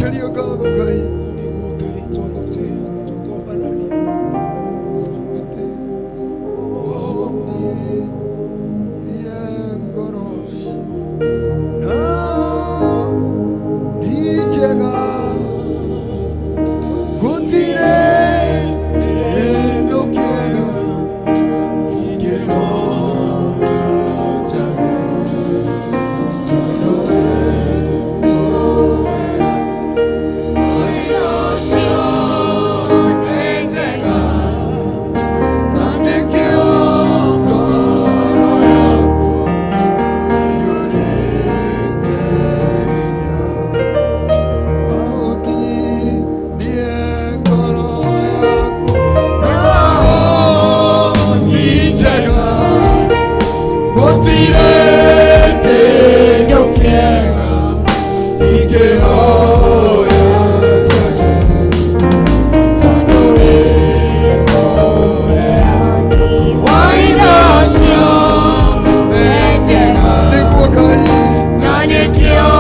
Tũgũcokeria ngatho Ngai. Nĩguo Ngai twagũtĩĩa tũkwambararia. Atĩ wonirie ngoro na nĩ njega gũtirĩ kĩndũ kĩega ingĩhoya njage tondũ wee Gũtirĩ kĩndũ kĩega ingĩhoya njage tondũ wĩ wa indo ciothe njega. Nĩguo Ngai. Na nĩkĩo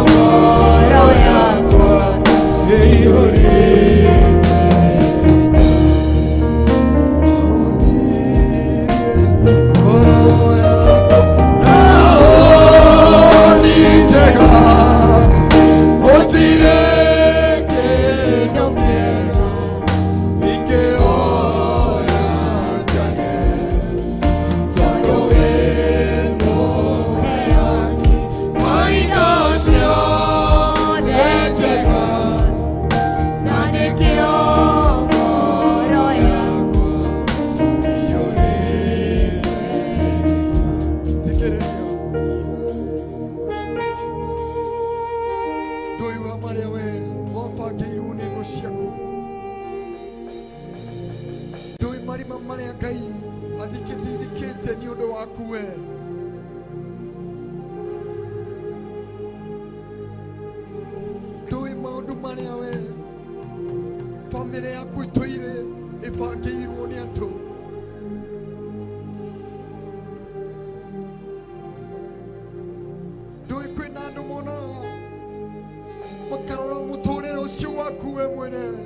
ngoro yakwa ĩiyũrĩte. Ngoro yakwa nao nĩ njega, gũtirĩ kĩndũ kĩega ingĩhoya njage tondũ wĩ mũheani wa indo ciothe njega. Na nĩkĩo ngoro yakwa ĩiyũrĩte. Thikĩrĩria. Ndũĩ marĩa we wabangĩirwo nĩ thũ ciaku. Ndũĩ marima marĩa Ngai athikĩthithikĩte nĩ ũndũ waku we. Ndũĩ maũndũ marĩa we bamĩrĩ yaku ĩtũire ĩbangĩirwo nĩ andũ. Ndũĩ kwĩna andũ monaga makarora mũtũrĩre ũcio waku we mwenyewe.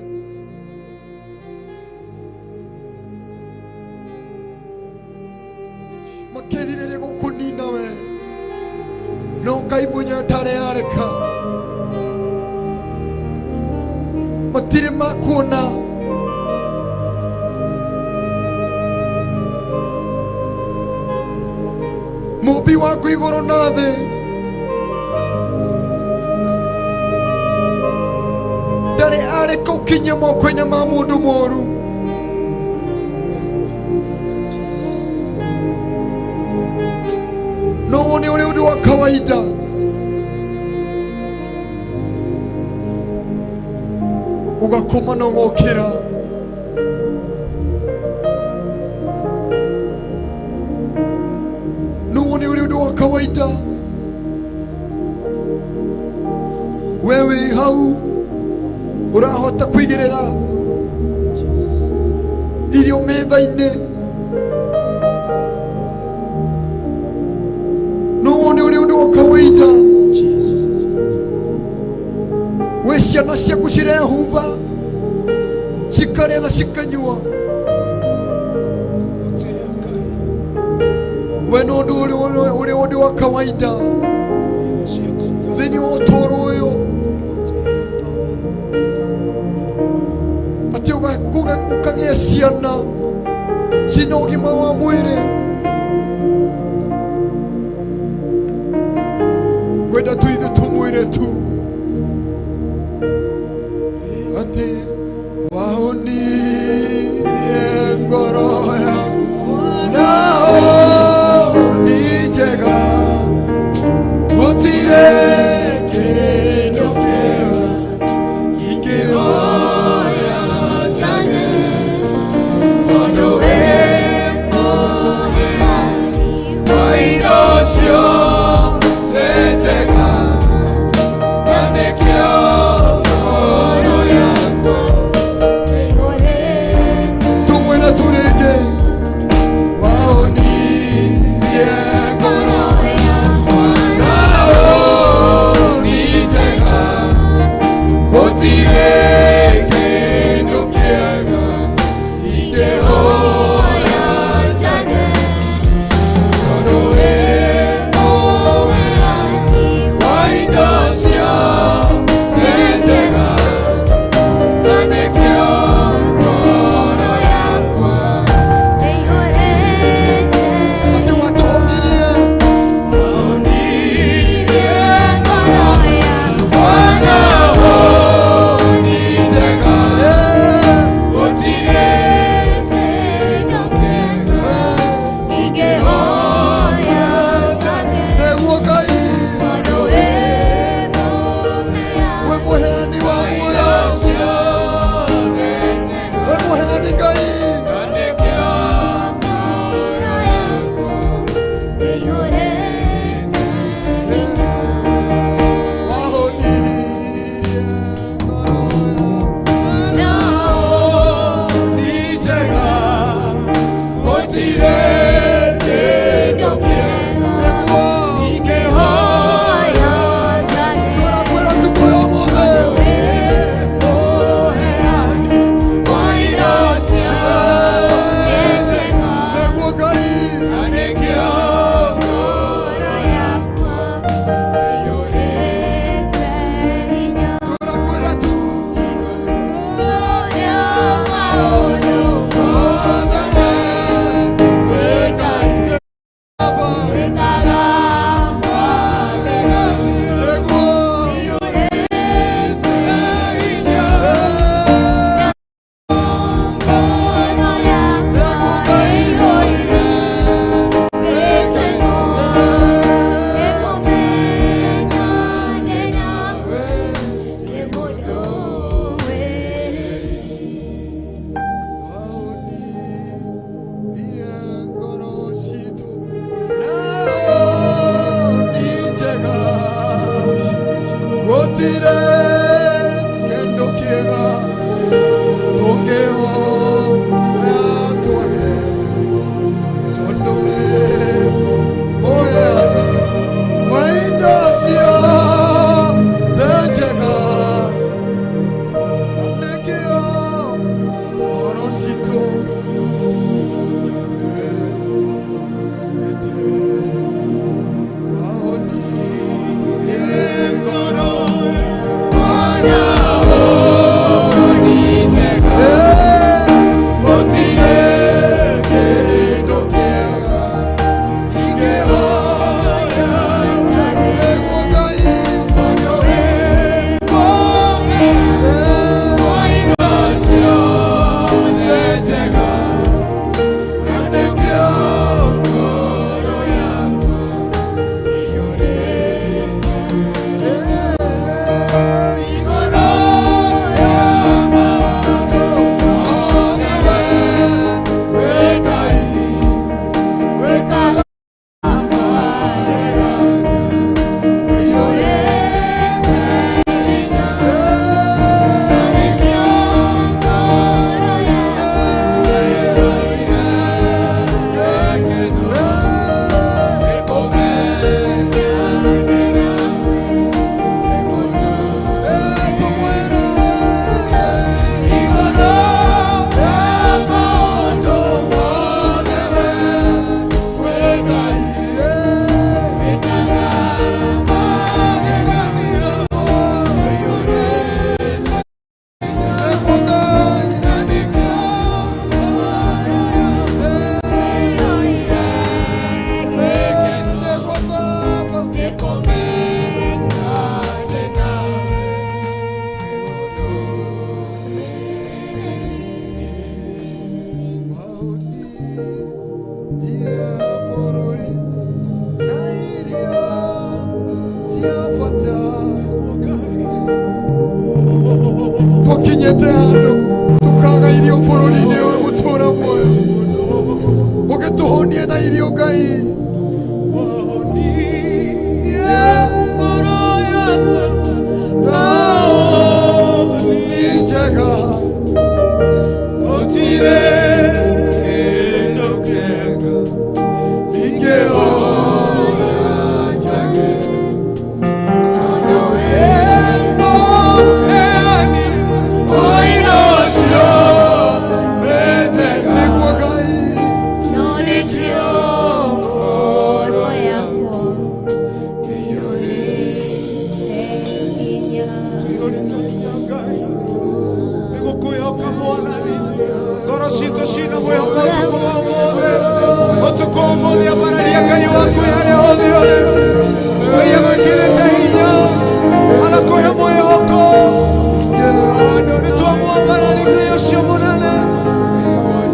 Makerirĩria gũkũnina we, no Ngai mwenyewe ndarĩ areka. Matirĩ makuona. Mũmbi waku igũrũ na thĩ ndarĩ areka ũkinye moko-inĩ ma mũndũ mũru. No wone ũrĩ ũndũ wa kawaida. Ũgakoma na ũgokĩra. No wone ũrĩ ũndũ wa kawaida. We wĩ hau ũrahota kũigĩrĩra irio metha-inĩ. No wone ũrĩ ũndũ wa kawaida. We ciana ciaku cirehumba cikarĩa na cikanyua. Twagũtĩĩa Ngai. We no ũndũ ũrĩ ũndũ wa kawaida Nĩ ciaku Ngai. thĩinĩ wa ũtũũro ũyũ Twagũtĩĩa Baba. atĩ ũkagĩa ciana cina ũgima wa mwĩrĩ. Kwenda tu ithuĩ tũmwĩre tu atĩ wahonirie ngoro yakwa nao nĩ njega gũtirĩ kĩndũ kĩega ingĩhoya njage tondũ wĩ mũheani wa indo ciothe njega na nĩkĩo ngoro yakwa tumwĩre tu rĩngĩ wahonirie ngoro nao Tũkinyĩte handũ tũkaga irio bũrũri-inĩ ũyũ gũtũra muoyo. Ũgĩtũhũnia na irio Ngai. Wahonie ngoro yakwa. Nao nĩ njega. Gũtirĩ kĩndũ kĩega Ingĩhoya njage. Tondũ we Mũheani wa indo ciothe njega. Nĩguo Ngai. No nĩkĩo ngoro yakwa ĩiyũrĩte hinya. Tũihũrĩte hinya Ngai, nĩ gũkwĩhoka Mwathani. Ngoro citũ cina mwĩhoko ũtukũ wa ũmũthĩ. Ũtukũ wa ũmũthĩ ambararia Ngai waku harĩa hothe ũrĩ. Ngai agwĩkĩrĩte hinya, agakũhe mwĩhoko. Nĩ twamwambararia Ngai ũcio mũnene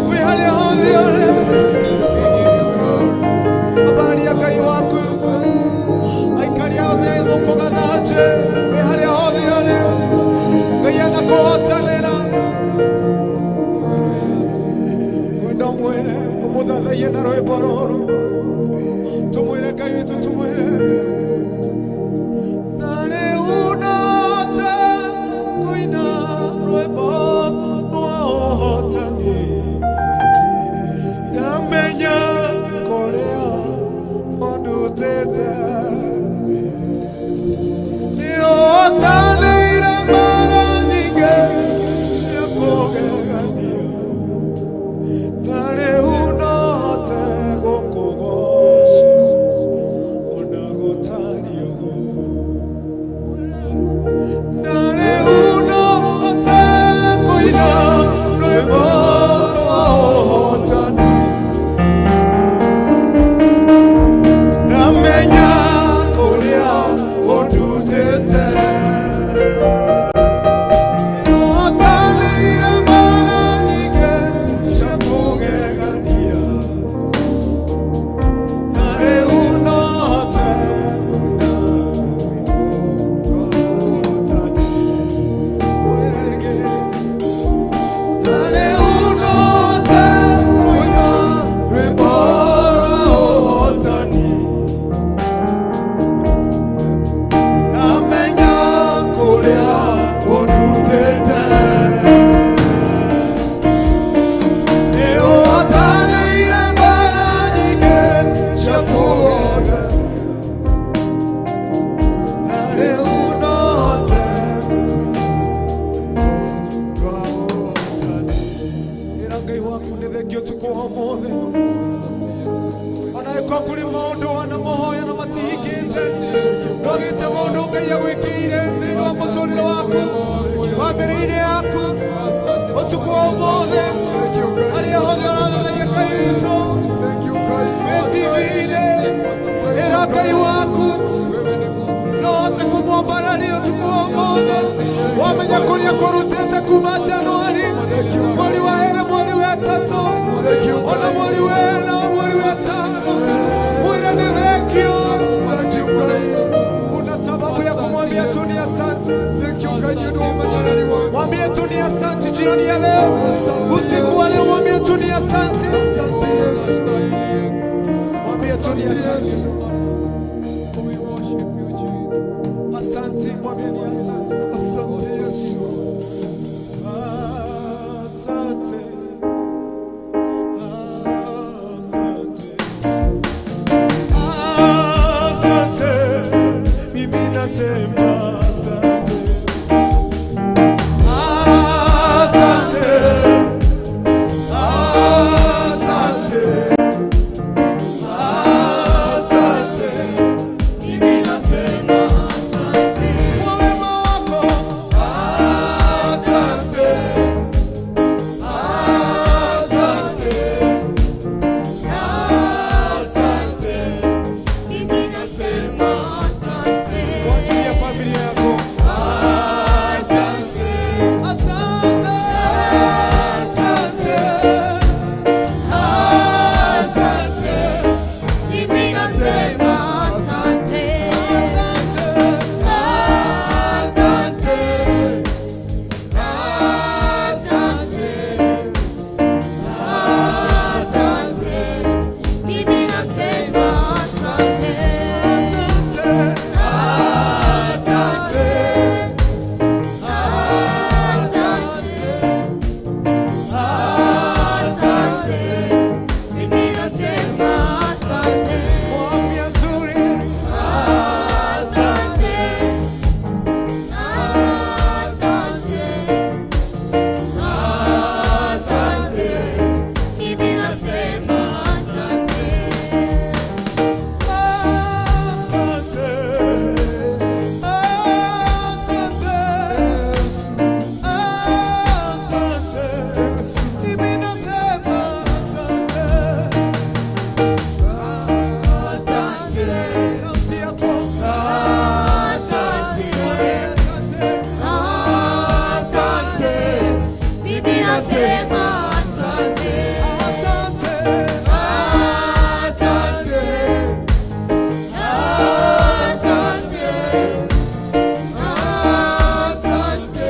wĩ harĩa hothe ũrĩ. Ambararia Ngai waku, aikaria othe gũkũ Gathanjĩ, wĩ harĩa hothe ũrĩ. Ngai anakũhotanĩra. Kwenda ũmwĩre ũmũthathaiye na rwĩmbo rũrũ. Tũmwĩre Ngai witũ, tũmwĩre na rĩu note kũina rwĩmbo rwa ũhotani, ngamenya kũrĩa ũndutĩte. Nĩũhotanĩire mara nyingĩ cia kũgegania, na rĩu nohote gũkũgoca ona gũtariĩ ũguo. Na rĩu nohote kũina rwĩmbo rwa ũhotani, ndamenya kũrĩa ũndutĩte. Nĩũhotanĩire mara nyingĩ cia kũgegania, na rĩu nohote kũina rwĩmbo rwa ũhotani. Mwĩre rĩngĩ. Na rĩu nohote kũina rwĩmbo rwa ũhotani, ndamenya kũrĩa ũndutĩte. Nĩũhotanĩire mara nyingĩ cia kũgegania, na rĩu nohote Rwa ũhotani. Ĩra Ngai waku nĩ thengiũ ũtukũ wa ũmũthĩ. Ona ĩkorwo kũrĩ maũndũ wanamohoya na matihingĩte, ndwagĩte maũndũ Ngai agwĩkĩire thĩinĩ wa mũtũrĩre waku, bamĩrĩ-inĩ yaku, ũtukũ wa ũmũthĩ, Thank you, Ngai. harĩa hothe ũrathathaiya Ngai witũ, Thank you, Ngai. wĩ TV-inĩ, ĩra Ngai waku no hote kũmwambararia ũtukũ wa ũmũthĩ. Wamenya kũrĩa kũrutĩte kuma Januari, mweri wa ĩrĩ, mweri wa ĩtatũ, Thank you, ona Ngai. mweri wa ĩna, mweri wa ĩtano, mwĩre nĩ thengio. Thank you, Ngai. Una sababu ya kumwambia tu ni asante. Thank you, Ngai, nĩ ũndũ wa ũmenyereri waku. Mwambie tu ni asante jioni ya leo, Asante, usiku wa leo, mwambie tu ni asante. Asante Yesu. Mwambie tu ni Asante asante. Yesu. Asante, mwambie ni asante. Asante Yesu. Asante. Asante. Asante. Mimi nasema asante. Asante. Asante. Asante. Mimi nasema kwa wema wako. Asante. Asante. Asante. Mimi nasema asante. Kwa ajili ya familia Asante.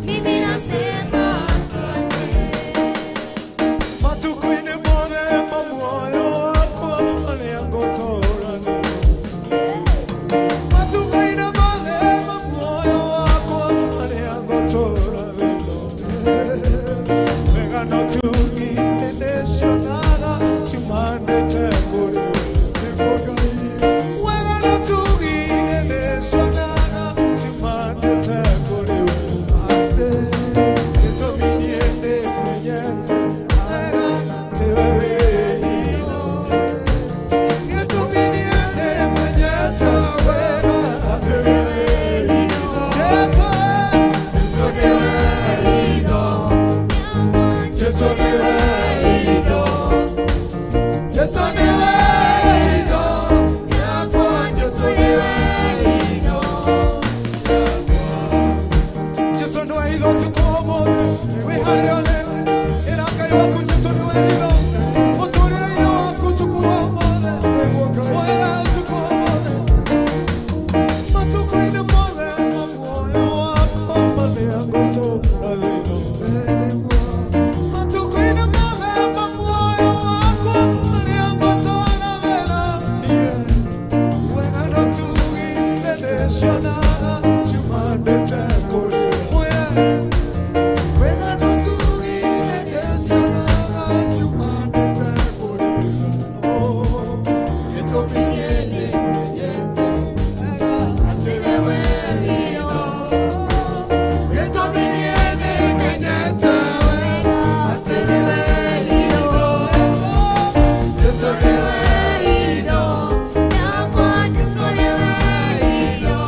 Mimi nasema asante. Matukũ-inĩ mothe ma muoyo wakwa marĩa ngũtũũra Matukũ-inĩ mothe ma muoyo wakwa marĩa ngũtũũra Wega no tugi nĩndĩcionaga ciumanĩte kũrĩ we. Wega no tugi nĩndĩcionaga ciumanĩte kũrĩ we. Gĩtũmi niĩ nĩmenyete wega nĩwe wĩ hitho. Gĩtũmi niĩ nĩmenyete wega nĩwe wĩ hitho. Jesũ, Jesũ nĩwe hitho. Jesu niwe indo, Jesu niwe indo, yakwa Jesu niwe indo. Jesu nĩwe hitho ũtukũ wa ũmũthĩ, wĩ harĩa ũrĩ, ĩra Ngai waku Jesu nĩwe hitho. Mũtũũrĩre-inĩ waku ũtukũ wa ũmũthĩ, mwĩre ũtukũ wa ũmũthĩ. Matukũ-inĩ mothe ma muoyo wakwa marĩa ngũtũũra thĩ ĩno. Matukũ-inĩ mothe ma muoyo wakwa marĩa ngũtũũra thĩ ĩno. Wega no tugi nĩndĩcionaga ciumanĩte kũrĩ we. Wega no tugi nĩndĩcionaga ciumanĩte kũrĩ we. Oh. Gĩtũmi niĩ nĩmenyete atĩ nĩwe hitho. Gĩtũmi niĩ nĩmenyete wega atĩ nĩwe hitho. Jesu nĩwe hitho. Yakwa Jesu niwe hitho.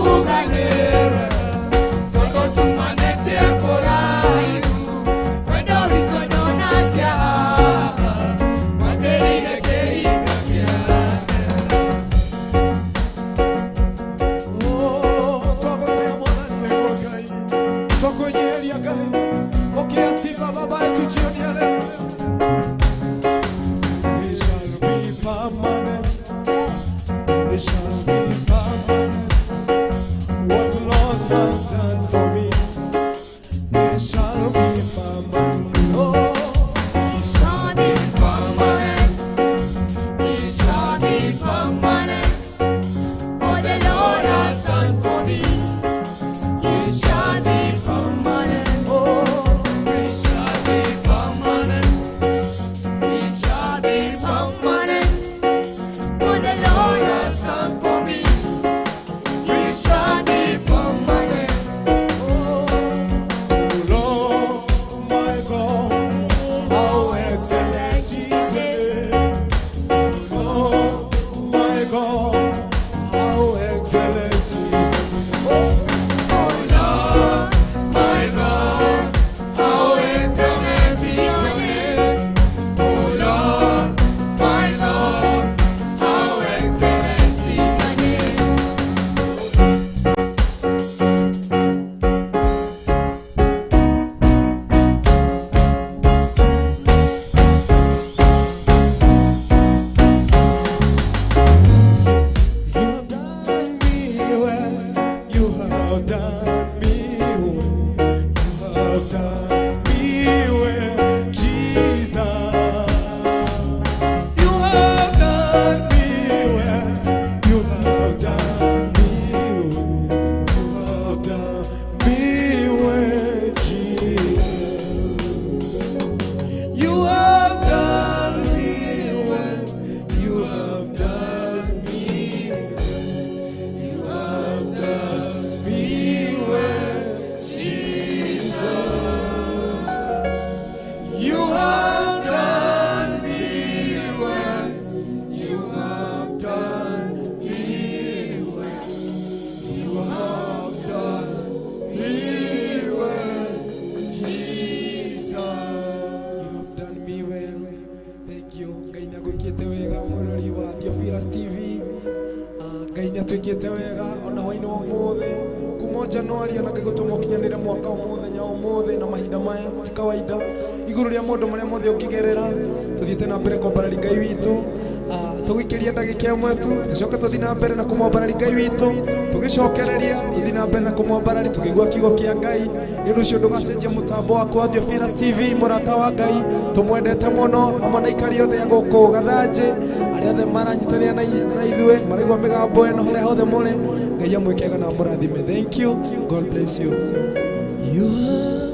Kuga nĩ wega, tondũ tumanĩtie kũraihu, wendo witũ ndũnanjia haha, wetereire kĩhinda gĩake. Oh, twagotea Mwathani Nĩguo Ngai. Twakunyiria Ngai. Pokea sifa baba yetu jioni ya leo. It shall be permanent. It shall be permanent. What the Lord has done for me, it shall be permanent. Oh, It shall be permanent. It shall be permanent. For the Lord has done for me. It shall be permanent. oh, It shall be permanent. It shall be permanent. For the Lord has done for me. It shall be permanent. oh. Lord, my God, how excellent is your name. Oh, my God, how excellent is your name. Oh, Oh Lord, my God, how excellent is your name. Oh Lord, my God, how excellent is your name. You have done me well. You have done me well. You have done me well, Jesus. You have done me well. You have done me well. You have done me well, Jesus. You have done me well. You have done me well. You have done me well, Jesus. You have done me well. You have done me well. You have done me well, Jesus. You have done me well. Thank you. Ngai nĩ agwĩkĩte wega mwĩrori wa Theophilus TV. Ah, Ngai nĩ atwĩkĩte wega ona hwainĩ wa ũmũthĩ kuma Januari ona Ngai gũtũma ũkinyanĩre mwaka ũmũthenya ũmũthĩ na mahinda maya ti kawaida igũrũ rĩa maũndũ marĩa mothe ũngĩgerera tũthiĩte na mbere kwambarari Ngai witũ. Ah, tũgũikĩria ndagĩka ĩmwe tu tũcoke tũthiĩ na mbere na kũmwambarari Ngai witũ tũgĩcokereria tũthiĩ na mbere na kũmwambarari tũkĩigua kiugo kĩa Ngai nĩ ũndũ ũcio ndũgacenjie mũtambo waku wa Theophilus TV mũrata wa Ngai tũmwendete mũno hamwe na aikari othe a gũkũ Gathanjĩ arĩa othe maranyitanĩra na ithuĩ maraigua mĩgambo ĩno harĩa hothe mũrĩ Ngai amwĩkega na amũrathime. Thank you. God bless you. You have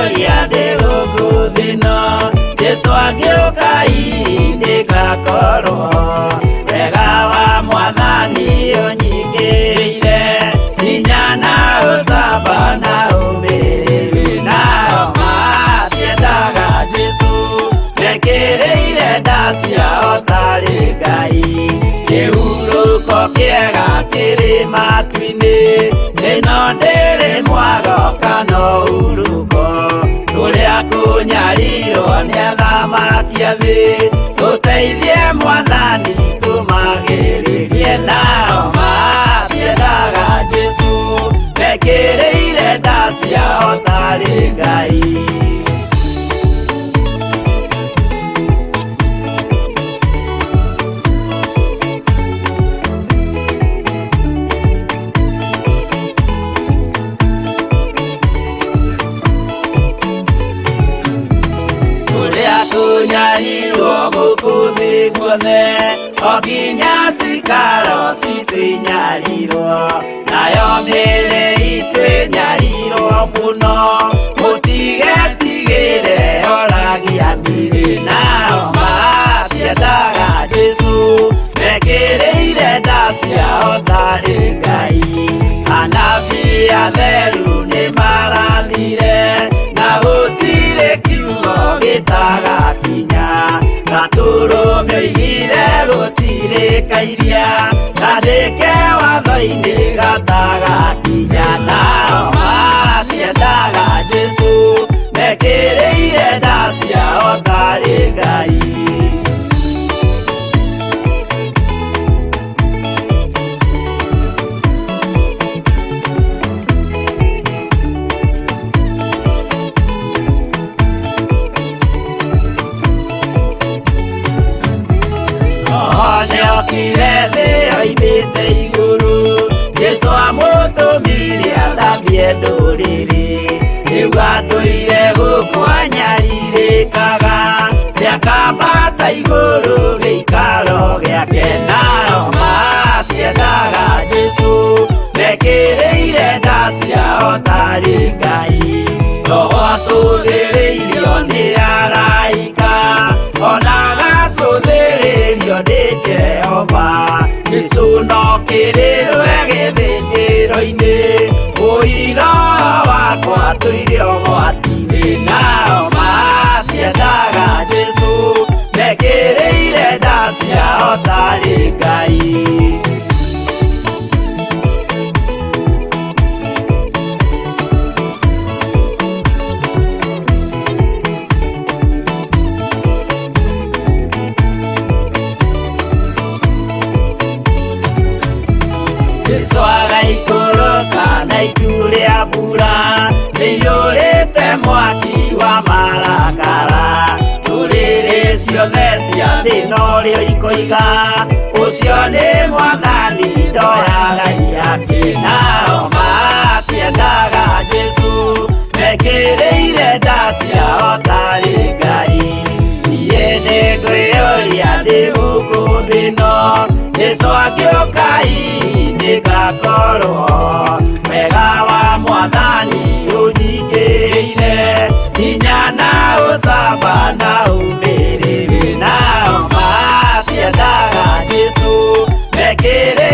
Ngwĩyũria ndĩ gũkũ thĩ ĩno, Jesũ angĩũka hihi nĩngakorwo. Wega wa Mwathani ũnyingĩrĩire, hinya na ũcamba na ũmĩrĩru. Nao matiendaga Jesũ, mekĩrĩire nda ciao tarĩ Ngai. Kĩhurũko kĩega kĩrĩ matu-inĩ, ĩno ndĩrĩ mwago kana ũhurũko. Tũrĩa kũnyarirwo nĩ athamaki a thĩ, tũteithie Mwathani tũmagĩrĩrie. Nao matiendaga Jesũ, mekĩrĩire nda ciao tarĩ Ngai. Kũrĩa kũnyarirwo gũkũ thĩ guothe, o nginya cikaro citũ inyarirwo, nayo mĩĩrĩ itũ ĩnyarirwo mũno, mũtigetigĩre oragia mĩĩrĩ. Nao matiendaga Jesũ, mekĩrĩire nda ciao tarĩ Ngai. Anabii atheru nĩmarathire, na gũtirĩ kiugo gĩtagakinya. Gatũrũme oigire gũtirĩ kairia, kandĩke watho-inĩ gatagakinya. Nao matiendaga Jesũ, mekĩrĩire nda ciao tarĩ Ngai. Nĩokire thĩ oimĩte igũrũ, Jesũ amũtũmire athambie ndũrĩrĩ. Rĩu atũire gũkũ anyarirĩkaga, nĩakambata igũrũ gĩikaro gĩake. Nao matiendaga Jesũ, mekĩrĩire nda ciao tarĩ Ngai. Roho atũthĩrĩirio nĩ araika, ona agacũthĩrĩrio nĩ Jehova. Jesũ no kĩrĩrwe gĩthĩnjĩro-inĩ, ũira wakwa tũire ũgwati-inĩ. Nao matiendaga Jesũ, mekĩrĩire nda ciao tarĩ Ngai. Jesũ agaikũrũka na itu rĩa mbura, rĩiyũrĩte mwaki wa marakara. Ndũrĩrĩ ciothe cia thĩ norĩo ikoiga, ũcio nĩ Mwathani ndoyaga ihaki. Nao matiendaga Jesũ, mekĩrĩire nda ciao tarĩ Ngai. Niĩ nĩngwĩyũria ndĩ gũkũ thĩ ĩno, Jesũ angĩũka hihi nĩngakorwo. Wega wa Mwathani ũnyingĩrĩire, hinya na ũcamba na ũmĩrĩru. Nao matiendaga Jesũ, mekĩrĩire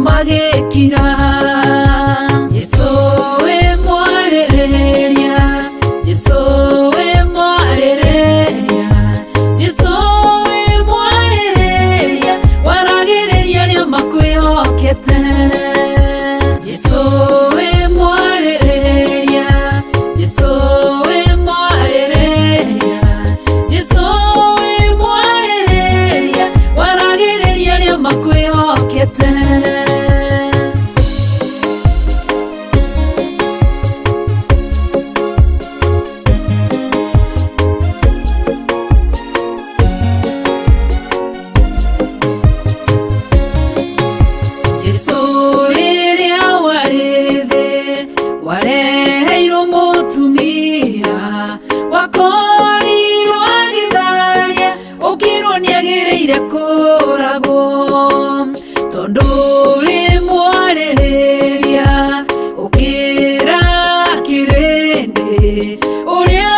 magĩkira. Jesũ wĩ mwarĩrĩria, Jesũ wĩ mwarĩrĩria, Jesũ wĩ mwarĩrĩria, waragĩrĩria arĩa makwĩhokete. Jesũ wĩ mwarĩrĩria, Jesũ wĩ mwarĩrĩria, Jesũ wĩ mwarĩrĩria, waragĩrĩria arĩa makwĩhokete. Jesũ rĩrĩa warĩ thĩ wareheirwo mũtumia wakorirwo agĩtharia ũkĩrwo nĩagĩrĩire kũragwo tondũ rĩ mwarĩrĩria ũkĩra kĩrĩndĩ ũrĩa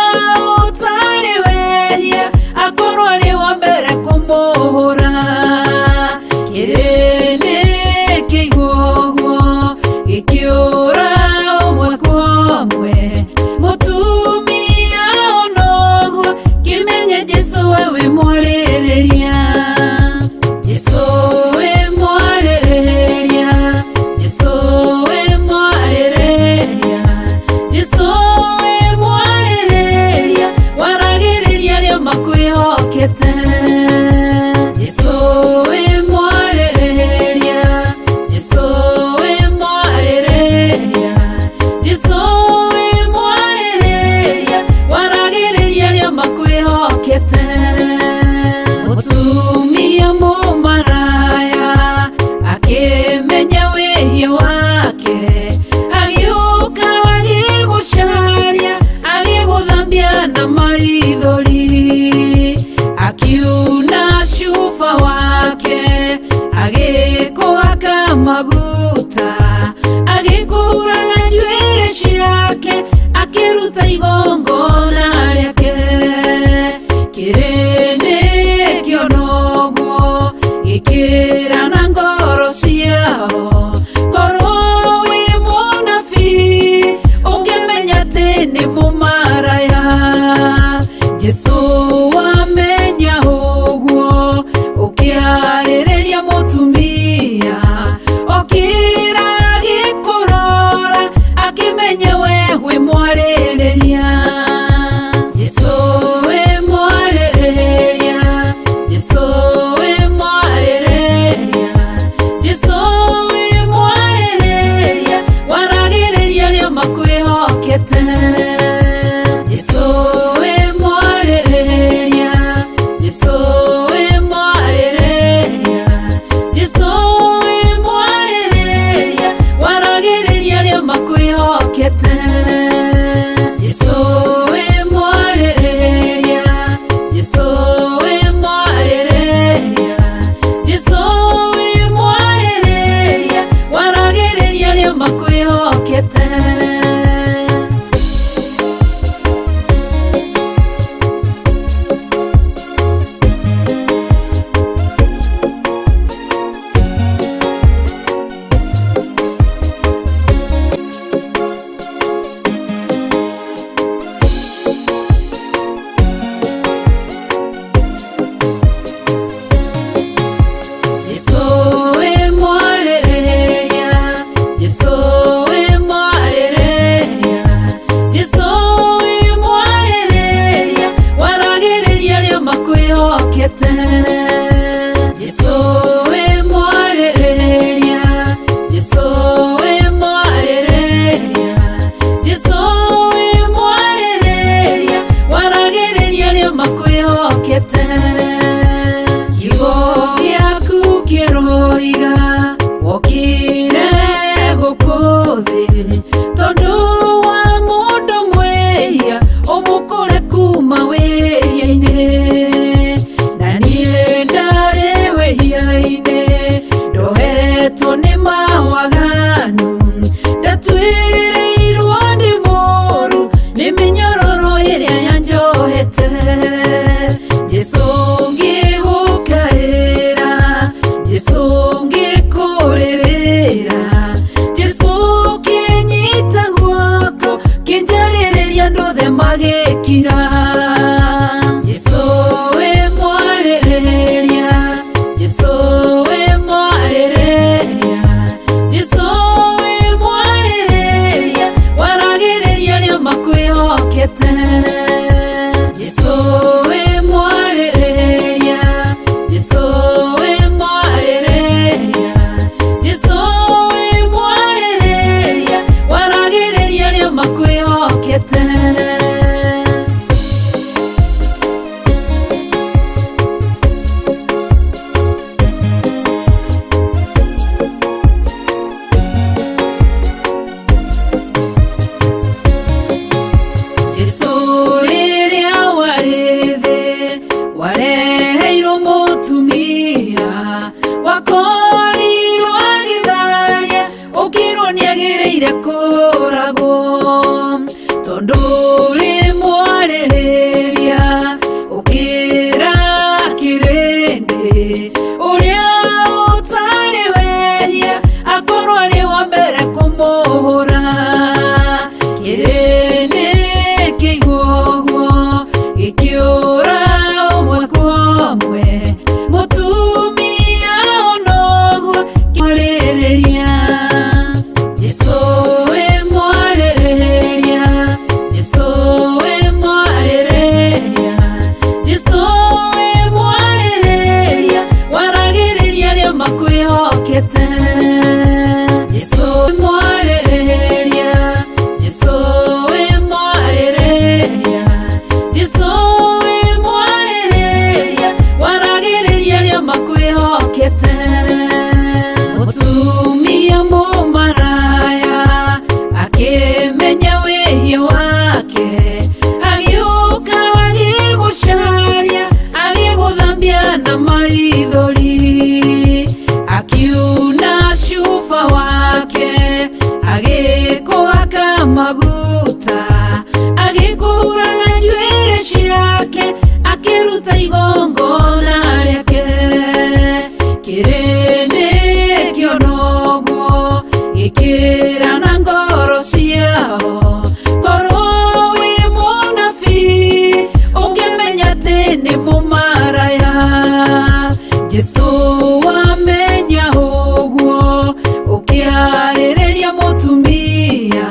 ũtarĩ wehia akorwo arĩ wa mbere kũmũhũra. Kĩrĩndĩ kĩigua ũguo gĩkĩũra ũmwe kwa ũmwe, mũtumia ona ũguo kĩmenye Jesũ we wĩ mwarĩrĩria. Jesũ wĩ mwarĩrĩria, Jesũ wĩ mwarĩrĩria, Jesũ wĩ mwarĩrĩria, waragĩrĩria arĩa makwĩhokete. Jesũ wĩ mwarĩrĩria, Jesũ wĩ mwarĩrĩria, Jesũ wĩ mwarĩrĩria, waragĩrĩria arĩa makwĩhokete. Mũtumia mũmaraya akĩmenya wĩhia wake, agĩũka agĩgũcaria, agĩgũthambia na maithori, akiuna cuba wake, agĩkũhaka maguta, agĩkũhura na njuĩrĩ ciake, akĩruta igongona rĩake. Kĩrĩndĩ kĩona ũguo gĩkĩra na ngoro ciao, korwo wĩ mũnabii ũngĩmenya atĩ nĩ mũmaraya. Jesũ wamenya ũguo ũkĩarĩrĩria mũtumia, okĩra agĩkũrora akĩmenya we wĩ mwarĩrĩria. Jesũ wĩ mwarĩrĩria, Jesũ wĩ mwarĩrĩria, Jesũ wĩ mwarĩrĩria, waragĩrĩria arĩa makwĩhokete. Jesũ wĩ mwarĩrĩria, Jesũ wĩ mwarĩrĩria, Jesũ wĩ mwarĩrĩria, waragĩrĩria arĩa makwĩhokete. Jesũ wĩ mwarĩrĩria, Jesũ wĩ mwarĩrĩria, Jesũ wĩ mwarĩrĩria, waragĩrĩria arĩa makwĩhokete. Jesũ wĩ mwarĩrĩria, Jesũ wĩ mwarĩrĩria, Jesũ wĩ mwarĩrĩria, waragĩrĩria arĩa makwĩhokete. Jesũ wĩ mwarĩrĩria, Jesũ wĩ mwarĩrĩria, Jesũ wĩ mwarĩrĩria, waragĩrĩria arĩa makwĩhokete. Kiugo gĩaku kĩroiga wokire gũkũ thĩ tondũ wa mũndũ mwĩhia ũmũkũre kuma wĩhia-inĩ, na niĩ ndarĩ wĩhia-inĩ ndohetwo nĩ mawaganu, ndatuĩrĩirwo nĩ mũũru nĩ mĩnyororo ĩrĩa yanjohete. Jesũ ngĩgũkaĩra, Jesũ ngĩkũrĩrĩria. Mwarĩrĩria Jesũ wĩ mwarĩrĩria Jesũ wĩ mwarĩrĩria waragĩrĩria arĩa makwĩhokete. Mũtumia mũmaraya akĩmenya wĩhia wake agĩũka agĩgũcaria agĩgũthambia na maithori akiuna cuba wake agĩkũhaka maguta agĩkũhura na njuĩrĩ ciake akĩruta igongona rĩake kĩrĩndĩ kĩonoguo gĩkĩra na ngoro ciao korwo wĩ mũnabii ũngĩmenya atĩ nĩ mũmaraya Jesũ wamenya ũguo ũkĩarĩrĩria mũtumia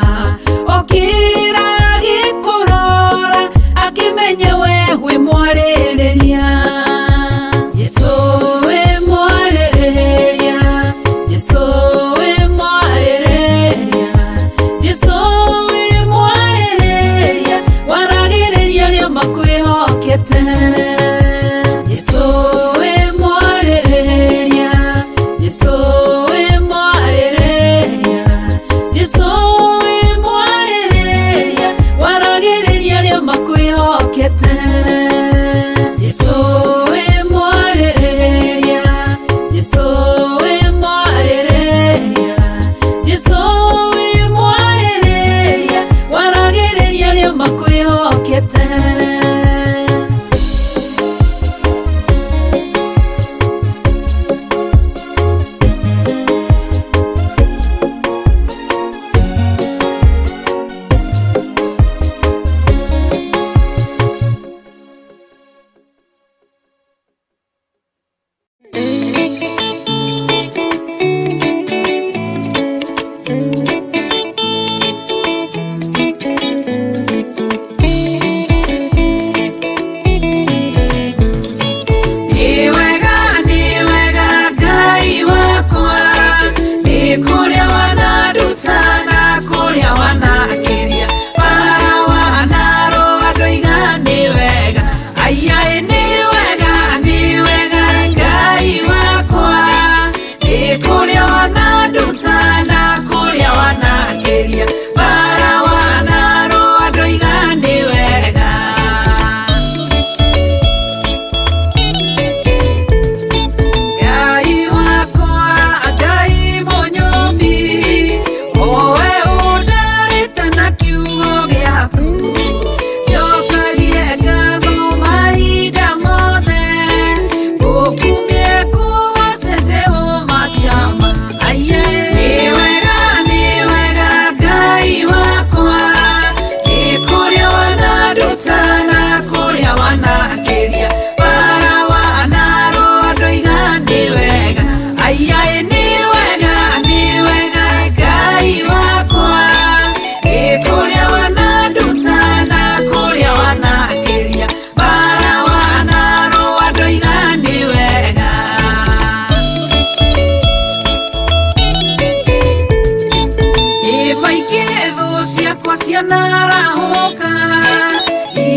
okĩra agĩkũrora akĩmenya we wĩ mwarĩrĩria Jesũ wĩ mwarĩrĩria Jesũ wĩ mwarĩrĩria Jesũ wĩ mwarĩrĩria waragĩrĩria arĩa makwĩhokete Jesũ wĩ mwarĩrĩria Jesũ wĩ mwarĩrĩria Jesũ wĩ mwarĩrĩria waragĩrĩria arĩa makwĩhokete Jesũ wĩ mwarĩrĩria Jesũ wĩ mwarĩrĩria Jesũ wĩ mwarĩrĩria waragĩrĩria arĩa makwĩhokete. Nĩ wega nĩ wega Ngai wakwa nĩ kũrĩa wananduta na kũrĩa wanakĩria bara wanarũa ndoiga nĩ wega aiaĩ nĩ wega nĩ wega Ngai wakwa nĩ kũrĩa wananduta na kũrĩa wanakĩria bara wanarũa ndoiga nĩ wega. Ngai wakwa Ngai mũnyũmbi owe ũndarĩte na kiugo gĩaku njokagie ngatho mahinda mothe ngũkumie ngũgoce Jehova Shama aiye nĩ wega nĩ wega Ngai wakwa nĩ kũrĩa wananduta na kũrĩa wanakĩria bara wanarũa ndoiga nĩ wega aiaĩ nĩ wega nĩ wega Ngai wakwa nĩ kũrĩa wananduta na kũrĩa wanakĩria bara wanarũa ndoiga nĩ wega. Ĩ maingĩ thũ ciakwa cianarahũka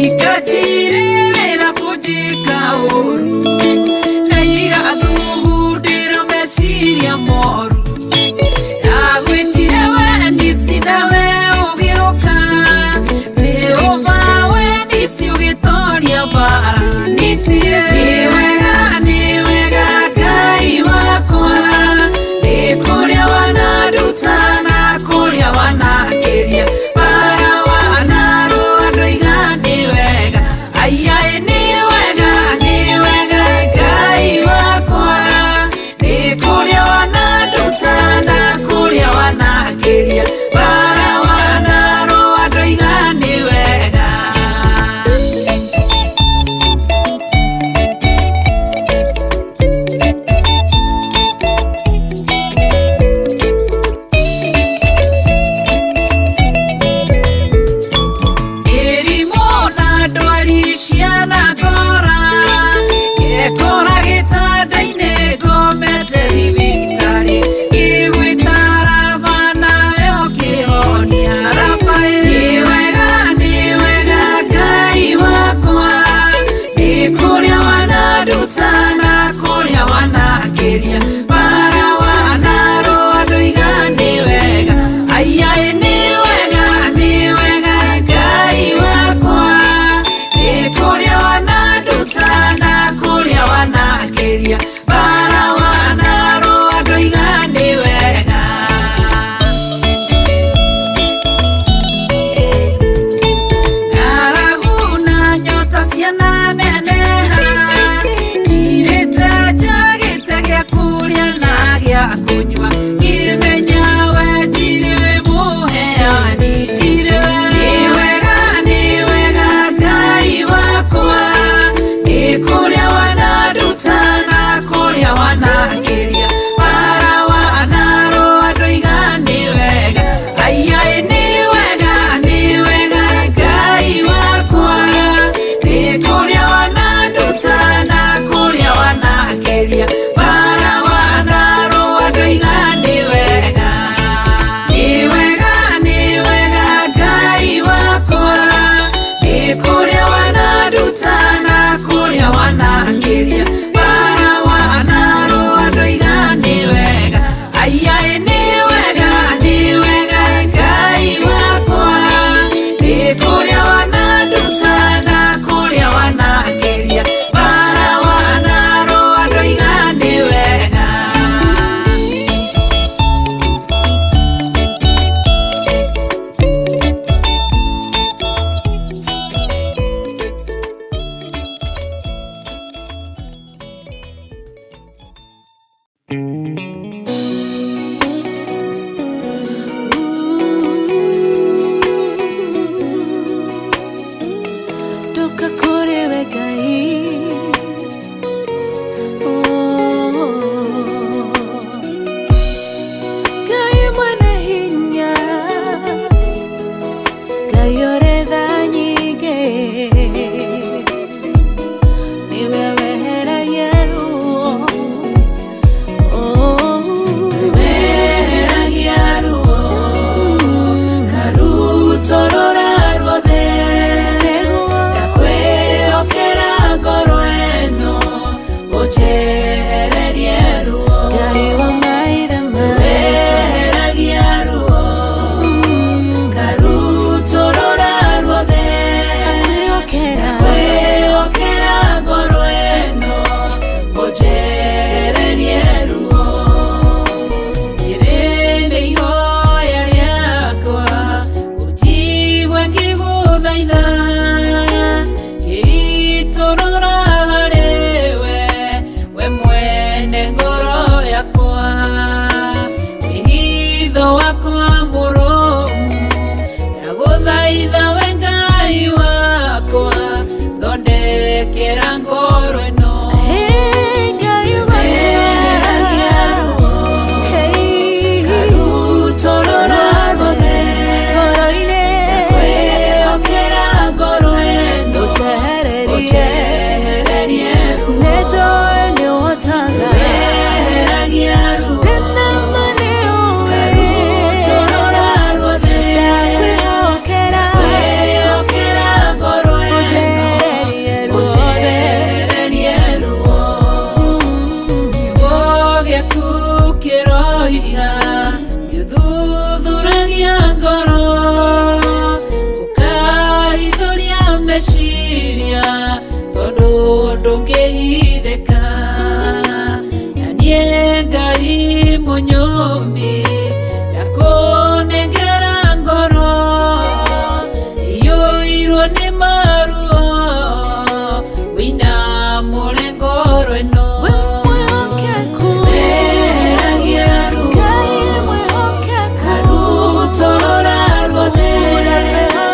ikatirĩrĩra kũnjĩka ũru na igathugundĩra meciria moru ndagwĩtire we nisi nawe ũgĩũka Jehova we nisi ũgĩtoria mbara nisi nĩ wega nĩ wega Ngai wakwa nĩ kũrĩa wananduta na kũrĩa wanakĩria bara. Watho wakwa mũrũmu, ndagũthaitha we Ngai wakwa, thondekera ngoro ĩno. Hey, Ngai wakwa. Weheragia ruo, Hey, karutũrũra ruothe, ngoro-inĩ. kwĩhokera ngoro ĩno, Ũnjehererie. ũnjehererie ruo. Nĩnjũĩ nĩũhotaga. Weheragia ruo, Ndĩna ma nĩũĩ. karutũrũra ruothe, Ndakwĩhokera. kwĩhokera ngoro ĩno, Ũnjehererie ruothe. ũnjehererie ruo. Kiugo gĩaku kĩroiga gĩthuthuragia ngoro, ũkahithũria meciria, tondũ ndũngĩhithĩka. Na niĩ Ngai mũnyũmbi, ndakũnengera ngoro iyũirwo nĩ maruo, wĩinamũre ngoro ĩno. Wĩ mwĩhokeku. Weheragia ruo, Ngai mwĩhokeku. karutũrũra ruothe, Ndakwĩhokera.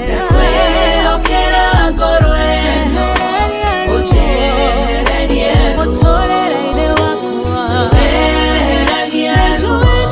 ndakwĩhokera ngoro ĩno, Njehererie ruo. ũnjehererie ruo. Mũtũũrĩre-inĩ wakwa. Weheragia ruo, Nĩnjũĩ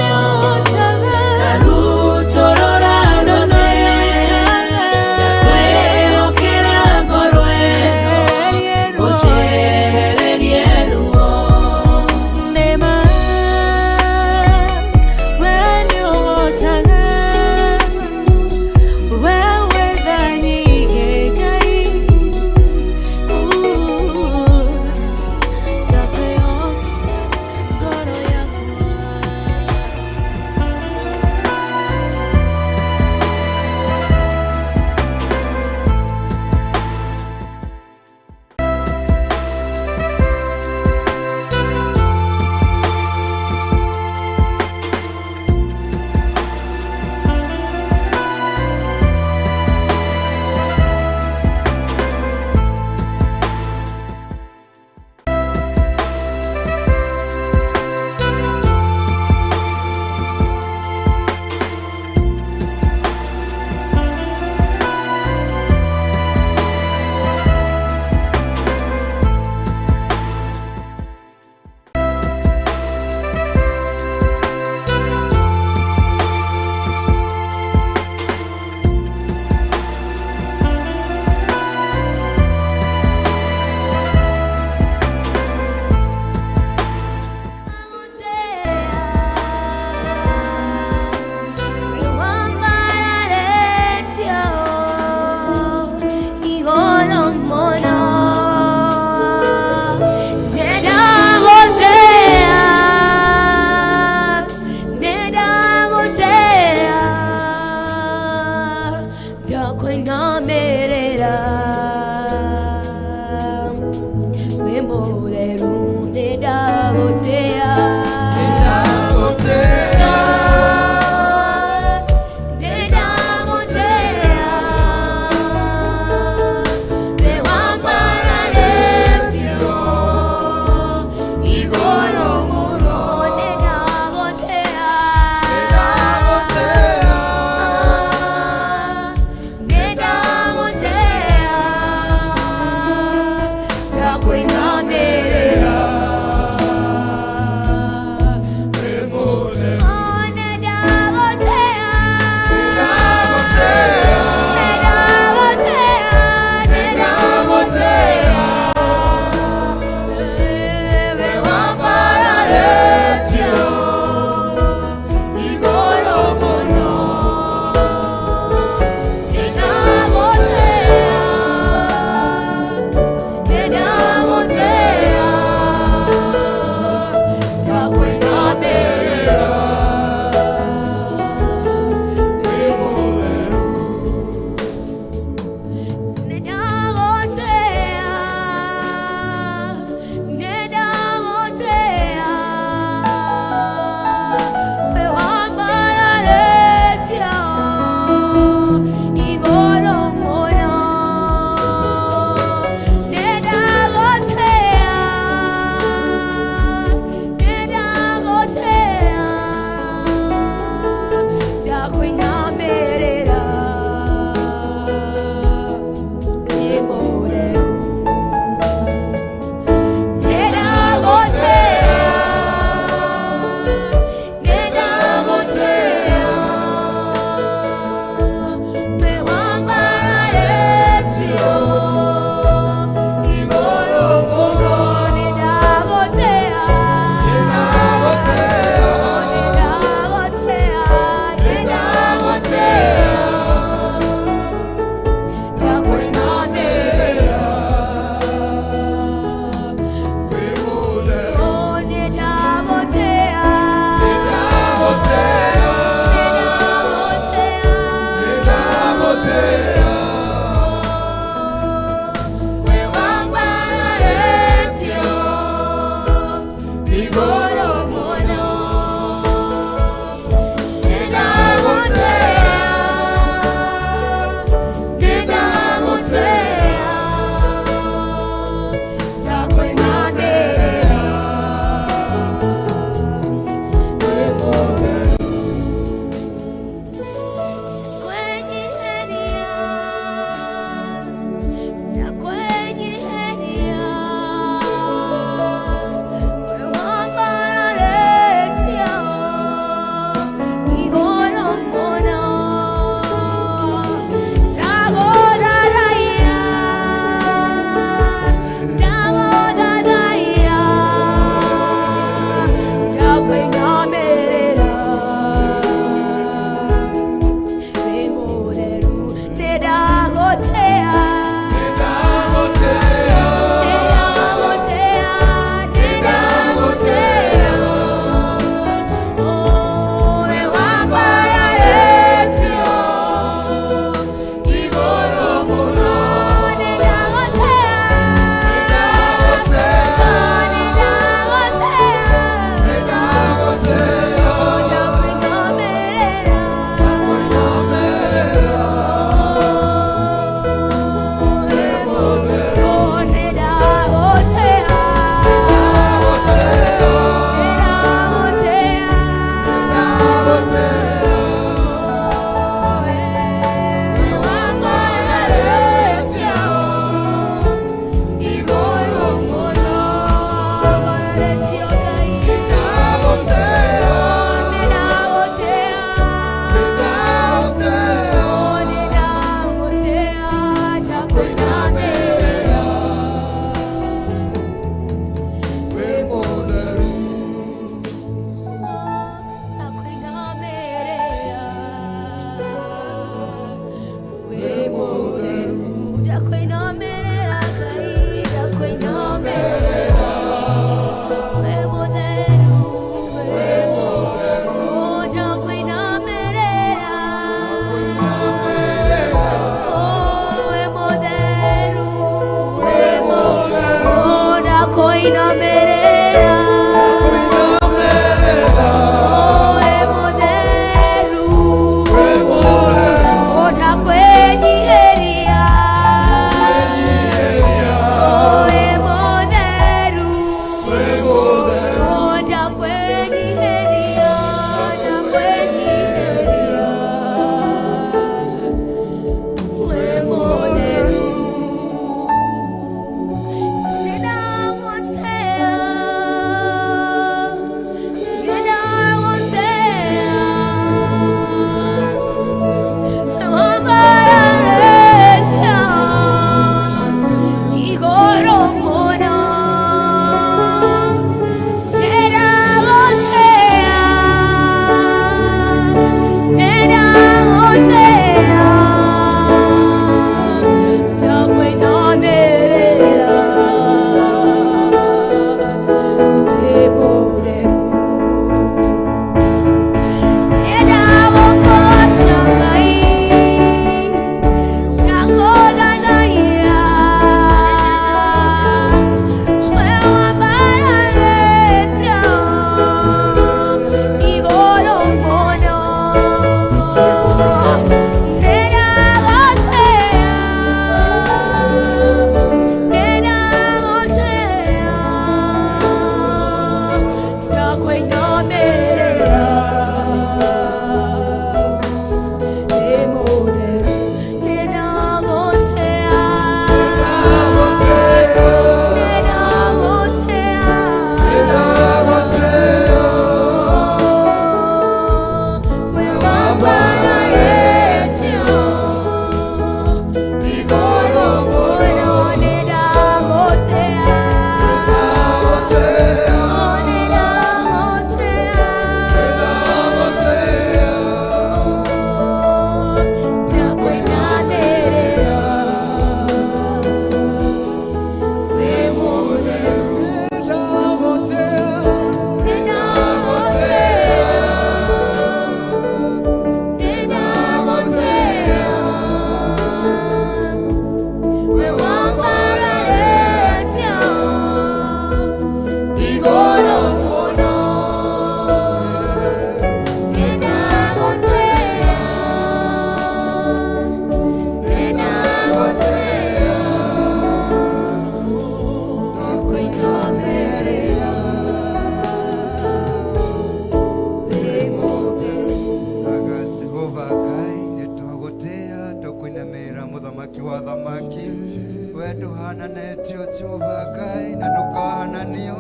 Nduhananĩtio Jehova Ngai na ndũkahananio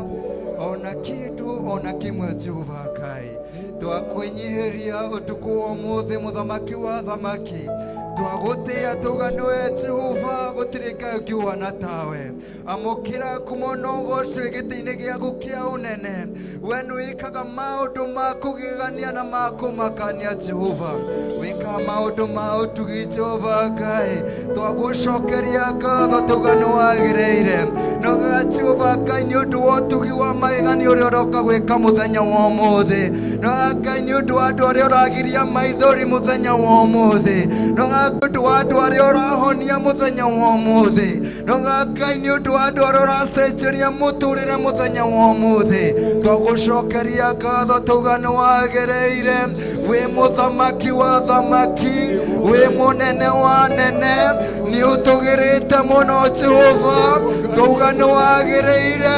ona kĩndũ ona kĩmwe Jehova Ngai. Twakwĩnyihĩria ũtukũ wa ũmũthĩ mũthamaki wa thamaki, twagũtĩĩa tuga nĩwe Jehova, gũtirĩ Ngai ũngĩhuana tawe. Amũkĩra ngumo na ũgooci wĩ gĩtĩ-inĩ gĩaku kĩa ũnene. We nĩwĩkaga maũndũ ma kũgegania na ma kũmakania Jehova, wĩkaga maũndũ ma ũtugi Jehova Ngai. Twagũcokeria ngatho tuga nĩwagĩrĩire. Noga Jehova Ngai nĩ ũndũ wa ũtugi wa magegania ũrĩa ũroka gwĩka mũthenya wa ũmũthĩ. Noga Ngai nĩ ũndũ wa andũ arĩa ũragiria maithori mũthenya wa ũmũthĩ. Noga nĩ ũndũ wa andũ arĩa ũrahonia mũthenya wa ũmũthĩ. Noga Ngai nĩ ũndũ wa andũ arĩa ũracenjeria mũtũrĩre mũthenya wa ũmũthĩ. Twagũcokeria ngatho tuga nĩwagĩrĩire. Wĩ mũthamaki wa thamaki, wĩ mũnene wa nene, nĩ ũtũgĩrĩte mũno Jehova. Twauga nĩwagĩrĩire,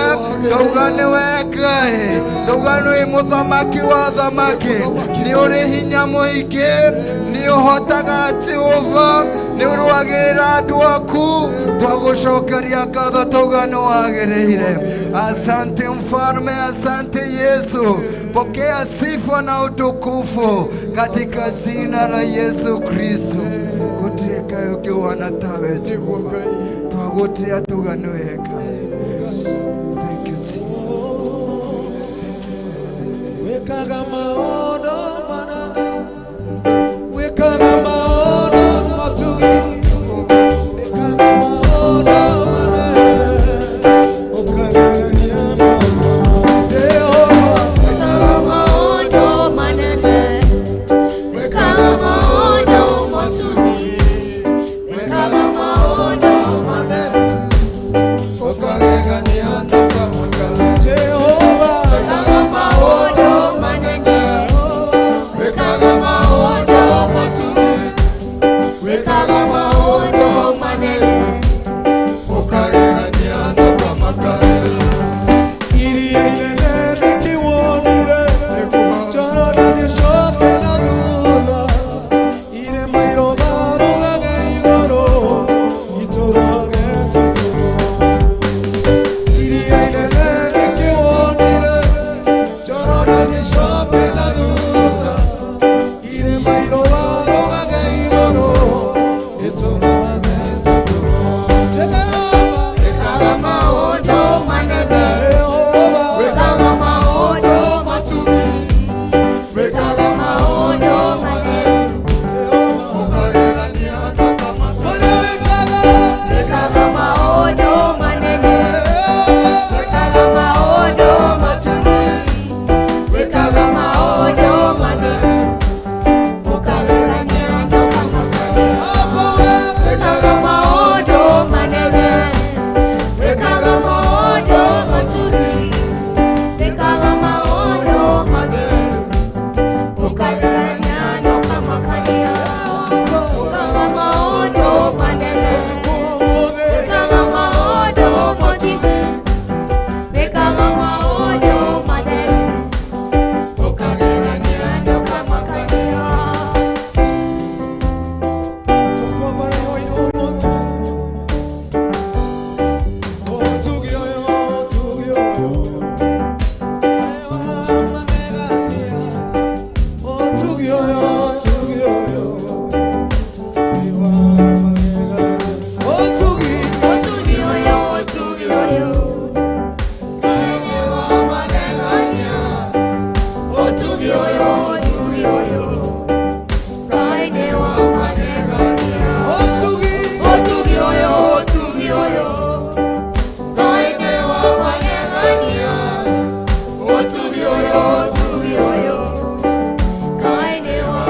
twauga nĩwe Ngai, twauga nĩ mũthamaki wa thamaki, nĩ ũrĩ hinya mũingĩ, nĩ ũhotaga Jehova, nĩ ũrũagĩrĩra andũ aku. Twagũcokeria ngatho twauga nĩwagĩrĩire. Asante mfalme, asante Yesu. Pokea sifa na utukufu katika jina la Yesu Kristo. Gũtirĩ Ngai ũngĩhuana tawe Jehova. Twagũtĩĩa tuga nĩwe Ngai. Thank you Jesus. Wĩkaga maũndũ manene, wĩkaga maũndũ matugi, wĩkaga maũndũ manene, ũkagegania na Jehova. Wĩkaga maũndũ manene, wĩkaga maũndũ matugi, wĩkaga maũndũ manene, Ũkagegania na ũkamaka. Jehova. Wĩkaga maũndũ manene, wĩkaga maũndũ matugi, wĩkaga maũndũ manene, Ũkagegania na ũkamaka. Iria inene nĩkĩwonire, Jorodani ũcoke na thutha, irĩma irũgarũgage igũrũ, itũrage tũtũgo. Iria inene nĩkĩwonire, Jorodani ũcoke na thutha, irĩma irũgarũgage igũrũ, itũrage tũtũgo. Jehova, wĩkaga maũndũ manene, Jehova, wĩkaga maũndũ matugi, wĩkaga maũndũ manene, Jehova. Ũkagegania na ũkamaka. Ũrĩa wĩkaga, wĩkaga maũndũ manene, wĩkaga maũndũ matugi, wĩkaga maũndũ manene, ũkagegania na ũkamakania. Wĩkaga maũndũ manene, wĩkaga maũndũ matugi, wĩkaga maũndũ manene, ũkagegania na ũkamakania. Wĩkaga maũndũ manene, wĩkaga maũndũ matugi, wĩkaga maũndũ manene, ũkagegania na ũkamakania. Tũkwambara hwaĩ-inĩ ũmũthĩ. Ũtugi ũyũ, ũtugi ũyũ, wa magegania. Ũtugi ũyũ, ũtugi ũyũ, wa magegania. Ũtugi, Ũtugi ũyũ, ũtugi ũyũ, nĩ wa magegania. Ũtugi ũyũ, ũtugi ũyũ, Ngai nĩ wa magegania. Ũtugi, Ũtugi ũyũ, ũtugi ũyũ, Ngai nĩ wa magegania. Ũtugi ũyũ, ũtugi ũyũ, Ngai nĩ wa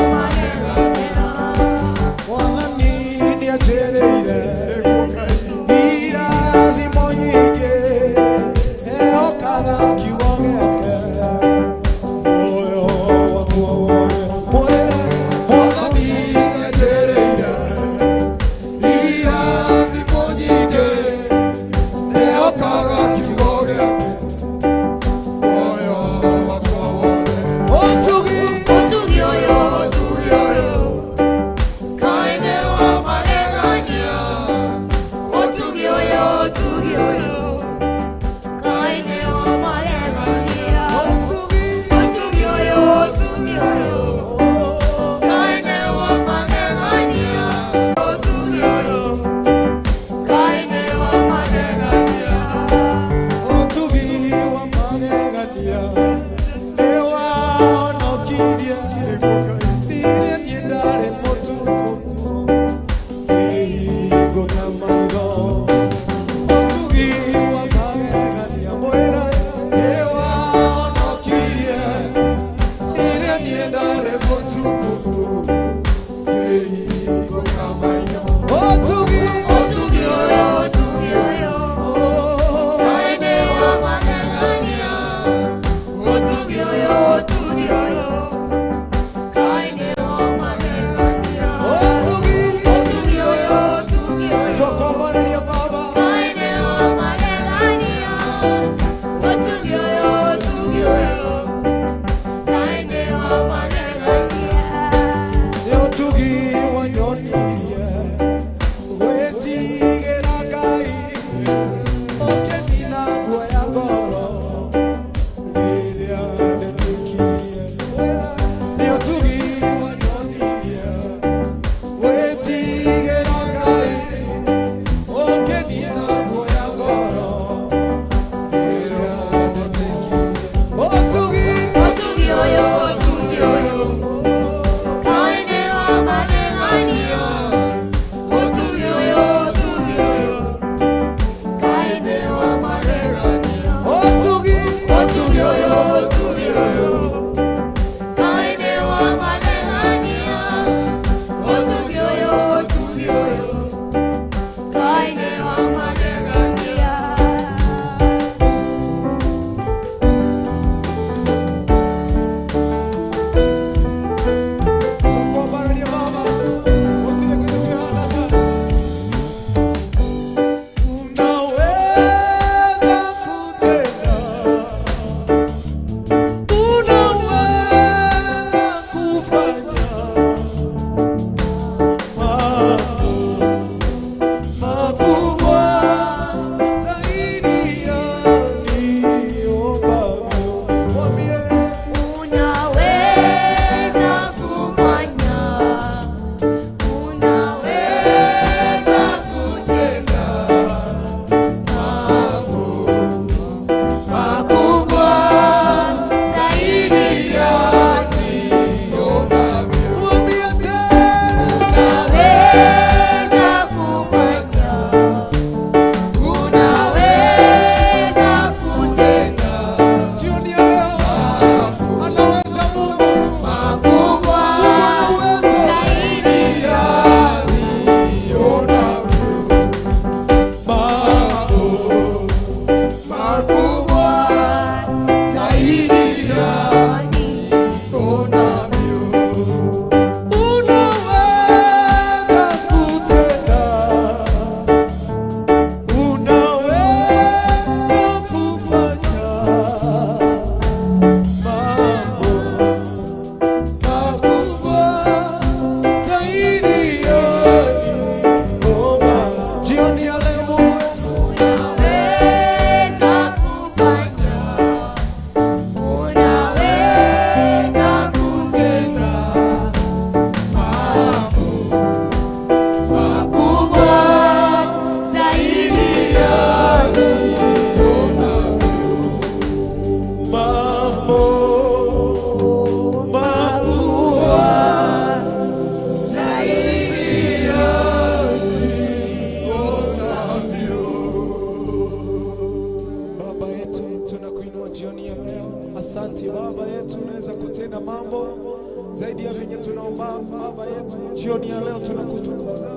Yake tunaomba Baba yetu, jioni ya leo tunakutukuza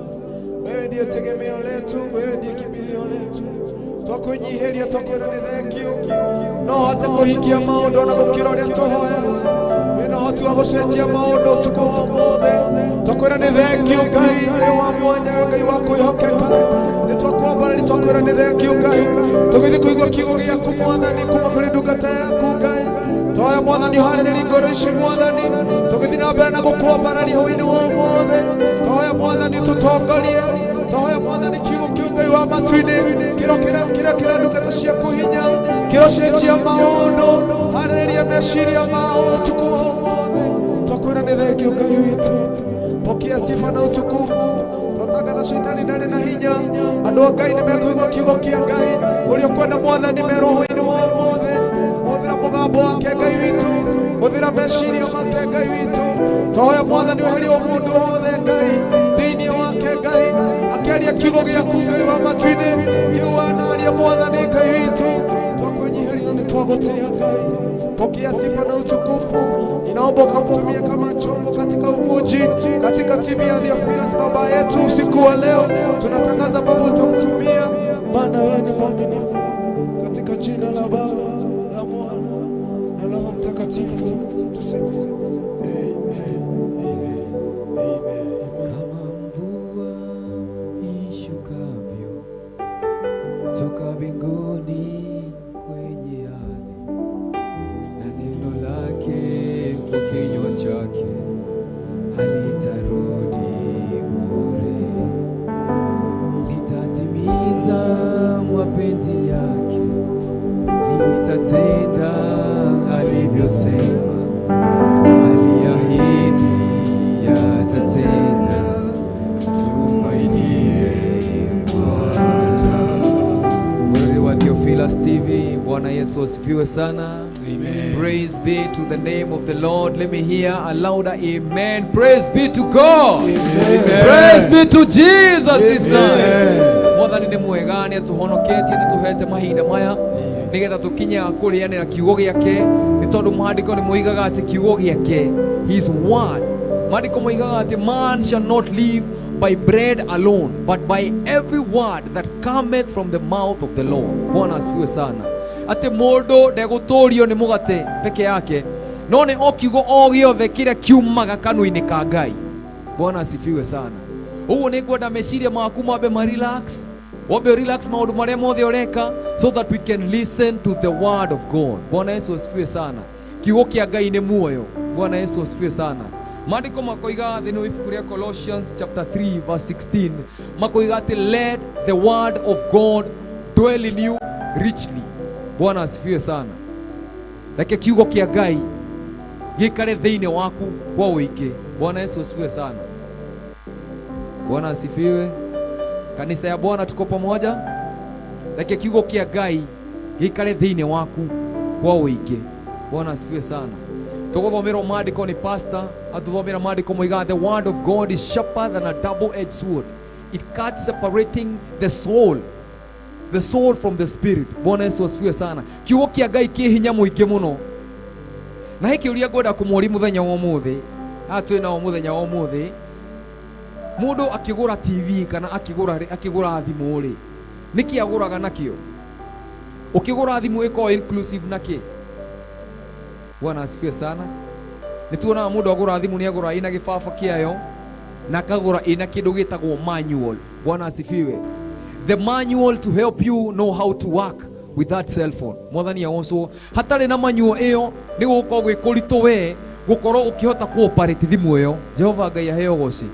wewe, ndiye tegemeo letu, wewe ndiye kimbilio letu. Twakwinyihĩria twakwĩra nĩ thengio no hote kũhingia maũndũ ona gũkĩra ũrĩa tũhoyaga. Wĩna ũhoti wa gũcenjia maũndũ ũtukũ wa ũmũthĩ. Twakwĩra nĩ thengio Ngai, wĩ wa mwanya, wĩ Ngai wa kwĩhokeka. Nĩ twakwambarĩria twakwĩra nĩ thengio Ngai, tũgĩthiĩ kũigua kiugo gĩaku Mwathani kuma kũrĩ ndungata yaku Ngai. Twoya Mwathani ũharĩrĩrie ngoro ici Mwathani, tũgĩthiĩ na mbere na gũkwambararia hwaĩ-inĩ wa ũmũthĩ. Twoya Mwathani ũtũtongorie, twoya Mwathani kiugo kĩu Ngai wa matu-inĩ kĩro kĩrĩa kĩra ndungata ciaku hinya, kĩrocenjia maũndũ, harĩrĩria meciria mao ũtukũ wa ũmũthĩ. Twakwĩra nĩ thengio Ngai witũ, pokea sifa na utukufu. Twatangatha shaitani ndarĩ na hinya, andũ a Ngai nĩ mekũigua kiugo kĩa Ngai ũrĩa ũkwenda Mwathani me roho-inĩ wa ũmũthĩ. Hũthĩra mũgambo wake Ngai witũ, hũthĩra meciria make Ngai witũ. Twahoya Mwathani weherie ũmũndũ wothe Ngai thĩinĩ wake Ngai, akĩaria kiugo gĩaku Ngai wa matu-inĩ kĩu wanaria Mwathani Ngai witũ. Twakwĩnyihĩria nĩ twagũtĩĩa Ngai, pokea sifa na utukufu. Ninaomba ukamtumie kama chombo katika uvuji katika TV ya Theophilus baba yetu. Usiku wa leo tunatangaza Baba utamtumia, maana wewe ni mwaminifu. Katika jina la Baba la Mwana na Roho Mtakatifu tuseme amen, amen, amen. Kama mvua ishukavyo toka mbinguni kwenye ardhi, na neno lake kwa kinywa chake halitarudi bure, litatimiza mapenzi yake, litatenda alivyosema, aliahidi yatatenda. Tumainie Bwana. Wewe wa Theophilus TV, Bwana Yesu asifiwe sana. Amen. Praise be to the name of the Lord. Let me hear a louder amen. Praise be to God. Amen. Praise be to Jesus this night. Mwathani nĩ mwega, nĩ atũhonoketie, nĩ tũhete mahinda maya nĩgetha tũkinye kũrĩanĩra kiugo gĩake, nĩ tondũ maandĩko nĩ moigaga atĩ kiugo gĩake, his word, maandĩko moigaga atĩ man shall not live by bread alone but by every word that cometh from the mouth of the Lord. Bwana asifiwe sana. Atĩ mũndũ ndegũtũrio nĩ mũgate peke yake, no nĩ o kiugo o gĩothe kĩrĩa kiumaga kanua-inĩ ka Ngai. Bwana asifiwe sana. Ũguo nĩ ngwenda meciria maku mambe ma relax, wambe relax maũndũ marĩa mothe ũreka, so that we can listen to the word of God. Bwana Yesu asifiwe sana. Kiugo kĩa Ngai nĩ muoyo. Bwana Yesu asifiwe sana. Maandĩko makoiga thĩinĩ wa ibuku rĩa Colossians chapter 3 verse 16, makoiga atĩ let the word of God dwell in you richly. Bwana asifiwe sana. Reke kiugo kĩa Ngai gĩikare thĩinĩ waku kwa ũingĩ. Bwana Yesu asifiwe sana. Bwana asifiwe. Kanisa ya Bwana, tuko pamoja. Reke kiugo kĩa Ngai gĩikare thĩinĩ waku kwa ũingĩ. Bwana asifiwe sana. Tũgũthomerwo maandĩko nĩ pastor, atũthomera maandĩko moigaga the word of God is sharper than a double-edged sword. It cuts, separating the soul from the spirit. Bwana Yesu asifiwe sana. Kiugo kĩa Ngai kĩ hinya mũingĩ mũno. Na he kĩũria ngwenda kũmũria mũthenya wa ũmũthĩ, haha twĩ nao mũthenya wa ũmũthĩ, mũndũ akĩgũra TV kana akĩgũra thimũ rĩ, nĩkĩ agũraga nakĩo? Ũkĩgũra thimũ ĩkoragwo inclusive na kĩ? Bwana asifiwe sana. Nĩ tuonaga mũndũ agũra thimũ nĩ agũra ĩna gĩbaba kĩayo na akagũra ĩna kĩndũ gĩtagwo manual. Bwana asifiwe. The manual to help you know how to work with that cell phone. Mwathani agocwo. Hatarĩ na manual ĩyo nĩ gũgũkorwo gwĩ kũritũ we gũkorwo ũkĩhota kũoperate thimũ ĩyo. Jehova Ngai aheo ũgoci.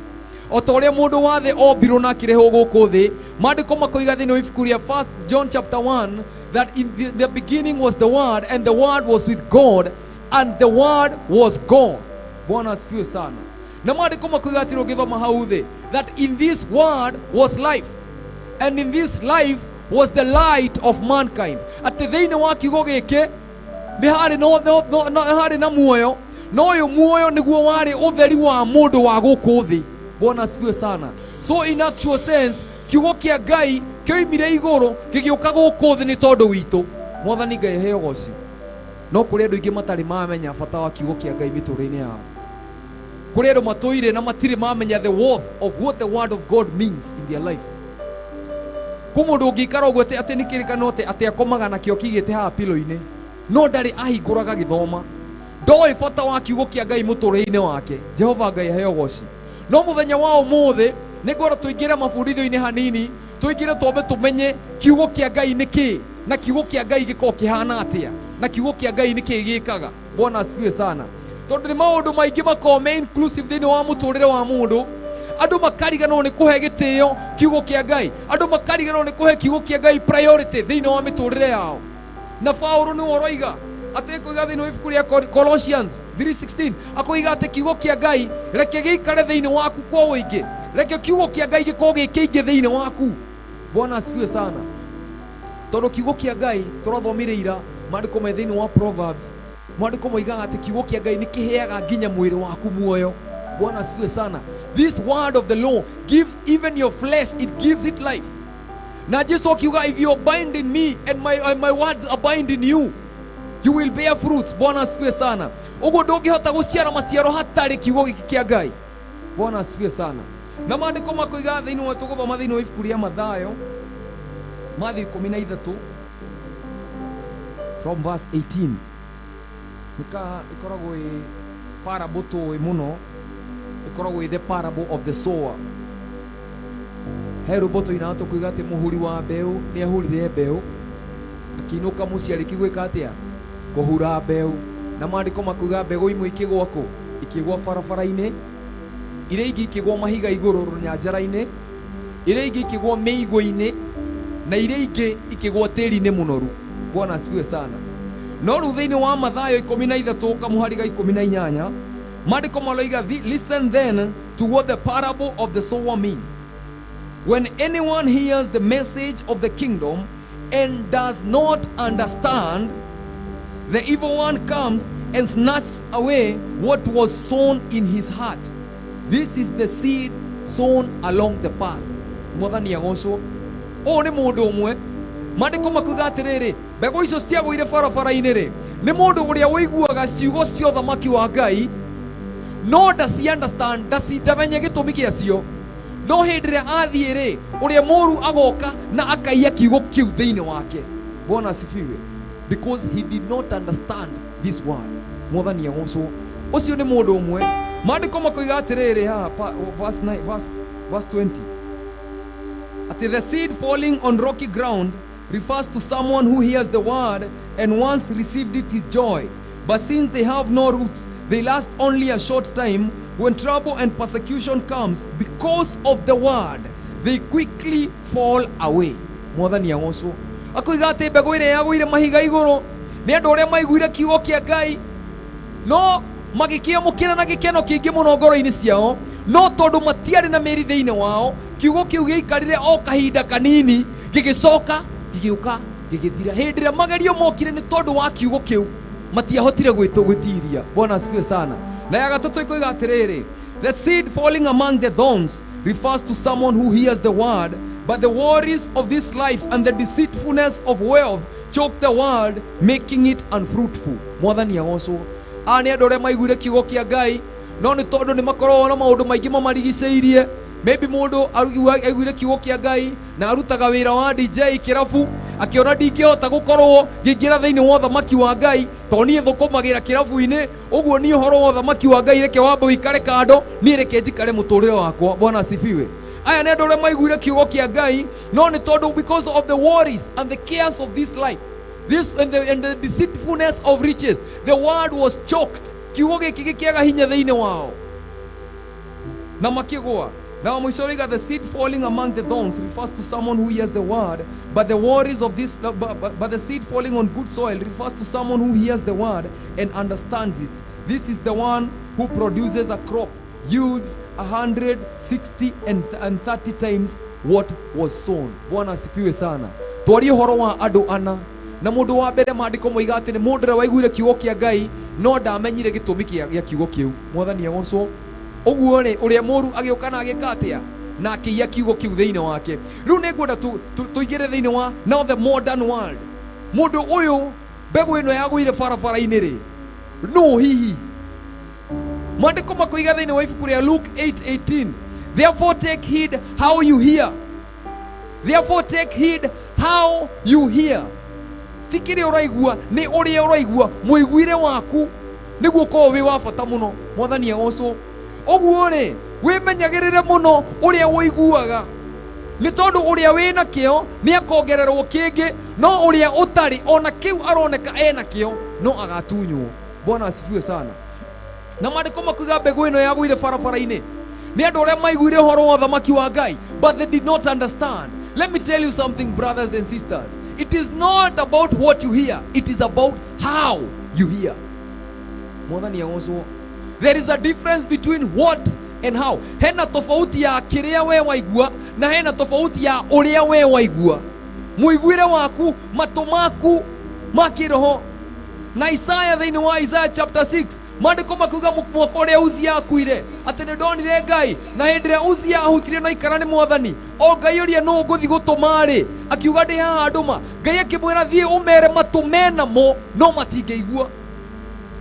O ta ũrĩa mũndũ wa thĩ ombirwo na akĩrehwo gũkũ thĩ, maandĩko makoiga thĩinĩ wa ibuku rĩa 1 John chapter 1 that in the beginning was the word, and the word was with God, and the word was God. Bwana asifiwe sana. Na maandĩko makoiga atĩrĩ, ũngĩthoma hau thĩ, that in this word was life, and in this life was the light of mankind. Atĩ thĩinĩ wa kiugo gĩkĩ nĩ harĩ no, no, no, no, harĩ na muoyo, na ũyũ muoyo nĩguo warĩ ũtheri wa mũndũ wa gũkũ thĩ. Bwana asifiwe sana. So in actual sense, kiugo kĩa Ngai kĩoimire igũrũ gĩgĩũka gũkũ thĩ nĩ tondũ witũ. Mwathani Ngai aheo ũgoci. No kũrĩ andũ aingĩ matarĩ mamenya bata wa kiugo kĩa Ngai mĩtũrĩre-inĩ yao. Kũrĩ andũ matũire na matirĩ mamenya the worth of what the word of God means in their life. Kwĩ mũndũ ũngĩikara ũguo atĩ atĩ nĩ kĩrĩkanĩro atĩ atĩ akomaga nakĩo kĩigĩte haha pillow-inĩ, no ndarĩ ahingũraga gĩthoma, ndoĩ bata wa kiugo kĩa Ngai mũtũrĩre-inĩ wake. Jehova Ngai aheo goci. No mũthenya wa ũmũthĩ nĩ ngwenda tũingĩre mabundithio-inĩ hanini, tũingĩre twambe tũmenye kiugo kĩa Ngai nĩ kĩĩ, na kiugo kĩa Ngai gĩkoragwo kĩhana atĩa, na kiugo kĩa Ngai nĩ kĩĩ gĩkaga. Bwana asifiwe sana. Tondũ nĩ maũndũ maingĩ makoragwo me inclusive thĩinĩ wa mũtũrĩre wa mũndũ. Andũ makariganĩrwo nĩ kũhe gĩtĩo kiugo kĩa Ngai, andũ makariganĩrwo nĩ kũhe kiugo kĩa Ngai priority thĩinĩ wa mĩtũrĩre yao. Na Paulo nĩwe ũroiga atĩ koiga thĩinĩ wa ibuku rĩa Colossians 3:16, akoiga atĩ kiugo kĩa Ngai reke gĩikare thĩinĩ waku kwa ũingĩ, reke kiugo kĩa Ngai gĩkorwo gĩ kĩingĩ thĩinĩ waku. Bwana asifiwe sana. Tondũ kiugo kĩa Ngai tũrathomire ira, maandĩko me thĩinĩ wa Proverbs, maandĩko moigaga atĩ kiugo kĩa Ngai nĩ kĩheaga nginya mwĩrĩ waku muoyo. Bwana asifiwe sana. This word of the law gives even your flesh, it gives it life. Na Jesu akiuga, if you abide in me and my words abide in you, you will bear fruits. Bwana asifiwe sana. Ũguo ndũngĩhota gũciara maciaro hatarĩ kiugo gĩkĩ kĩa Ngai. Bwana asifiwe sana. Na maandĩko makoiga thĩinĩ wa tũgũthoma thĩinĩ wa ibuku rĩa Mathayo, Mathayo ikũmi na ithatũ from verse 18. Nika ĩkoragwo ĩ parable tũĩ mũno, ĩkoragwo ĩ the parable of the sower. He rwĩmbo tũinaga tũkoiga atĩ mũhuri wa mbeũ nĩ ahurire mbeũ, akĩinũka mũciĩ arĩkia gwĩka atĩa? Kũhura mbeũ. Na maandĩko makoiga mbegũ imwe ikĩgwa kũ? Ikĩgwa barabara-inĩ, iria ingĩ ikĩgwa mahiga igũrũ rũnyanjara-inĩ, iria ingĩ ikĩgwa mĩigũ-inĩ, na iria ingĩ ikĩgwa tĩri-inĩ mũnoru. Bwana asifiwe sana. No rĩu thĩinĩ wa Mathayo ikũmi na ithatũ kamũhari ga ikũmi na inyanya, maandĩko maroiga, listen then to what the parable of the sower means. When anyone hears the message of the kingdom and does not understand, the evil one comes and snatches away what was sown in his heart. This is the seed sown along the path. Mwathani agocwo. Ũyũ nĩ mũndũ ũmwe. Maandĩko makuiga atĩrĩrĩ, mbegũ icio ciagũire barabara-inĩ rĩ, nĩ mũndũ ũrĩa ũiguaga ciugo cia ũthamaki wa Ngai, no ndaci understand, ndaci ndamenye gĩtũmi gĩacio. No hĩndĩ ĩrĩa athiĩ rĩ, ũrĩa mũũru agoka na akaiya kiugo kĩu thĩinĩ wake. Bwana asifiwe. Because he did not understand this word. Mwathani agocwo. Ũcio nĩ mũndũ ũmwe. Maandĩko makoiga atĩrĩrĩ haha, verse nine, verse 20. Atĩ the seed falling on rocky ground refers to someone who hears the word and once received it with joy. But since they have no roots, they last only a short time. When trouble and persecution comes because of the word, they quickly fall away. Mwathani agocwo. Akoiga atĩ mbegũ ĩrĩa yagũire mahiga igũrũ nĩ andũ arĩa maiguire kiugo kĩa Ngai, no magĩkĩamũkĩra na gĩkeno kĩingĩ mũno ngoro-inĩ ciao, no tondũ matiarĩ na mĩri thĩinĩ wao, kiugo kĩu gĩaikarire o kahinda kanini, gĩgĩcoka gĩgĩũka gĩgĩthira. Hĩndĩ ĩrĩa magerio mokire nĩ tondũ wa kiugo kĩu, matiahotire gwĩtiria. Bwana asifiwe sana. Na ya gatatũ ĩkoiga atĩrĩrĩ, the seed falling among the thorns refers to someone who hears the word, but the worries of this life and the deceitfulness of wealth choke the word, making it unfruitful. Mwathani agocwo. Aya nĩ andũ arĩa maiguire kiugo kĩa Ngai, no nĩ tondũ nĩ makoragwo na maũndũ maingĩ mamarigicĩirie. Maybe mũndũ aiguire kiugo kĩa Ngai na arutaga wĩra wa DJ kĩrabu, akĩona ndingĩhota gũkorwo ngĩingĩra thĩinĩ wa ũthamaki wa Ngai, tondũ niĩ thũkũmagĩra kĩrabu-inĩ, ũguo niĩ ũhoro wa ũthamaki wa Ngai reke wambe ũikare kando, niĩ reke njikare mũtũrĩre wakwa. Bwana asifiwe. Aya nĩ andũ arĩa maiguire kiugo kĩa Ngai, no nĩ tondũ because of the worries and the cares of this life, this and the deceitfulness of riches, the word was choked. Kiugo gĩkĩ gĩkĩaga hinya thĩinĩ wao na makĩgũa. Now mũico ũroiga, the seed falling among the thorns refers to someone who hears the word, but the worries of this, but the seed falling on good soil refers to someone who hears the word and understands it. This is the one who produces a crop, yields 160 and 30 times what was sown. Bwana asifiwe sana. Twarie ũhoro wa andũ ana. Na mũndũ wa mbere maandĩko moiga atĩ nĩ mũndũ ũrĩa waiguire kiugo kĩa Ngai no ndamenyire gĩtũmi gĩa kiugo kĩu. Mwathani agocwo. Ũguo rĩ, ũrĩa mũũru agĩũka na agĩka atĩa? Na akĩiya kiugo kĩu thĩinĩ wake. Rĩu nĩ ngwenda tũingĩre thĩinĩ wa now the modern world. Mũndũ ũyũ mbegũ ĩno yagũire barabara-inĩ rĩ, nũ hihi? Maandĩko makoiga thĩinĩ wa ibuku rĩa Luke 8:18, therefore take heed how you hear. Therefore take heed how you hear. Ti kĩrĩa ũraigua, nĩ ũrĩa ũraigua. Mũiguĩre waku nĩguo ũkorwo wĩ wa bata mũno. Mwathani agocwo. Ũguo rĩ, wĩmenyagĩrĩre mũno ũrĩa ũiguaga, nĩ tondũ ũrĩa wĩna kĩo nĩ akongererwo kĩngĩ, no ũrĩa ũtarĩ ona kĩu aroneka ena kĩo no agatunywo. Bwana asifiwe sana. Na maandĩko makuiga mbegũ ĩno yagũire barabara-inĩ nĩ andũ arĩa maiguire ũhoro wa ũthamaki wa Ngai, but they did not understand. Let me tell you something, brothers and sisters, it is not about what you hear, it is about how you hear. Mwathani agocwo. There is a difference between what and how. Hena tofauti ya kĩrĩa we waigua na hena tofauti ya ũrĩa we waigua. Mũiguĩre waku, matũ maku ma kĩroho. Na Isaya, thĩinĩ wa Isaya chapter 6, maandĩko makuga mwaka ũrĩa Uzia akuire, atĩ nĩ ndonire Ngai, na hĩndĩ ĩrĩa Uzia ahutirio na ikara nĩ Mwathani, o Ngai ũria nũ ngũthi gũtũma rĩ, akiuga ndĩ haha ndũma. Ngai akĩmwĩra thiĩ ũmere matũ menamo no matingĩigua,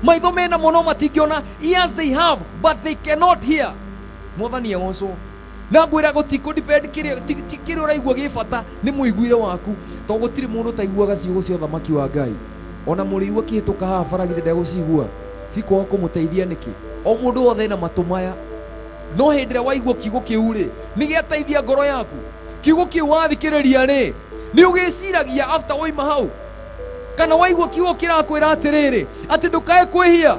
maitho menamo no matingĩona, ears they have but they cannot hear. Mwathani agocwo. Na ngwĩra gũtikũ depend kĩrĩa ti kĩrĩa ũraigua gĩ bata, nĩ mũiguĩre waku, tondũ gũtirĩ mũndũ ũtaiguaga ciugo cia ũthamaki wa Ngai. Ona mũrĩu akĩhĩtũka haha bara githĩ ndegũcigua? Cikwaga kũmũteithia nĩkĩ? O mũndũ wothe ena matũ maya, no hĩndĩ ĩrĩa waigua kiugo kĩu rĩ, nĩ gĩateithia ngoro yaku. Kiugo kĩu wathikĩrĩria rĩ, nĩ ũgĩciragia after waima hau? Kana waigua kiugo kĩrakwĩra atĩrĩrĩ, atĩ ndũkae kwĩhia,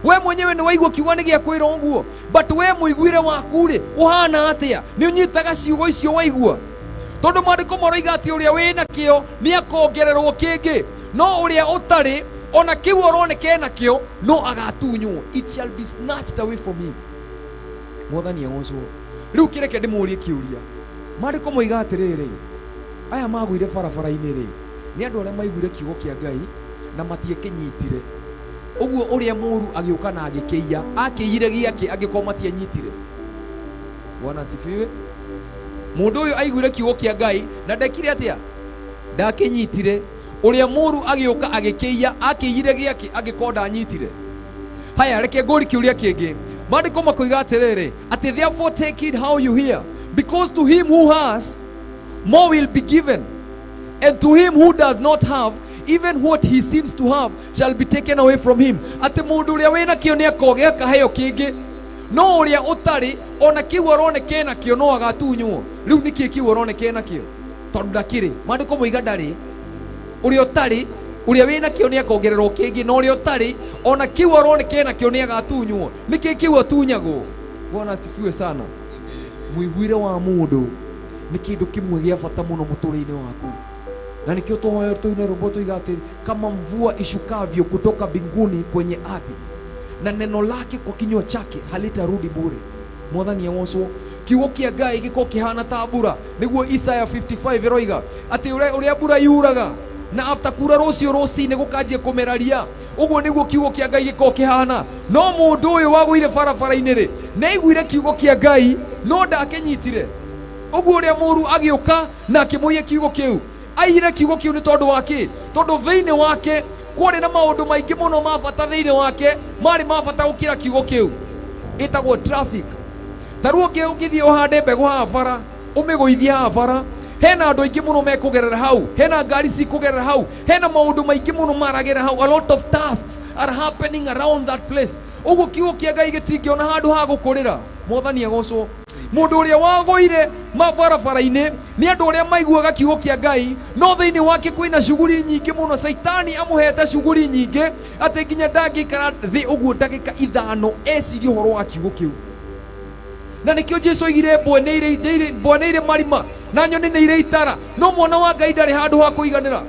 we mwenyewe nĩ waigua kiugo nĩ gĩakwĩra ũguo, but we mũiguĩre waku rĩ, ũhana atĩa? Nĩ ũnyitaga ciugo icio waigua? Tondũ maandĩko maroiga atĩ ũrĩa wĩna kĩo nĩ akongererwo kĩngĩ, no ũrĩa ũtarĩ ona kĩu aroneka ena kĩo no agatunywo. It shall be snatched away from him. Mwathani agocwo. Rĩu kĩreke ndĩmũrie kĩũria. Maandĩko moiga atĩrĩrĩ, aya magũire barabara-inĩ rĩ, nĩ andũ arĩa maiguire kiugo kĩa Ngai na matiakĩnyitire. Ũguo ũrĩa mũũru agĩũka na agĩkĩiya. Akĩiyire gĩake angĩkorwo matianyitire? Bwana asifiwe. Mũndũ ũyũ aiguire kiugo kĩa Ngai na ndekire atĩa? Ndakĩnyitire. Ũrĩa mũũru agĩũka agĩkĩiya. Akĩiyire gĩake angĩkorwo ndanyitire? Haya, reke ngũri kĩũria kĩngĩ. Maandĩko makoiga atĩrĩrĩ, atĩ therefore take heed how you hear, because to him who has, more will be given, and to him who does not have, even what he seems to have shall be taken away from him. Atĩ mũndũ ũrĩa wĩna kĩo nĩ akogĩa akaheo kĩngĩ, no ũrĩa ũtarĩ ona kĩu aroneka ena kĩo no agatunywo. Rĩu nĩkĩ kĩu aroneka ena kĩo tondũ ndakĩrĩ? Maandĩko moiga ndarĩ. Ũrĩa ũtarĩ, ũrĩa wĩna kĩo nĩ akongererwo kĩngĩ, na ũrĩa ũtarĩ ona kĩu aroneka ena kĩo nĩ agatunywo. Nĩkĩ kĩu atunyagwo? Bwana asifiwe sana. Mũiguĩre wa mũndũ nĩ kĩndũ kĩmwe gĩa bata mũno mũtũrĩre-inĩ waku, na nĩkĩo tũhoya tũine rwĩmbo tuiga atĩ kama mvua ishukavyo kutoka mbinguni kwenye ardhi, na neno lake kwa kinywa chake halitarudi bure. Mwathani agocwo. Kiugo kĩa Ngai gĩkorwo kĩhana ta mbura. Nĩguo Isaya 55 ĩroiga atĩ ũrĩa mbura yuraga na after kura rũciũ rũcinĩ gũkanjia kũmera ria, ũguo nĩguo kiugo kĩa Ngai gĩkorwo kĩhana. No mũndũ ũyũ wagũire barabara-inĩ rĩ, nĩaiguire kiugo kĩa Ngai no ndakĩnyitire. Ũguo ũrĩa mũũru agĩũka na akĩmũiya kiugo kĩu. Aiyire kiugo kĩu nĩ tondũ wa kĩ? Tondũ thĩinĩ wake kwarĩ na maũndũ maingĩ mũno ma bata, thĩinĩ wake marĩ ma bata gũkĩra kiugo kĩu. Ĩtagwo traffic. Ta rĩu ũngĩthiĩ ũhande mbegũ haha bara, ũmĩgũithie haha bara, hena andũ aingĩ mũno mekũgerera hau, hena ngari cikũgerera hau, hena maũndũ maingĩ mũno maragera hau. A lot of tasks are happening around that place. Ũguo kiugo kĩa Ngai gĩtingĩona handũ ha gũkũrĩra. Mwathani agocwo. Mũndũ ũrĩa wagũire mabarabara-inĩ nĩ andũ arĩa maiguaga kiugo kĩa Ngai, no thĩinĩ wake kwĩna cuguri nyingĩ mũno. Caitani amũhete cuguri nyingĩ atĩ nginya ndangĩikara thĩ ũguo ndagĩka 5 ecirie ũhoro wa kiugo kĩu. Na nĩkĩo Jesu oigire mbwe nĩ irĩ, mbwe nĩ irĩ marima na nyoni nĩ irĩ itara, no mwana wa Ngai ndarĩ handũ ha kũiganĩra,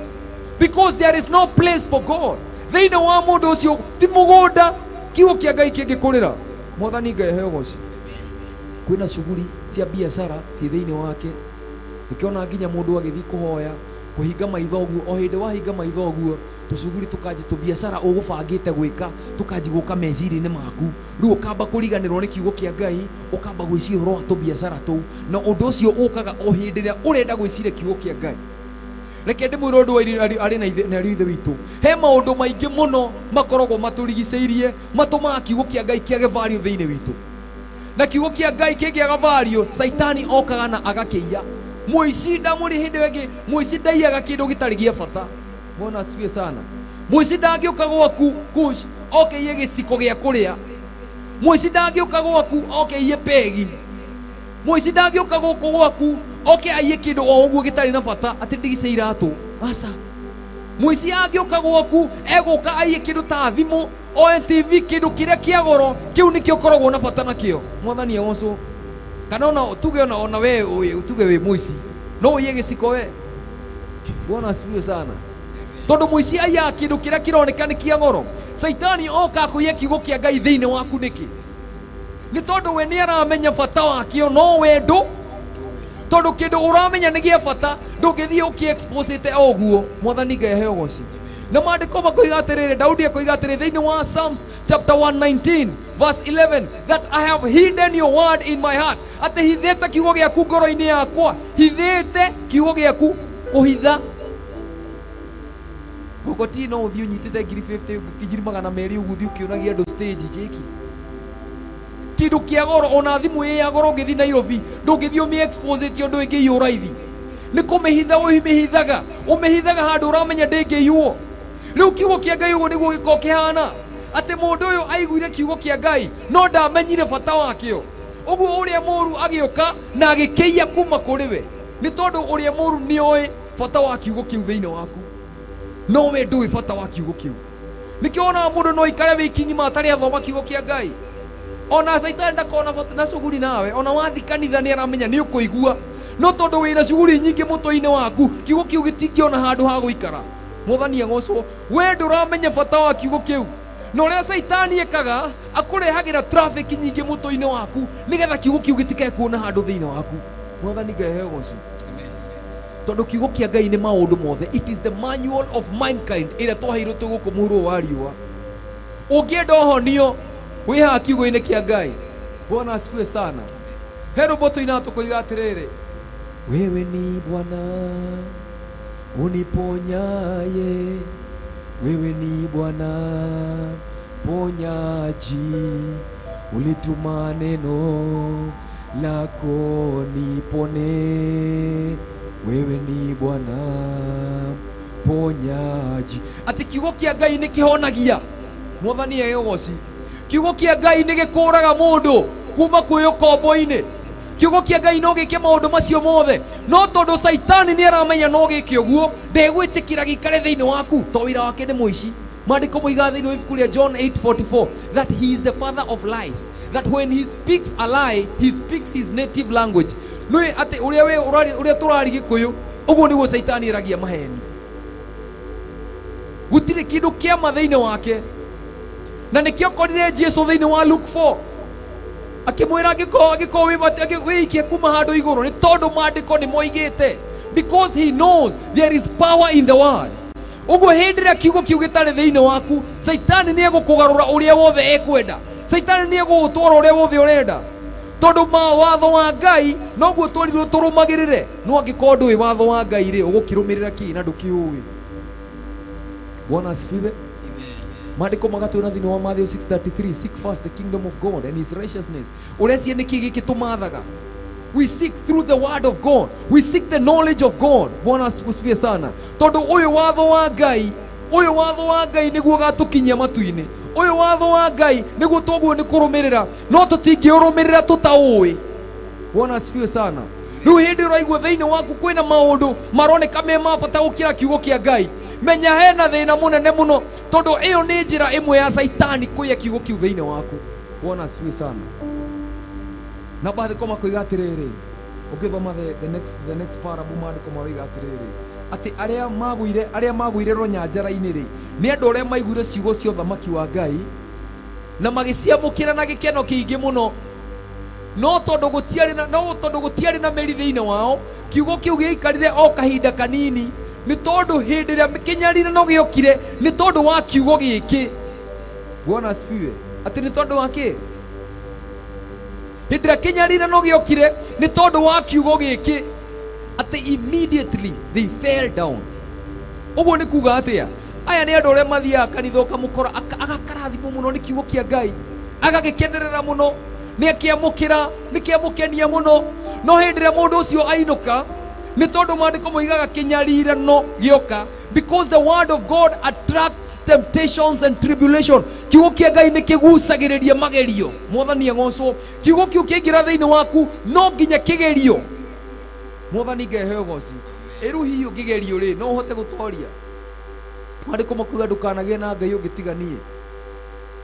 because there is no place for God thĩinĩ wa mũndũ ũcio. Ti mũgũnda kiugo kĩa Ngai kĩngĩkũrĩra. Mwathani Ngai aheo ũgoci. Kwĩna cuguri cia biacara ciĩ thĩinĩ wake. Nĩkĩona nginya mũndũ agĩthiĩ kũhoya kũhinga maitho ũguo, o hĩndĩ wahinga maitho ũguo, tũcuguri tũkanji, tũbiacara ũgũbangĩte gwĩka tũkanji gũka meciria-inĩ maku. Rĩu ũkamba kũriganĩrwo nĩ kiugo kĩa Ngai, ũkamba gwĩciria ũhoro wa tũbiacara tũu, na ũndũ ũcio ũkaga o hĩndĩ ĩrĩa ũrenda gwĩciria kiugo kĩa Ngai. Reke ndĩmwĩre ũndũ wa arĩ na ithe na ariũ ithe witũ, he maũndũ maingĩ mũno makoragwo matũrigicĩirie matũmaga kiugo kĩa Ngai kĩage value thĩinĩ witũ. Na kiugo kĩa Ngai kĩngĩaga value, Caitani okaga na agakĩiya. Mũici ndamũrĩ hĩndĩ ĩyo ĩngĩ, mũici ndaiyaga kĩndũ gĩtarĩ gĩa bata. Bwana asifiwe sana. Mũici ndangĩũka gwaku kush oke iye gĩciko gĩa kũrĩa. Mũici ndangĩũka gwaku oke iye pegi. Mũici ndangĩũka gũkũ gwaku oke aiye kĩndũ o ũguo gĩtarĩ na bata, atĩ ndigi cia iratũ. Aca. Mũici angĩũka gwaku egũka aiye kĩndũ ta thimũ, oe TV, kĩndũ kĩrĩa kĩa goro, kĩu nĩkĩo ũkoragwo na bata nakĩo. Mwathani agocwo. Kana ona tuge ona we tuge wĩ mũici, no ũiye gĩciko we. Bwana asifiwe sana. Tondũ mũici aiyaga kĩndũ kĩrĩa kĩroneka nĩ kĩa goro. Caitani oka kũiya kiugo kĩa Ngai thĩinĩ waku nĩkĩ? Nĩ tondũ we nĩ aramenya bata wakĩo, no we ndũ. Tondũ kĩndũ ũramenya nĩ gĩa bata, ndũngĩthiĩ ũkĩ-expose-ĩte o ũguo. Mwathani Ngai aheo ũgoci. Na maandĩko makoiga atĩrĩrĩ, Daudi akoiga atĩrĩrĩ thĩinĩ wa Psalms chapter 119 verse 11, that I have hidden your word in my heart. Atĩ hithĩte kiugo gĩaku ngoro-inĩ yakwa, hithĩte kiugo gĩaku. Kũhitha Kogoti no ũthiĩ ũnyitĩte ngiri 50, ngiri 200 ũguo, ũthiĩ ũkĩonagia andũ stage njĩki kĩndũ kĩa goro. Ona thimũ ĩ ya goro, ũngĩthiĩ Nairobi ndũngĩthiĩ ũmĩ expose ũndũ ĩngĩiywo raithi. Nĩ kũmĩhitha ũmĩhithaga, ũmĩhithaga handũ ũramenya ndĩngĩiywo. Rĩu kiugo kĩa Ngai ũguo nĩguo gĩkoragwo kĩhana, atĩ mũndũ ũyũ aiguire kiugo kĩa Ngai no ndamenyire bata wakĩo. Ũguo ũrĩa mũru agĩũka na agĩkĩiya kuma kũrĩ we, nĩ tondũ ũrĩa mũru nĩoĩ bata wa kiugo kĩu thĩinĩ waku, no we ndũĩ bata wa kiugo kĩu. Nĩkĩo wonaga mũndũ no aikare wiki ng'ima atarĩ athoma kiugo kĩa Ngai. Ona Caitani ndakona bata na cuguri nawe. Ona wathi kanitha nĩ aramenya nĩ ũkũigua, no tondũ wĩna cuguri nyingĩ mũtwe-inĩ waku, kiugo kĩu gĩtingĩona handũ ha gũikara. Mwathani agocwo. We ndũramenya bata wa kiugo kĩu. Na ũrĩa Caitani ekaga, akũrehagĩra traffic nyingĩ mũtwe-inĩ waku nĩgetha kiugo kĩu gĩtikae kuona handũ thĩinĩ waku. Mwathani Ngai aheo ũgoci. Tondũ kiugo kĩa Ngai nĩ maũndũ mothe. It is the manual of mankind ĩrĩa twaheirwo twĩ gũkũ mũhuro wa riũa. Ũngĩenda ũhonio, wĩ haha kiugo-inĩ kĩa Ngai. Bwana asifiwe sana. He rwĩmbo tũinaga tũkoiga atĩrĩrĩ, wewe ni Bwana uniponyaye, wewe ni Bwana ponyaji, ulituma neno lako nipone, wewe ni Bwana ponyaji. Atĩ kiugo kĩa Ngai nĩ kĩhonagia. Mwathani aheo ũgoci. Kiugo kĩa Ngai nĩ gĩkũraga mũndũ kuma kwĩ ũkombo-inĩ. Kiugo kĩa Ngai no gĩke maũndũ macio mothe, no tondũ Caitani nĩ aramenya no gĩke ũguo, ndegwĩtĩkĩra gĩikare thĩinĩ waku, to wĩra wake nĩ mũici. Maandĩko moigaga thĩinĩ wa ibuku rĩa John 8:44 that he is the father of lies, that when he speaks a lie, he speaks his native language. Nĩ atĩ ũrĩa we ũrĩa tũrari Gĩkũyũ, ũguo nĩguo Caitani aragia maheni. Gũtirĩ kĩndũ kĩa ma thĩinĩ wake. Na nĩkĩo korire Jesu thĩinĩ wa Luke 4 akĩmwĩra, angĩkorwo wĩikie kuma handũ igũrũ, nĩ tondũ maandĩko nĩ moigĩte, because he knows there is power in the word. Ũguo hĩndĩ ĩrĩa kiugo kĩu gĩtarĩ thĩinĩ waku, Caitani nĩ egũkũgarũra ũrĩa wothe ekwenda. Caitani nĩ egũgũtwara ũrĩa wothe ũrenda, tondũ ma watho wa Ngai noguo twerirwo tũrũmagĩrĩre. No angĩkorwo ndũĩ watho wa Ngai rĩ, ũgũkĩrũmĩrĩra kĩ na ndũkĩũĩ? Bwana asifiwe. Maandĩko magatwĩra thĩinĩ wa Matthew 6:33, seek first the kingdom of God and his righteousness. Ũrecia nĩkĩ gĩkĩ tũmathaga? We seek through the word of God, we seek the knowledge of God. Bwana asifiwe sana. Tondũ ũyũ watho wa Ngai, ũyũ watho wa Ngai nĩguo ũgatũkinyia matu-inĩ. Ũyũ watho wa Ngai nĩguo twaguo nĩ kũrũmĩrĩra, no tũtingĩũrũmĩrĩra tũtaũĩ. Bwana asifiwe sana. Rĩu hĩndĩ ũraigua thĩinĩ waku kwĩna maũndũ maroneka me ma bata gũkĩra kiugo kĩa Ngai, menya hena thĩna mũnene mũno, tondũ ĩyo nĩ njĩra ĩmwe ya Caitani kũiya kiugo kĩu thĩinĩ waku. Bwana asifiwe sana. Na maandĩko makoiga atĩrĩrĩ, ũngĩthoma the next parable, maandĩko maroiga atĩrĩrĩ, atĩ arĩa magũire rũnyanjara-inĩ rĩ, nĩ andũ arĩa maiguire ciugo cia ũthamaki wa Ngai na magĩciamũkĩra na gĩkeno kĩingĩ mũno, no tondũ gũtiarĩ na mĩri thĩinĩ wao, kiugo kĩu gĩaikarire o kahinda kanini, nĩ tondũ hĩndĩ ĩrĩa kĩnyarirano gĩokire nĩ tondũ wa kiugo gĩkĩ. Bwana asifiwe. Atĩ nĩ tondũ wa kĩ? Hĩndĩ ĩrĩa kĩnyarirano gĩokire nĩ tondũ wa kiugo gĩkĩ, atĩ immediately they fell down. Ũguo nĩ kuga atĩa? Aya nĩ andũ arĩa mathiaga kanitha ũkamũkora agakarathimwo mũno nĩ kiugo kĩa Ngai, agagĩkenerera mũno, nĩ akĩamũkĩra, nĩ kĩamũkenia mũno. No hĩndĩ ĩrĩa mũndũ ũcio ainũka, nĩ tondũ maandĩko moigaga kĩnyarirano gĩoka, because the word of God attracts temptations and tribulation. Kiugo kĩa Ngai nĩ kĩgucagĩrĩria magerio. Mwathani agocwo. Kiugo kĩu kĩaingĩra thĩinĩ waku no nginya kĩgerio. Mwathani Ngai aheo ũgoci. Ĩrũ hihi ũngĩgerio rĩ, no ũhote gũtoria? Maandĩko makuga ndũkanagĩe na Ngai ũngĩ tiga niĩ.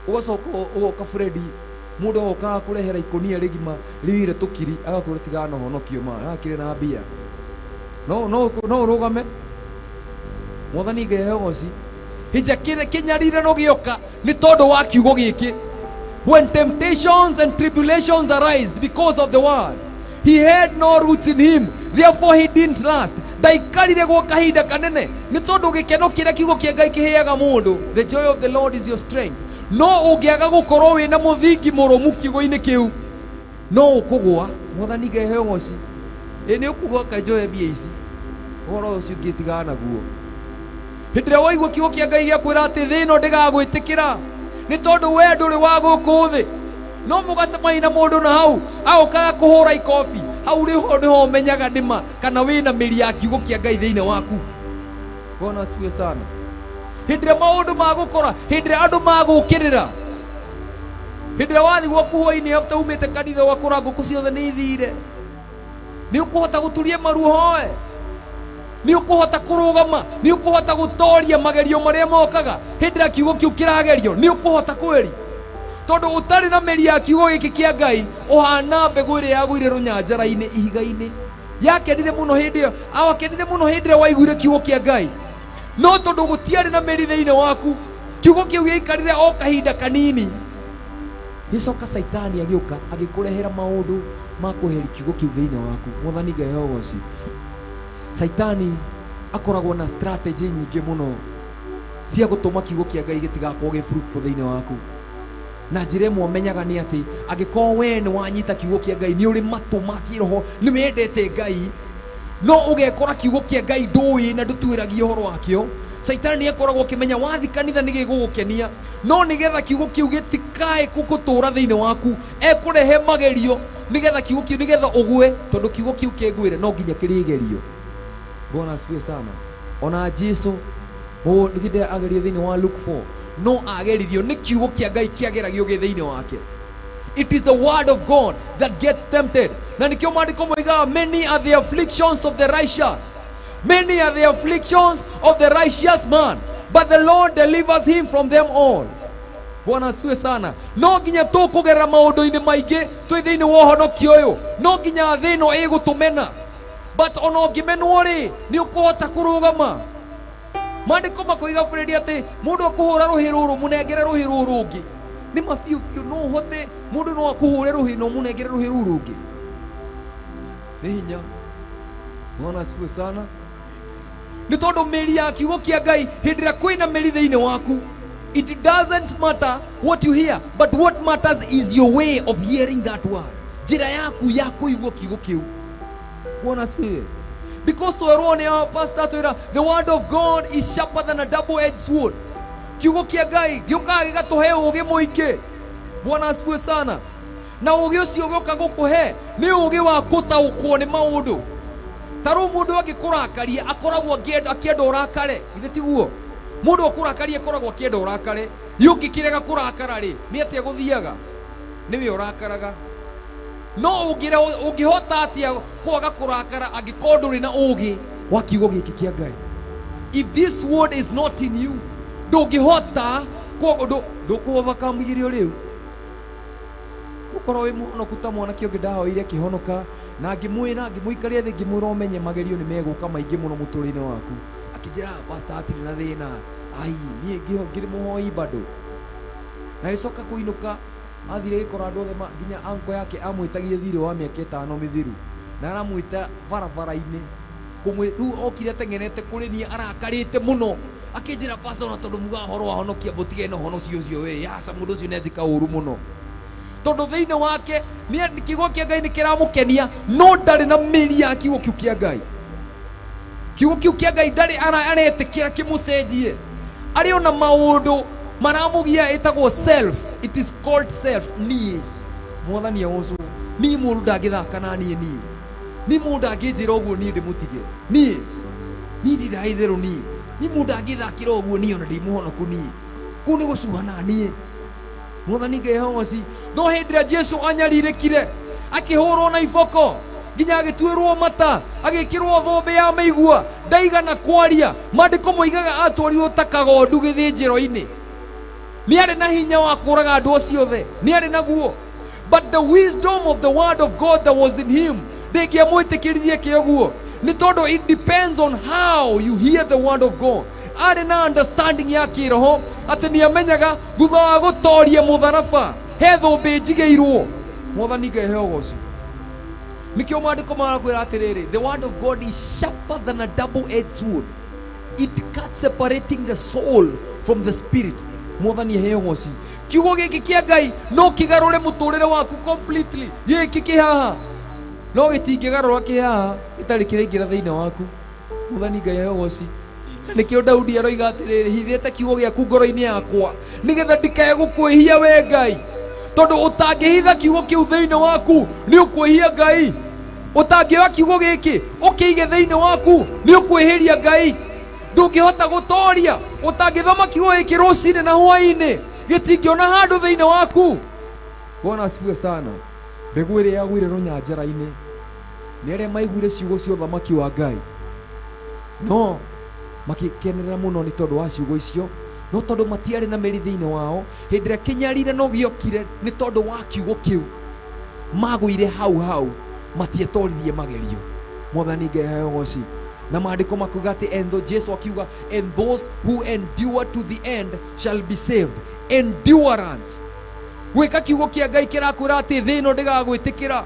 Ũgacoka ũgoka Freddy, mũndũ agoka agakũrehera ikũnia rĩgima rĩiyũire tũkiri, agakwĩra tigana na ũhonokio ma, akĩrĩ na mbia. No no no ũrũgame. Mwathani Ngai aheo ũgoci. Hĩnja kĩnyarirano gĩoka nĩ tondũ wa kiugo gĩkĩ. When temptations and tribulations arise because of the word, he had no roots in him, therefore he didn't last. Ndaikarire gwa kahinda kanene nĩ tondũ gĩkeno kĩrĩa kiugo kĩa Ngai kĩheaga mũndũ, the joy of the Lord is your strength. No ũngĩaga gũkorwo wĩna mũthingi mũrũmu kiugo-inĩ kĩu, no ũkũgũa. Mwathani Ngai aheo ũgoci. Ĩ nĩ ũkũgũa kanjoe mbia ici, ũhoro ũcio ũngĩ tigana naguo. Hĩndĩ ĩrĩa waigua kiugo kĩa Ngai gĩakwĩra atĩ thĩ ĩno ndĩgagwĩtĩkĩra nĩ tondũ we ndũrĩ wa gũkũ thĩ, no mũgacemania na mũndũ na hau agoka agakũhũra ikobi, hau nĩho nĩho ũmenyaga nĩma kana wĩna mĩri ya kiugo kĩa Ngai thĩinĩ waku. Bwana asifiwe sana. Hĩndĩ ĩrĩa maũndũ magũkora, hĩndĩ ĩrĩa andũ magũkĩrĩra, hĩndĩ ĩrĩa wathiĩ gwaku hwainĩ after umĩte kanitha ũgakora ngũkũ ciothe nĩ ithire, nĩ ũkũhota gũturia maru ũhoe? Nĩ ũkũhota kũrũgama? Nĩ ũkũhota gũtoria magerio marĩa mokaga hĩndĩ ĩrĩa kiugo kĩu kĩragerio? Nĩ ũkũhota kweri? Tondũ ũtarĩ na mĩri ya kiugo gĩkĩ kĩa Ngai, ũhana mbegũ ĩrĩa yagũire rũnyanjara-inĩ ihiga-inĩ. Yakenire mũno hĩndĩ ĩyo, awakenire mũno hĩndĩ ĩrĩa waiguire kiugo kĩa Ngai, no tondũ gũtiarĩ na mĩri thĩinĩ waku, kiugo kĩu gĩaikarire o kahinda kanini. Gĩcoka Caitani agĩũka agĩkũrehera maũndũ ma kweheria kiugo kĩu thĩinĩ waku. Mwathani Ngai aheo ũgoci. Caitani akoragwo na strategy nyingĩ mũno cia gũtũma kiugo kĩa Ngai gĩtigakorwo gĩ fruitful thĩinĩ waku. Na njĩra ĩmwe ũmenyaga nĩ atĩ angĩkorwo we nĩ wanyita kiugo kĩa Ngai, nĩ ũrĩ matũ ma kĩroho, nĩ wendete Ngai, no ũgekora kiugo kĩa Ngai ndũĩ na ndũtuĩragia ũhoro wakĩo. Caitani nĩ akoragwo akĩmenya wathi kanitha nĩ gĩgũgũkenia, no nĩgetha kiugo kĩu gĩtikae gũtũũra thĩinĩ waku, ekũrehe magerio nĩgetha kiugo kĩu, nĩgetha ũgwe, tondũ kiugo kĩu kĩngwĩre no nginya kĩrĩgerio. Bwana asifiwe sana. Ona Jesu hĩndĩ agerio thĩinĩ wa Luke 4, no ageririo nĩ kiugo kĩa Ngai kĩageragio gĩ thĩinĩ wake. It is the word of God that gets tempted. Na nĩkĩo maandĩko moigaga many are the afflictions of the righteous. Many are the afflictions of the righteous man, but the Lord delivers him from them all. Bwana asifiwe sana. No nginya tũkũgerera maũndũ-inĩ maingĩ twĩ thĩinĩ wa ũhonokio ũyũ. No nginya thĩ ĩno ĩgũtũmena. But ona ũngĩmenwo rĩ, nĩ ũkũhota kũrũgama. Maandĩko makoiga Fred atĩ mũndũ akũhũra rũhĩ rũrũ mũnengere rũhĩ rũrũ rũngĩ. Nĩ ma biũ biũ no ũhote mũndũ no akũhũre rũhĩ no mũnengere rũhĩ rũu rũngĩ. Nĩ hinya. Bwana asifiwe sana. Nĩ tondũ mĩri ya kiugo kĩa Ngai, hĩndĩ ĩrĩa kwĩna mĩri thĩinĩ waku, it doesn't matter what you hear, but what matters is your way of hearing that word. Njĩra yaku ya kũigua kiugo kĩu. Bwana asifiwe. Because twerwo nĩ our pastor twĩra the word of God is sharper than a double-edged sword. Kiugo kĩa Ngai gĩũkaga gĩgatũhe ũũgĩ mũingĩ. Bwana asifiwe sana. Na ũũgĩ ũcio ũgĩũka gũkũhe nĩ ũũgĩ wa gũtaũkwo nĩ maũndũ. Ta rĩu mũndũ angĩkũrakaria akoragwo akĩenda ũrakare, githĩ tiguo? Mũndũ akũrakaria akoragwo akĩenda ũrakare. Ĩ ũngĩkĩrega kũrakara rĩ, nĩ atĩa gũthiaga? Nĩwe ũrakaraga. No ũngĩhota atĩa kwaga kũrakara angĩkorwo ndũrĩ na ũũgĩ wa kiugo gĩkĩ kĩa Ngai? If this word is not in you, ndũngĩhota ndũkũ overcome igerio rĩu. Ũkorwo wĩ mũhonoku ta mwanake ũngĩ ndahoire akĩhonoka, na ngĩmwĩra, ngĩmũikaria thĩ, ngĩmwĩra ũmenye magerio nĩ megũka maingĩ mũno mũtũrĩre-inĩ waku. Akĩnjĩra, pastor hatirĩ na thĩna, ai niĩ ngĩrĩ mũhoi bado. Na agĩcoka kũinũka, athire agĩkora andũ othe nginya uncle yake amwĩtagia thirĩ wa mĩaka ĩtano mĩthiru, na aramwĩta barabara-inĩ. Rĩu okire ateng'erete kũrĩ niĩ arakarĩte mũno, akĩnjĩra pastor, ona tondũ mugaga ũhoro wa honokia, mũtigane na ũhoro ũcio ũcio we, aca mũndũ ũcio nĩ anjĩka ũru mũno. Tondũ thĩinĩ wake kiugo kĩa Ngai nĩ kĩramũkenia, no ndarĩ na mĩri ya kiugo kĩu kĩa Ngai. Kiugo kĩu kĩa Ngai ndarĩ aretĩkĩra kĩmũcenjie. Arĩ ona maũndũ maramũgia ĩtagwo self. It is called self. Niĩ mwathani agocwo, niĩ mũndũ ndangĩthaka na niĩ, niĩ niĩ mũndũ ndangĩnjĩra ũguo, niĩ ndĩmũtige, niĩ niĩ ndindaga itherũ, niĩ niĩ mũndũ ndangĩthakĩra ũguo, niĩ ona ndĩ mũhonoku, niĩ kũu nĩ gũcuha na niĩ mwathani Ngai hogoci. No hĩndĩ ĩrĩa Jesu anyarirĩkire, akĩhũrwo na iboko nginya agĩtuĩrwo mata, agĩkĩrwo thũmbĩ ya mĩigua, ndaigana kwaria. Maandĩko moigaga atwarirwo ta kagondu gĩthĩnjĩro-inĩ. Nĩ arĩ na hinya wa kũraga andũ acio othe, nĩ arĩ naguo, but the wisdom of the word of God that was in him ndĩngĩamwĩtĩkĩririe kĩ ũguo, nĩ tondũ it depends on how you hear the word of God. Arĩ na understanding ya kĩroho atĩ nĩ amenyaga thutha wa gũtoria mũtharaba he thũmbĩ njigĩirwo. Mwathani Ngai heo ũgoci. Nĩkĩo maandĩko marakwĩra atĩrĩrĩ, the word of God is sharper than a double edged sword, it cuts, separating the soul from the spirit. Mwathani aheo ũgoci. Kiugo gĩkĩ kĩa Ngai no kĩgarũre mũtũrĩre waku completely. Gĩkĩ kĩ haha no gĩtingĩgarũra kĩ haha gĩtarĩ kĩraingĩra thĩinĩ waku. Mwathani Ngai aheo ũgoci. Nĩkĩo Daudi aroiga atĩrĩrĩ, hithĩte kiugo gĩaku ngoro-inĩ yakwa nĩgetha ndikae gũkwĩhia we Ngai. Tondũ ũtangĩhitha kiugo kĩu thĩinĩ waku, nĩ ũkwĩhia Ngai. Ũtangĩoya kiugo gĩkĩ ũkĩige thĩinĩ waku, nĩ ũkwĩhĩria Ngai. Ndũngĩhota gũtoria ũtangĩthoma kiugo gĩkĩ rũcinĩ na hwaĩ-inĩ, gĩtingĩona handũ thĩinĩ waku. Bwana asifiwe sana. Mbegũ ĩrĩa yagũire rũnyanjara-inĩ nĩ arĩa maiguire ciugo cia ũthamaki wa Ngai, no makĩkenerera mũno nĩ tondũ wa ciugo icio, no tondũ matiarĩ na mĩri thĩinĩ wao, hĩndĩ ĩrĩa kĩnyarirano gĩokire nĩ tondũ wa kiugo kĩu, magũire hau hau, matiatoririe magerio. Mwathani Ngai aheo ũgoci. Na maandĩko makuga atĩ, and Jesu akiuga, "And those who endure to the end shall be saved." Endurance, gwĩka kiugo kĩa Ngai kĩrakwĩra atĩ thĩ ĩno ndĩgagwĩtĩkĩra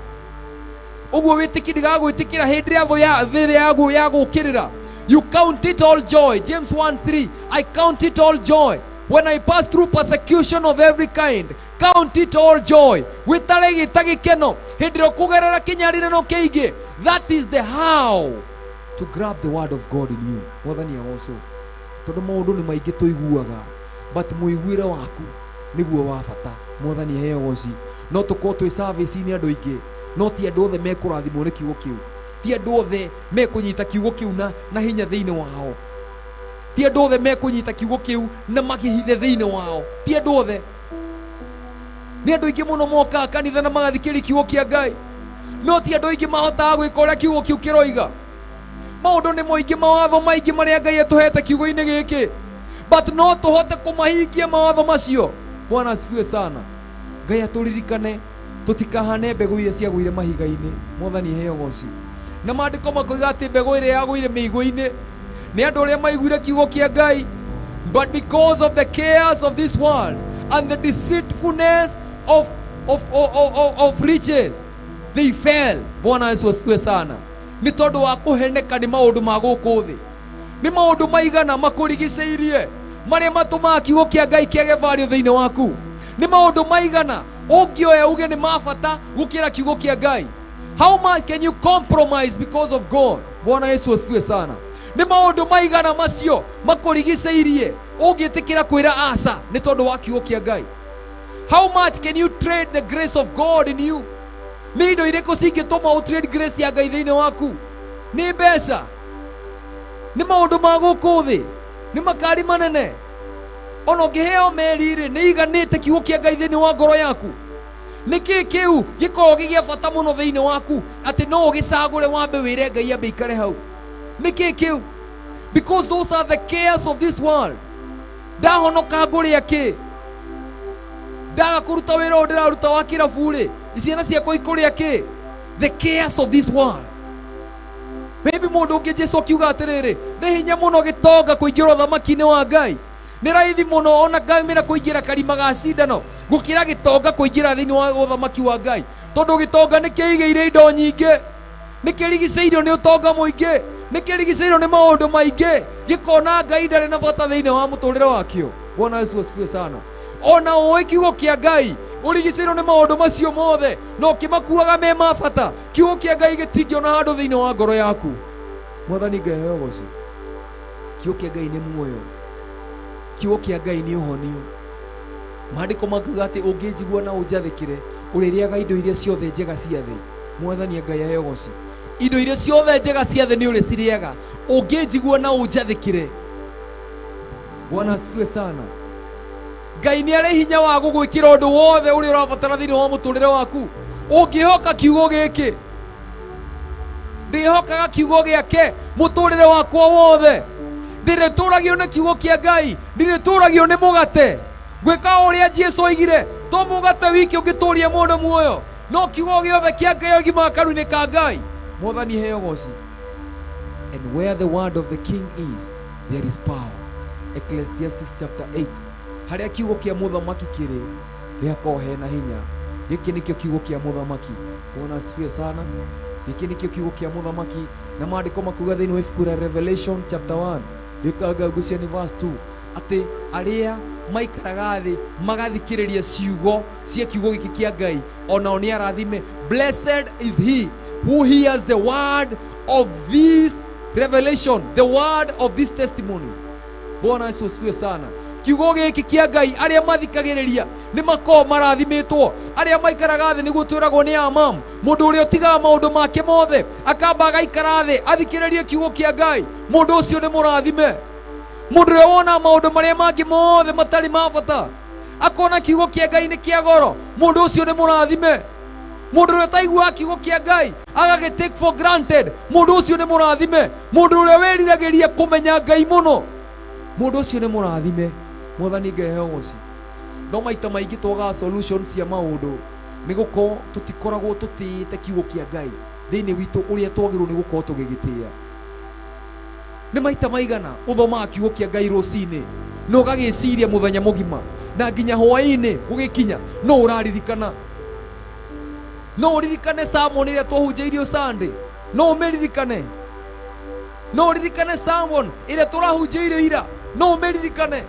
ũguo, wĩtĩki ndĩgagwĩtĩkĩra hĩndĩ ĩrĩa thũ ya thĩ ĩrĩa yagũkĩrĩra. You count it all joy. James 1:3, "I count it all joy when I pass through persecution of every kind." Count it all joy, wĩtare gĩta gĩkeno hĩndĩ ĩrĩa ũkũgerera kĩnyarirano kĩingĩ. That is the how to grab the word of God in you. Mwathani agocwo. Tondũ maũndũ nĩ maingĩ tũiguaga, but mũiguĩre waku nĩguo wa bata. Mwathani aheo ũgoci. No tũkorwo twĩ service-inĩ andũ aingĩ, no ti andũ othe mekũrathimwo nĩ kiugo kĩu, ti andũ othe mekũnyita kiugo kĩu na hinya thĩinĩ wao, ti andũ othe mekũnyita kiugo kĩu na makĩhithe thĩinĩ wao, ti andũ othe. Nĩ andũ aingĩ mũno mokaga kanitha na magathikĩrĩria kiugo kĩa Ngai, no ti andũ aingĩ mahotaga gwĩka ũrĩa kiugo kĩu kĩroiga. Maũndũ nĩ maingĩ, mawatho maingĩ marĩa Ngai atũhete kiugo-inĩ gĩkĩ, but no tũhote kũmahingia mawatho macio? Bwana asifiwe sana. Ngai atũririkane tũtikahane mbegũ iria ciagũire mahiga-inĩ. Mwathani aheo ũgoci. Na maandĩko makoiga atĩ mbegũ ĩrĩa yagũire mĩigũ-inĩ nĩ andũ arĩa maiguire kiugo kĩa Ngai, but because of the cares of this world and the deceitfulness of riches, they fell. Bwana Yesu asifiwe sana. Nĩ tondũ wa kũheneka nĩ maũndũ ma gũkũ thĩ. Nĩ maũndũ maigana makũrigicĩirie marĩa matũmaga kiugo kĩa Ngai kĩage value thĩinĩ waku? Nĩ maũndũ maigana ũngĩoya uge nĩ ma bata gũkĩra kiugo kĩa Ngai? How much can you compromise because of God? Bwana Yesu asifiwe sana. Nĩ maũndũ maigana macio makũrigicĩirie ũngĩtĩkĩra kwĩra aca nĩ tondũ wa kiugo kĩa Ngai? How much can you trade the grace of God in you? Nĩ indo irĩkũ cingĩtũma ũtrade grace ya Ngai thĩinĩ waku? Nĩ mbeca? Nĩ maũndũ ma gũkũ thĩ? Nĩ makari manene? Ona ũngĩheo meri rĩ, nĩ iganĩte kiugo kĩa Ngai thĩinĩ wa ngoro yaku? Nĩ kĩĩ kĩu gĩkoragwo gĩ gĩa bata mũno thĩinĩ waku atĩ no ũgĩcagũre wambe wĩre Ngai ambe ikare hau? Nĩ kĩĩ kĩu? Because those are the cares of this world. Ndahonoka ngũrĩa kĩ? Ndaga kũruta wĩra ũyũ ndĩraruta wa kĩrabu rĩ, ciana ciakwa ikũrĩa kĩ? The cares of this world. Maybe mũndũ ũngĩ, Jesu akiuga atĩrĩrĩ, nĩ hinya mũno gĩtonga kũingĩra ũthamaki-inĩ wa Ngai. Nĩ raithi mũno ona ngamĩra kũingĩra karima ga cindano gũkĩra gĩtonga kũingĩra thĩinĩ wa ũthamaki wa Ngai, tondũ gĩtonga nĩ kĩigĩire indo nyingĩ, nĩ kĩrigicĩirio nĩ ũtonga mũingĩ, nĩ kĩrigicĩirio nĩ maũndũ maingĩ, gĩkona Ngai ndarĩ na bata thĩinĩ wa mũtũrĩre wakĩo. Bwana Yesu asifiwe sana. Ona ũĩ kiugo kĩa Ngai, ũrigicĩirwo nĩ maũndũ macio mothe, no kĩmakuaga me ma bata, kiugo kĩa Ngai gĩtingĩona handũ thĩinĩ wa ngoro yaku. Mwathani Ngai aheo ũgoci. Kiugo kĩa Ngai nĩ muoyo, kiugo kĩa Ngai nĩ ũhonio. Maandĩko makuga atĩ ũngĩnjigua na ũnjathĩkĩre, ũrĩrĩaga indo iria ciothe njega cia thĩ. Mwathani Ngai aheo ũgoci. Indo iria ciothe njega cia thĩ nĩ ũrĩcirĩaga ũngĩnjigua na ũnjathĩkĩre. Bwana asifiwe sana. Ngai nĩ arĩ hinya wa gũgwĩkĩra ũndũ wothe ũrĩa ũrabatara thĩinĩ wa mũtũrĩre waku ũngĩhoka kiugo gĩkĩ. Ndĩhokaga kiugo gĩake mũtũrĩre wakwa wothe. Ndĩrĩtũragio nĩ kiugo kĩa Ngai, ndirĩtũragio nĩ mũgate. Ngwĩka o ũrĩa Jesu oigire, to mũgate wiki ũngĩtũria mũndũ muoyo, no kiugo gĩothe kĩa Ngai ũgimaga kanua-inĩ ka Ngai. Mwathani heo goci. And where the word of the king is, there is power. Ecclesiastes chapter 8. Harĩa kiugo kĩa mũthamaki kĩrĩ, nĩ hakoragwo hena hinya. Gĩkĩ nĩkĩo kiugo kĩa mũthamaki. Bwana asifiwe sana. Gĩkĩ nĩkĩo kiugo kĩa mũthamaki, na maandĩko makuga thĩinĩ wa ibuku rĩa Revelation chapter 1 rĩkanga ngwĩciria nĩ verse 2, atĩ arĩa maikaraga thĩ magathikĩrĩria ciugo cia kiugo gĩkĩ kĩa Ngai onao nĩ arathime. Blessed is he who hears the word of this revelation, the word of this testimony. Bwana Yesu asifiwe sana. Kiugo gĩkĩ kĩa Ngai arĩa mathikagĩrĩria nĩ makoragwo marathimĩtwo. Arĩa maikaraga thĩ, nĩguo twĩragwo nĩ amam, mũndũ ũrĩa ũtigaga maũndũ make mothe akamba agaikara thĩ athikĩrĩrie kiugo kĩa Ngai, mũndũ ũcio nĩ mũrathime. Mũndũ ũrĩa wona maũndũ marĩa mangĩ mothe matarĩ ma bata akona kiugo kĩa Ngai nĩ kĩa goro, mũndũ ũcio nĩ mũrathime. Mũndũ ũrĩa ũtaiguaga kiugo kĩa Ngai agagĩ take for granted, mũndũ ũcio nĩ mũrathime. Mũndũ ũrĩa wĩriragĩria kũmenya Ngai mũno, mũndũ ũcio nĩ mũrathime. Mwathani Ngai aheo ũgoci. No maita maingĩ twagaga solution cia maũndũ nĩ gũkorwo tũtikoragwo tũtĩĩte kiugo kĩa Ngai thĩinĩ witũ ũrĩa twagĩrĩirwo nĩ gũkorwo tũgĩgĩtĩĩa. Nĩ maita maigana ũthomaga kiugo kĩa Ngai rũcinĩ na ũgagĩciria mũthenya mũgima, na nginya hwaĩ-inĩ gũgĩkinya no ũraririkana. No ũririkane sermon ĩrĩa twahunjĩirio Sunday, no ũmĩririkane. No ũririkane sermon ĩrĩa tũrahunjĩirio ira, no ũmĩririkane.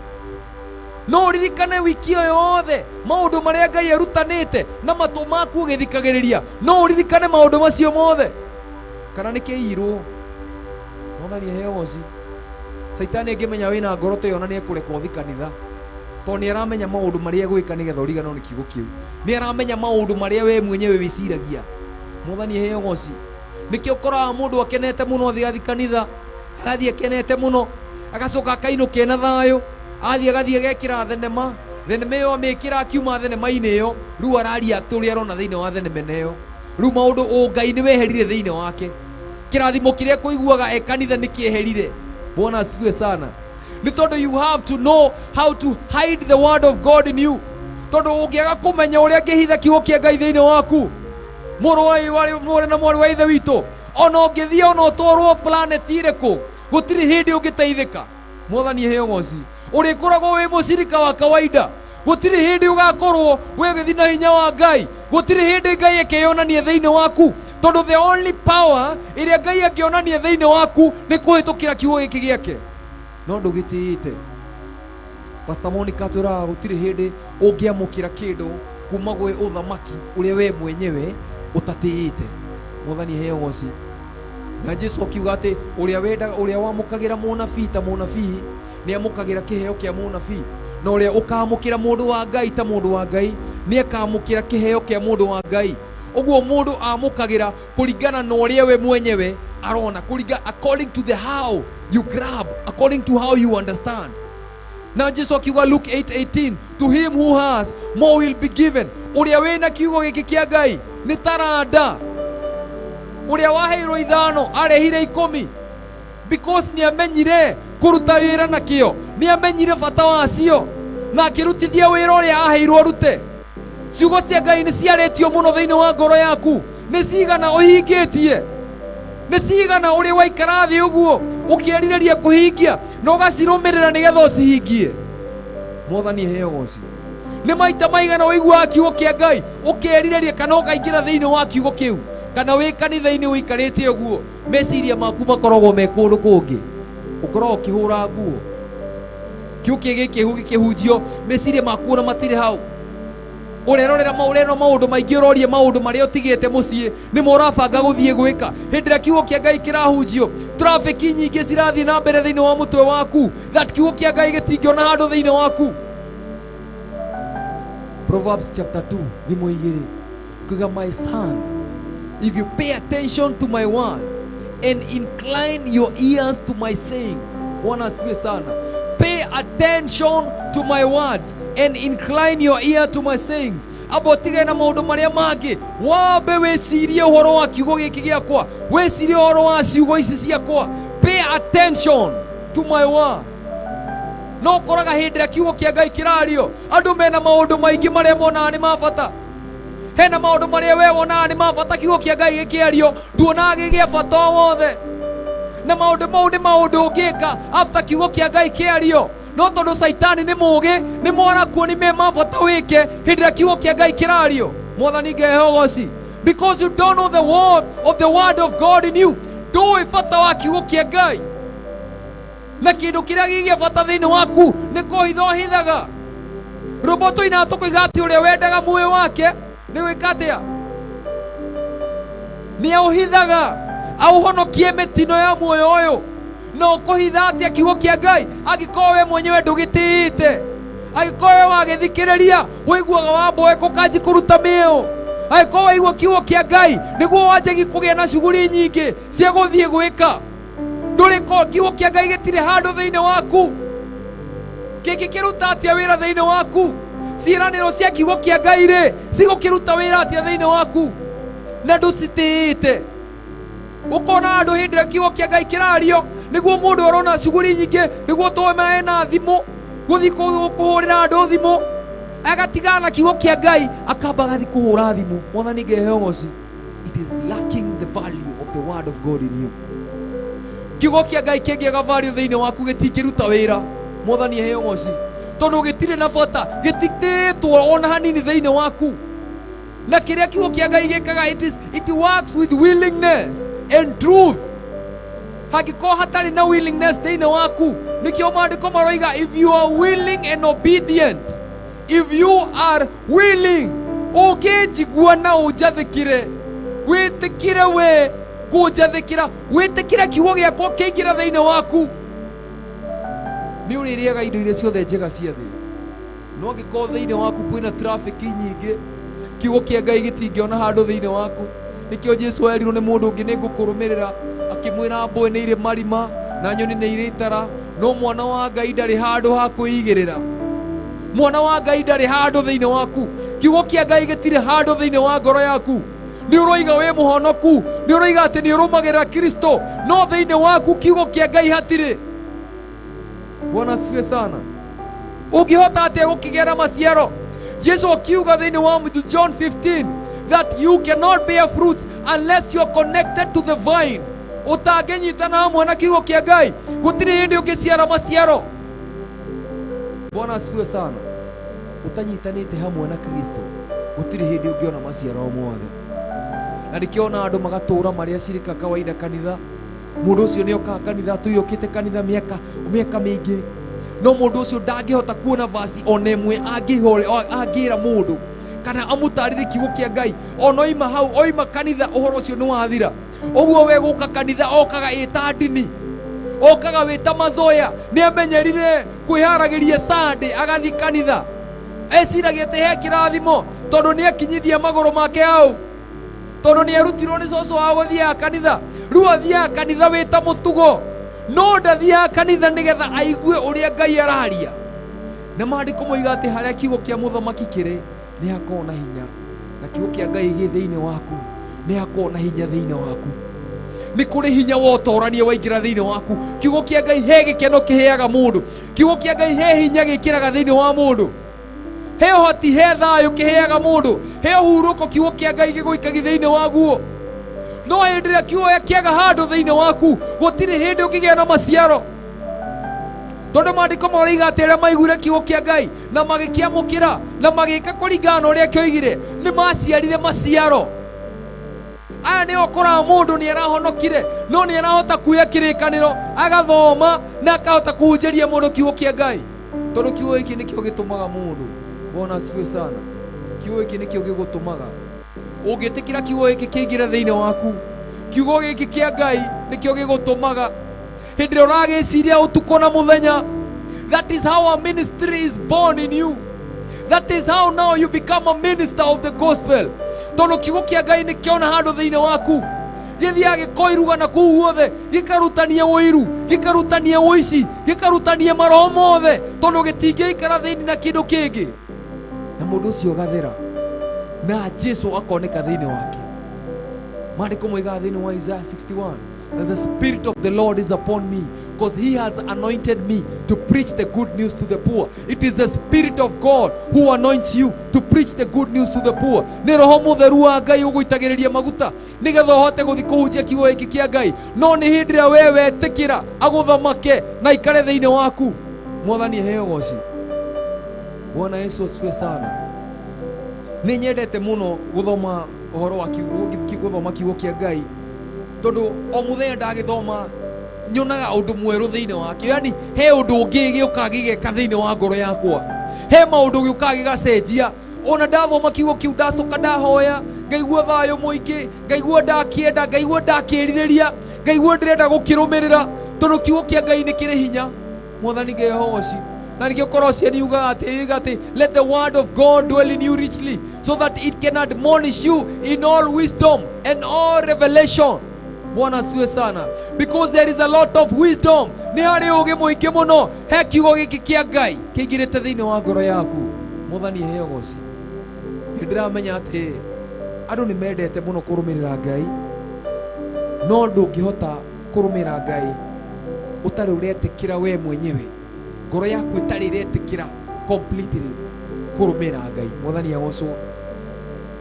No ũririkane wiki ĩyo yothe maũndũ marĩa Ngai arutanĩte na matũ maku ũgĩthikagĩrĩria, no ũririkane maũndũ macio mothe. Kana nĩ kĩirwo? Mwathani aheo ũgoci. Caitani angĩmenya wĩna ngoro ta ĩyo na nĩ ekũreka ũthi kanitha, tondũ nĩ aramenya maũndũ marĩa egwĩka nĩgetha ũriganĩrwo nĩ kiugo kĩu. Nĩ aramenya maũndũ marĩa we mwenyewe wĩciragia. Mwathani aheo ũgoci. Nĩkĩo ũkoraga mũndũ akenete mũno athiĩ athi kanitha, agathiĩ akenete mũno, agacoka akainũka ena thayũ, athiĩ agathiĩ agekĩra thenema, thenema ĩyo amĩkĩra akiuma thenema-inĩ ĩyo, rĩu arareact ũrĩa arona thĩinĩ wa thenema ĩno ĩyo. Rĩu maũndũ ũngai nĩ weherire thĩinĩ wake. Kĩrathimo kĩrĩa kũiguaga e kanitha nĩ kĩeherire. Bwana asifiwe sana. Nĩ tondũ you have to know how to hide the word of God in you. Tondũ ũngĩaga kũmenya ũrĩa ngĩhitha kiugo kĩa Ngai thĩinĩ waku, mũrũ wa mwarĩ na mwarĩ wa ithe witũ, ona ũngĩthiĩ ona ũtwarwo planet ĩrĩkũ, gũtirĩ hĩndĩ ũngĩteithĩka. Mwathani aheo ũgoci. Ũrĩkoragwo wĩ mũcirika wa kawaida. Gũtirĩ hĩndĩ ũgakorwo wĩ ũgĩthiĩ na hinya wa Ngai. Gũtirĩ hĩndĩ Ngai akeyonania thĩinĩ waku, tondũ the only power ĩrĩa Ngai angĩonania thĩinĩ waku nĩ kũhĩtũkĩra kiugo gĩkĩ gĩake. No ndũgĩtĩĩte. Pastor Monica atwĩraga gũtirĩ hĩndĩ ũngĩamũkĩra kĩndũ kuma gwĩ ũthamaki ũrĩa we mwenyewe ũtatĩĩte. Mwathani aheo ũgoci. Na Jesu akiuga atĩ ũrĩa wendaga, ũrĩa wamũkagĩra mũnabii ta mũnabii nĩ amũkagĩra kĩheo kĩa mũnabii, na ũrĩa ũkamũkĩra mũndũ wa Ngai ta mũndũ wa Ngai nĩ akamũkĩra kĩheo kĩa mũndũ wa Ngai. Ũguo mũndũ amũkagĩra kũringana na ũrĩa we mwenyewe arona, kũringa according to the how you grab, according to how you understand. Na Jesu akiuga Luke 8:18, to him who has more will be given. Ũrĩa wĩna kiugo gĩkĩ kĩa Ngai nĩ taranda. Ũrĩa waheirwo 5 arehire 10, because nĩ amenyire kũruta wĩra na kĩo, nĩ amenyire bata wacio na akĩrutithia wĩra ũrĩa aheirwo arute. Ciugo cia Ngai nĩ ciarĩtio mũno thĩinĩ wa ngoro yaku, nĩ cigana ũhingĩtie, nĩ cigana ũrĩ waikara thĩ ũguo ũkĩerirĩria kũhingia na ũgacirũmĩrĩra nĩgetha ũcihingie. Mwathani aheo ũgoci. Nĩ maita maigana ũiguaga kiugo kĩa Ngai ũkerirĩria kana ũkaingĩra thĩinĩ wa kiugo kĩu, kana wĩ kanitha-inĩ ũikarĩte ũguo meciria maku makoragwo me kũndũ kũngĩ, ũkoragwo ũkĩhũra nguo, kiugo kĩu gĩkĩhunjio meciria maku ona matirĩ hau. Ũrerorera maũreno maũndũ maingĩ, ũrorie maũndũ marĩa ũtigĩte mũciĩ nĩmo ũrabanga gũthiĩ gwĩka. Hĩndĩ ĩrĩa kiugo kĩa Ngai kĩrahunjio, trafiki nyingĩ cirathiĩ na mbere thĩinĩ wa mũtwe waku, that kiugo kĩa Ngai gĩtingĩona handũ thĩinĩ waku. Proverbs chapter 2 thimo 2 kuga, my son, if you pay attention to my words and incline your ears to my sayings. Bwana asifiwe sana. Pay attention to my words and incline your ear to my sayings. Amba ũtigane na maũndũ marĩa mangĩ, wambe wĩcirie ũhoro wa kiugo gĩkĩ gĩakwa, wĩcirie ũhoro wa ciugo ici ciakwa. Pay attention to my words. No ũkoraga hĩndĩ ĩrĩa kiugo kĩa Ngai kĩrario, andũ mena maũndũ maingĩ marĩa monaga nĩ ma bata. Hena maũndũ marĩa we wonaga nĩ ma bata, kiugo kĩa Ngai gĩkĩario nduonaga gĩ gĩa bata o wothe, na maũndũ mau nĩ maũndũ ũngĩka after kiugo kĩa Ngai kĩario. No tondũ Caitani nĩ mũũgĩ, nĩ mwarakuo nĩ me ma bata wĩke hĩndĩ ĩrĩa kiugo kĩa Ngai kĩrario. Mwathani Ngai ũgoci, because you don't know the word of the word of God in you. Ndũĩ bata wa kiugo kĩa Ngai, na kĩndũ kĩrĩa gĩ gĩa bata thĩinĩ waku nĩ kũhitha ũhithaga. Rwĩmbo tũinaga tũkoiga atĩ ũrĩa wendaga muoyo wake nĩ gwĩka atĩa? Nĩ aũhithaga aũhonokie mĩtino ya muoyo ũyũ. Na ũkũhitha atĩa kiugo kĩa Ngai angĩkorwo we mwenyewe ndũgĩtĩĩte? Angĩkorwo we wagĩthikĩrĩria ũiguaga wamboeka ũkanji kũruta mĩũ, angĩkorwo waigua kiugo kĩa Ngai nĩguo wanjagi kũgĩa na cuguri nyingĩ cia gũthiĩ gwĩka, ndũrĩ kiugo kĩa Ngai gĩtirĩ handũ thĩinĩ waku. Kĩngĩkĩruta atĩa wĩra thĩinĩ waku? Ciĩranĩro cia kiugo kĩa Ngai rĩ, cigũkĩruta wĩra atĩa thĩinĩ waku na ndũcitĩĩte? Ũkona andũ hĩndĩ ĩrĩa kiugo kĩa Ngai kĩrario nĩguo mũndũ arona cuguri nyingĩ, nĩguo tũĩ ena thimũ, gũthiĩ kũhũrĩra andũ thimũ, agatigana na kiugo kĩa Ngai akamba agathiĩ kũhũra thimũ. Mwathani Ngai ũgoci. It is lacking the value of the word of God in you. Kiugo kĩa Ngai kĩngĩaga value thĩinĩ waku gĩtingĩruta wĩra. Mwathani aheo ũgoci, tondũ gĩtirĩ na bata, gĩtitĩtwo ona hanini thĩinĩ waku. Na kĩrĩa kiugo kĩa Ngai gĩkaga, it works with willingness and truth. Hangĩkorwo hatarĩ na willingness thĩinĩ waku, nĩkĩo maandĩko maroiga, if you are willing and obedient, if you are willing, ũngĩnjigua na ũnjathĩkĩre, wĩtĩkĩre we kũnjathĩkĩra, wĩtĩkĩre kiugo gĩakwa kĩingĩre thĩinĩ waku, nĩ ũrĩrĩaga indo iria ciothe njega cia thĩ. No angĩkorwo thĩinĩ waku kwĩna traffic nyingĩ, kiugo kĩa Ngai gĩtingĩona handũ thĩinĩ waku. Nĩkĩo Jesu erirwo nĩ mũndũ ũngĩ, nĩ ngũkũrũmĩrĩra, akĩmwĩra mbũĩ nĩ irĩ marima na nyoni nĩ irĩ itara, no mwana wa Ngai ndarĩ handũ ha kwĩigĩrĩra. Mwana wa Ngai ndarĩ handũ thĩinĩ waku. Kiugo kĩa Ngai gĩtirĩ handũ thĩinĩ wa ngoro yaku. Nĩ ũroiga wĩ mũhonoku, nĩ ũroiga atĩ nĩ ũrũmagĩrĩra Kristo, no thĩinĩ waku kiugo kĩa Ngai hatirĩ. Bwana asifiwe sana. Ũngĩhota atĩa gũkĩgĩa na maciaro? Jesu akiuga thĩinĩ wa John 15 that you cannot bear fruits unless you're connected to the vine. Ũtangĩnyitana hamwe na kiugo kĩa Ngai, gũtirĩ hĩndĩ ũngĩciara maciaro. Bwana asifiwe sana. Ũtanyitanĩte hamwe na Kristo, gũtirĩ hĩndĩ ũngĩona maciaro mothe. Na ndĩkĩona andũ magatũra marĩa cirika kawaida kanitha. Mũndũ ũcio nĩ okaga kanitha, tũiyũkĩte kanitha mĩaka mĩingĩ, no mũndũ ũcio ndangĩhota kuona vasi ona ĩmwe angĩra mũndũ kana amũtarĩrie kiugo kĩa Ngai. Ona oima hau, oima kanitha, ũhoro ũcio nĩ wathira. Ũguo we gũka kanitha okaga ĩta ndini, okaga wĩta mazoya. Nĩ amenyerire kwĩharagĩria Sunday agathiĩ kanitha, eciragia atĩ he kĩrathimo tondũ nĩ akinyithia magũrũ make hau, tondũ nĩ arutirwo nĩ cũcũ wao gũthiaga kanitha. Rĩu athiaga kanitha wĩta mũtugo, no ndathiaga kanitha nĩgetha aigue ũrĩa Ngai araria. Na maandĩko moiga atĩ harĩa kiugo kĩa mũthamaki kĩrĩ nĩ hakoragwo na hinya, na kiugo kĩa Ngai gĩ thĩinĩ waku nĩ hakoragwo na hinya thĩinĩ waku. Nĩ kũrĩ hinya wa ũtorania waingĩra thĩinĩ waku. Kiugo kĩa Ngai he gĩkeno kĩheaga mũndũ. Kiugo kĩa Ngai he hinya gĩkĩraga thĩinĩ wa mũndũ, he ũhoti, he thayũ kĩheaga mũndũ, he ũhurũko kiugo kĩa Ngai gĩgũikagi thĩinĩ waguo. No hĩndĩ ĩrĩa kiugo kĩaga handũ thĩinĩ waku, gũtirĩ hĩndĩ ũngĩgĩa na maciaro, tondũ maandĩko maroiga atĩ arĩa maiguire kiugo kĩa Ngai na magĩkĩamũkĩra na magĩka kũringana na ũrĩa kĩoigire nĩ maciarire maciaro. Aya nĩ ũkoraga mũndũ nĩ arahonokire, no nĩ arahota kuoya kĩrĩkanĩro agathoma na akahota kũhunjĩria mũndũ kiugo kĩa Ngai, tondũ kiugo gĩkĩ nĩkĩo gĩtũmaga mũndũ. Bwana asifiwe sana. Kiugo gĩkĩ nĩkĩo gĩgũtũmaga ũngĩtĩkĩra kiugo gĩkĩ kĩingĩre thĩinĩ waku. Kiugo gĩkĩ kĩa Ngai nĩkĩo gĩgũtũmaga hĩndĩ ĩrĩa ũragĩciria ũtukũ na mũthenya. That is how a ministry is born in you. That is how now you become a minister of the gospel. Tondũ kiugo kĩa Ngai nĩ kĩona handũ thĩinĩ waku, gĩthiaga gĩkoiruga na kũu guothe, gĩkarutania ũiru, gĩkarutania ũici, gĩkarutania maroho mothe, tondũ gĩtingĩikara thĩinĩ na kĩndũ kĩngĩ. Na mũndũ ũcio agathera na Jesu akoneka thĩinĩ wake. Maandĩko moigaga thĩinĩ wa Isaiah 61 that the Spirit of the Lord is upon me, because he has anointed me to preach the good news to the poor. It is the Spirit of God who anoints you to preach the good news to the poor. Nĩ Roho Mũtheru wa Ngai ũgũitagĩrĩria maguta nĩgetha ũhote gũthiĩ kũhunjia kiugo gĩkĩ kĩa Ngai. No nĩ hĩndĩ ĩrĩa we wetĩkĩra agũthamake na aikare thĩinĩ waku. Mwathani aheo goci. Bwana Yesu asifiwe sana. Nĩ nyendete mũno gũthoma ũhoro wa kiugo, gũthoma kiugo kĩa Ngai, tondũ o mũthenya ndagĩthoma nyonaga ũndũ mwerũ thĩinĩ wakĩo. Yani he ũndũ ũngĩ gĩũkaga gĩgeka thĩinĩ wa ngoro yakwa, he maũndũ gĩũkaga gĩgacenjia. Ona ndathoma kiugo kĩu, ndacoka ndahoya, ngaigua thayũ mũingĩ, ngaigua ndakĩenda, ngaigua ndakĩrirĩria, ngaigua ndĩrenda gũkĩrũmĩrĩra, tondũ kiugo kĩa Ngai nĩ kĩrĩ hinya. Mwathani Ngai ahoci. Na nĩkĩo Colossians yugaga atĩ, yugaga atĩ, let the word of God dwell in you richly, so that it can admonish you in all wisdom and all revelation. Bwana asifiwe sana. Because there is a lot of wisdom. Nĩ harĩ ũũgĩ mũingĩ mũno he kiugo gĩkĩ kĩa Ngai kĩingĩrĩte thĩinĩ wa ngoro yaku. Mwathani aheo goci. Nĩ ndĩramenya atĩ andũ nĩ mendete mũno kũrũmĩrĩra Ngai, no ndũngĩhota kũrũmĩrĩra Ngai ũtarĩ ũretĩkĩra we mwenyewe, ngoro yaku ĩtarĩ ĩretĩkĩra completely kũrũmĩrĩra Ngai. Mwathani agocwo.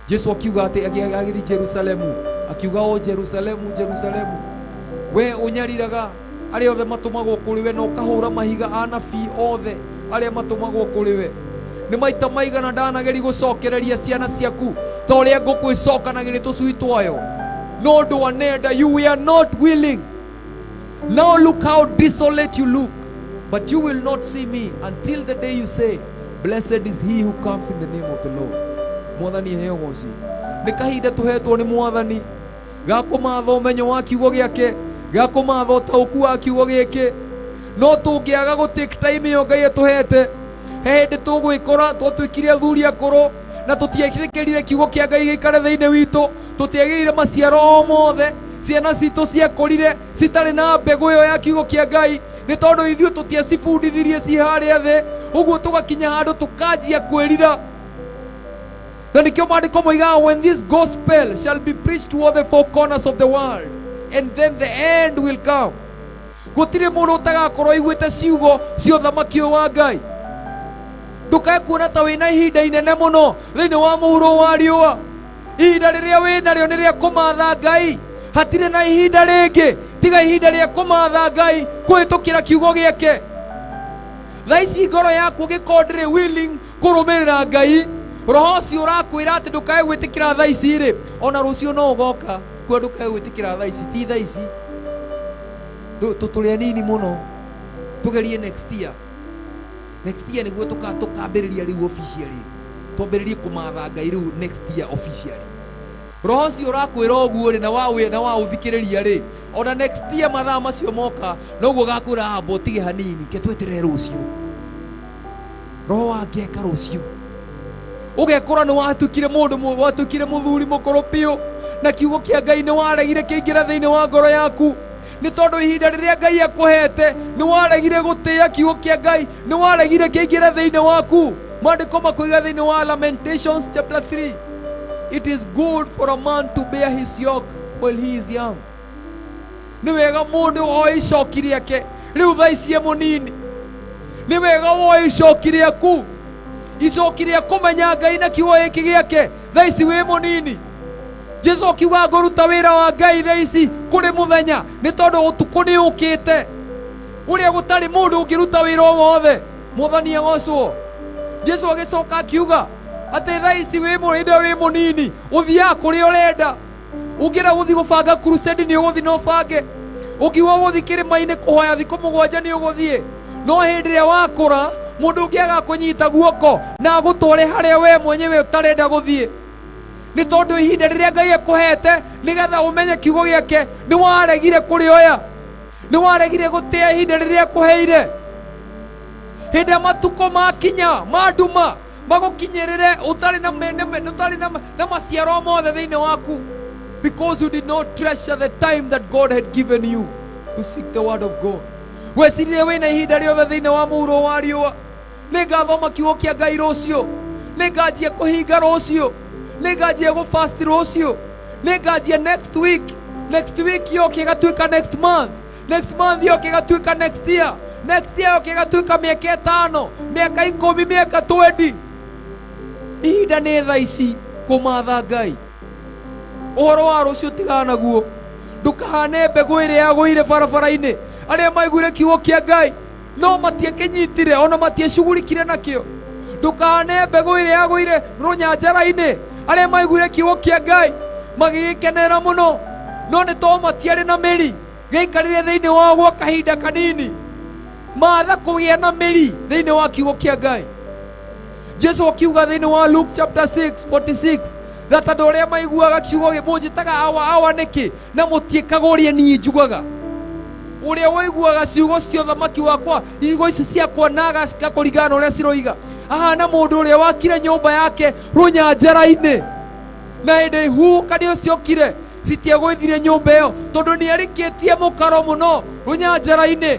Jesu akiuga atĩ agĩthiĩ Jerusalemu, akiuga, o Jerusalemu, Jerusalemu, we ũnyariraga arĩa othe matũmagwo kũrĩ we, na ũkahũra mahiga anabii othe arĩa matũmagwo kũrĩ we. Nĩ maita maigana ndanageri gũcokereria ciana ciaku ta ũrĩa ngũkũ ĩcokanagĩrĩ tũcui twayo, no ndwanenda. You were not willing. Now look how desolate you look, but you will not see me until the day you say, 'Blessed is he who comes in the name of the Lord.' Mwathani aheo goci. Nĩ kahinda tũhetwo nĩ Mwathani ga kũmatha ũmenyo wa kiugo gĩake, ga kũmatha ũtaũku wa kiugo gĩkĩ. No tũngĩaga gũ take time ĩyo Ngai atũhete, he hĩndĩ tũgwĩkora twatuĩkire athuri akũrũ na tũtietĩkĩrire kiugo kĩa Ngai gĩikare thĩinĩ witũ, tũtiagĩire maciaro o mothe. Ciana citũ ciakũrire citarĩ na mbegũ ĩyo ya kiugo kĩa Ngai, nĩ tondũ ithuĩ tũtiacibundithirie ci harĩa thĩ. Ũguo tũgakinya handũ tũkanjia kwĩrira. Na nĩkĩo maandĩko moigaga, when this gospel shall be preached to all the four corners of the world, and then the end will come. Gũtirĩ mũndũ ũtagakorwo aiguĩte ciugo cia ũthamaki ũyũ wa Ngai. Ndũkae kuona ta wĩna ihinda inene mũno thĩinĩ wa mũhuro wa riũa. Ihinda rĩrĩa wĩnarĩo nĩ rĩa kũmatha Ngai. Hatirĩ na ihinda rĩngĩ tiga ihinda rĩa kũmatha Ngai kũhĩtũkĩra kiugo gĩake. Thaa ici ngoro yaku ũngĩkorwo ndĩrĩ willing kũrũmĩrĩra Ngai, roho ũcio ũrakwĩra atĩ ndũkae gwĩtĩkĩra thaa ici rĩ, ona rũciũ no ũgoka kuo. Ndũkae gwĩtĩkĩra thaa ici, ti thaa ici. Tũrĩ anini mũno, tũgerie next year. Next year nĩguo tũkambĩrĩria rĩu officially, twambĩrĩrie kũmatha Ngai rĩu next year officially. Roho ũcio ũrakwĩra ũguo rĩ, na wa na waũthikĩrĩria rĩ, ona next year mathaa macio moka noguo gakwĩra, amba ũtige hanini, ke tweterere rũciũ. Roho wa ngeka rũciũ, ũgekora nĩ watuĩkire mũndũ watuĩkire mũthuri mũkũrũ biũ, na kiugo kĩa Ngai nĩ waregire kĩingĩra thĩinĩ wa ngoro yaku, nĩ tondũ ihinda rĩrĩa Ngai akũhete nĩ waregire gũtĩĩa kiugo kĩa Ngai, nĩ waregire kĩingĩre thĩinĩ waku. Maandĩko makoiga thĩinĩ wa Lamentations chapter 3, it is good for a man to bear his yoke while he is young. Nĩ wega mũndũ oe icoki rĩake rĩu thaa ici e mũnini. Nĩ wega woe icoki rĩaku, icoki rĩa kũmenya Ngai na kiugo gĩkĩ gĩake thaa ici wĩ mũnini. Jesu akiuga, ngũruta wĩra wa Ngai thaa ici kũrĩ mũthenya, nĩ tondũ ũtukũ nĩ ũkĩte ũrĩa gũtarĩ mũndũ ũngĩruta wĩra o wothe. Mwathani agocwo. Jesu agĩcoka akiuga atĩ thaa ici wĩ hĩndĩ ĩyo wĩ mũnini, ũthiaga kũrĩa ũrenda. Ũngĩenda gũthiĩ gũbanga crusade, nĩ ũgũthiĩ na ũbange. Ũngiuga ũgũthiĩ kĩrĩma-inĩ kũhoya thikũ 7, nĩ ũgũthiĩ. No hĩndĩ ĩrĩa wakũra, Mũndũ ũngĩ agakũnyita guoko na agũtware harĩa we mwenyewe ũtarenda gũthiĩ. Nĩ tondũ ihinda rĩrĩa Ngai akũhete nĩgetha ũmenye kiugo gĩake nĩ waregire kũrĩoya, nĩ waregire gũtĩa ihinda rĩrĩa akũheire. Hĩndĩ ĩrĩa matukũ makinya ma nduma magũkinyĩrĩre ũtarĩ na ũtarĩ na maciaro mothe thĩinĩ waku, because you did not treasure the time that God had given you to seek the word of God. Wecirire wĩna ihinda rĩothe thĩinĩ wa mũhuro wa riũa, nĩngathoma kiugo kĩa Ngai rũciũ, nĩnganjia kũhinga rũciũ, nĩnganjia gũfast rũciũ, nĩnganjia next week, next week yoke ĩgatuĩka next month, next month yoke ĩgatuĩka next year, next year yoke ĩgatuĩka mĩaka 5, mĩaka 10, mĩaka 20. Ihinda nĩ thaa ici kũmatha Ngai. Ũhoro wa rũciũ tigana naguo. Ndũkahane mbegũ ĩrĩa yagũire barabara-inĩ. Arĩa maiguire kiugo kĩa Ngai no matiakĩnyitire ona matiecugurikire nakĩo. Ndũkahane mbegũ ĩrĩa yagũire rũnyanjara-inĩ. Arĩa maiguire kiugo kĩa Ngai magĩgĩkenera mũno, no nĩ tondũ matiarĩ na mĩri, gĩaikarire thĩinĩ wao gwa kahinda kanini. Matha kũgĩa na mĩri thĩinĩ wa kiugo kĩa Ngai. Jesu akiuga thĩinĩ wa Luke chapter 6:46 that andũ arĩa maiguaga kiugo mũnjĩtaga awa awa nĩkĩ na mũtiĩkaga ũrĩa niĩ njugaga. Ũrĩa ũiguaga ciugo cia ũthamaki wakwa, ciugo ici ciakwa na agacika kũringana na ũrĩa ciroiga, ahana mũndũ ũrĩa wakire nyũmba yake rũnyanjara-inĩ, na hĩndĩ ihuhũkanio ciokire citiagũithirie nyũmba ĩyo tondũ nĩarĩkĩtie mũkaro mũno rũnyanjara-inĩ.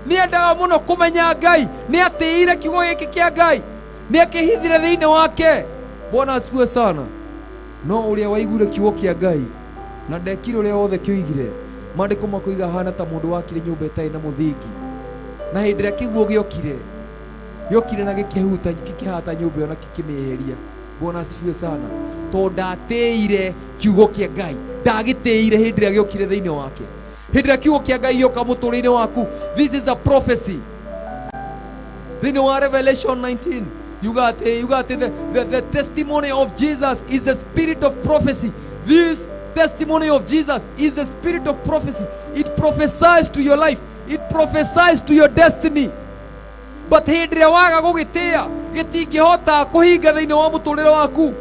Nĩendaga mũno kũmenya Ngai, nĩatĩire kiugo gĩkĩ kĩa Ngai, nĩakĩhithire thĩinĩ wake. Bwana asifiwe sana. No ũrĩa waiguire kiugo kĩa Ngai na ndekire ũrĩa wothe kĩoigire, maandĩko makoiga hana ta mũndũ wakire nyũmba ĩtarĩ na mũthingi, na hĩndĩ ĩrĩa kĩguũ gĩokire, gĩokire na gĩkĩhuta gĩkĩhata nyũmba ĩyo na gĩkĩmĩeheria. Bwana asifiwe sana. Tondũ ndatĩire kiugo kĩa Ngai, ndagĩtĩire hĩndĩ ĩrĩa gĩokire thĩinĩ wake. Hĩndĩ ĩrĩa kiugo kĩa Ngai gĩoka mũtũrĩre-inĩ waku, this is a prophecy. Thĩinĩ wa Revelation 19 yuga atĩ the testimony of Jesus is the spirit of prophecy. This testimony of Jesus is the spirit of prophecy. It prophesies to your life. It prophesies to your destiny. But hĩndĩ ĩrĩa waga gũgĩtĩa, gĩtingĩhota kũhinga thĩinĩ wa mũtũrĩre waku.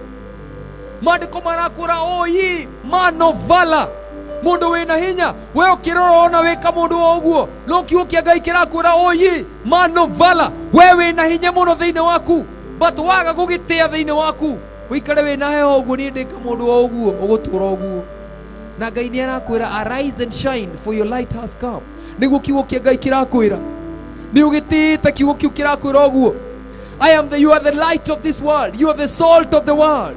Maandĩko marakwĩra, o ye man of valor, mũndũ wĩna hinya, we ũkĩrora ona wĩka mũndũ o ũguo, no kiugo kĩa Ngai kĩrakwĩra, o ye man of valor, we wĩna hinya mũno thĩinĩ waku, but waga gũgĩtĩa thĩinĩ waku, ũikare wĩna heho ũguo, niĩ ndĩka mũndũ o ũguo, ũgũtũra ũguo. Na Ngai nĩ arakwĩra, arise and shine for your light has come. Nĩguo kiugo kĩa Ngai kĩrakwĩra. Nĩ ũgĩtĩĩte kiugo kĩu kĩrakwĩra ũguo. You are the light of this world. You are the salt of the world.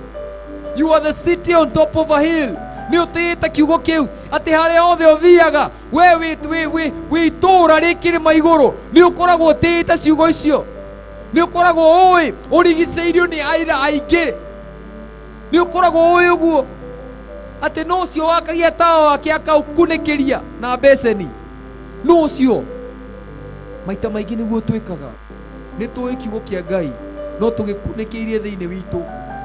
You are the city on top of a hill. Nĩ ũtĩĩte kiugo kĩu atĩ harĩa hothe ũthiaga we wĩ itũũra rĩ kĩrĩma igũrũ, nĩ ũkoragwo ũtĩĩte ciugo icio. Nĩ ũkoragwo ũĩ ũrigicĩirio nĩ aira aingĩ. Nĩ ũkoragwo ũĩ ũguo atĩ no ũcio wakagia tawa wake akaũkunĩkĩria na beceni, no ũcio. Maita maingĩ nĩguo twĩkaga, nĩ tũĩ kiugo kĩa Ngai no tũgĩkunĩkĩirie thĩinĩ witũ,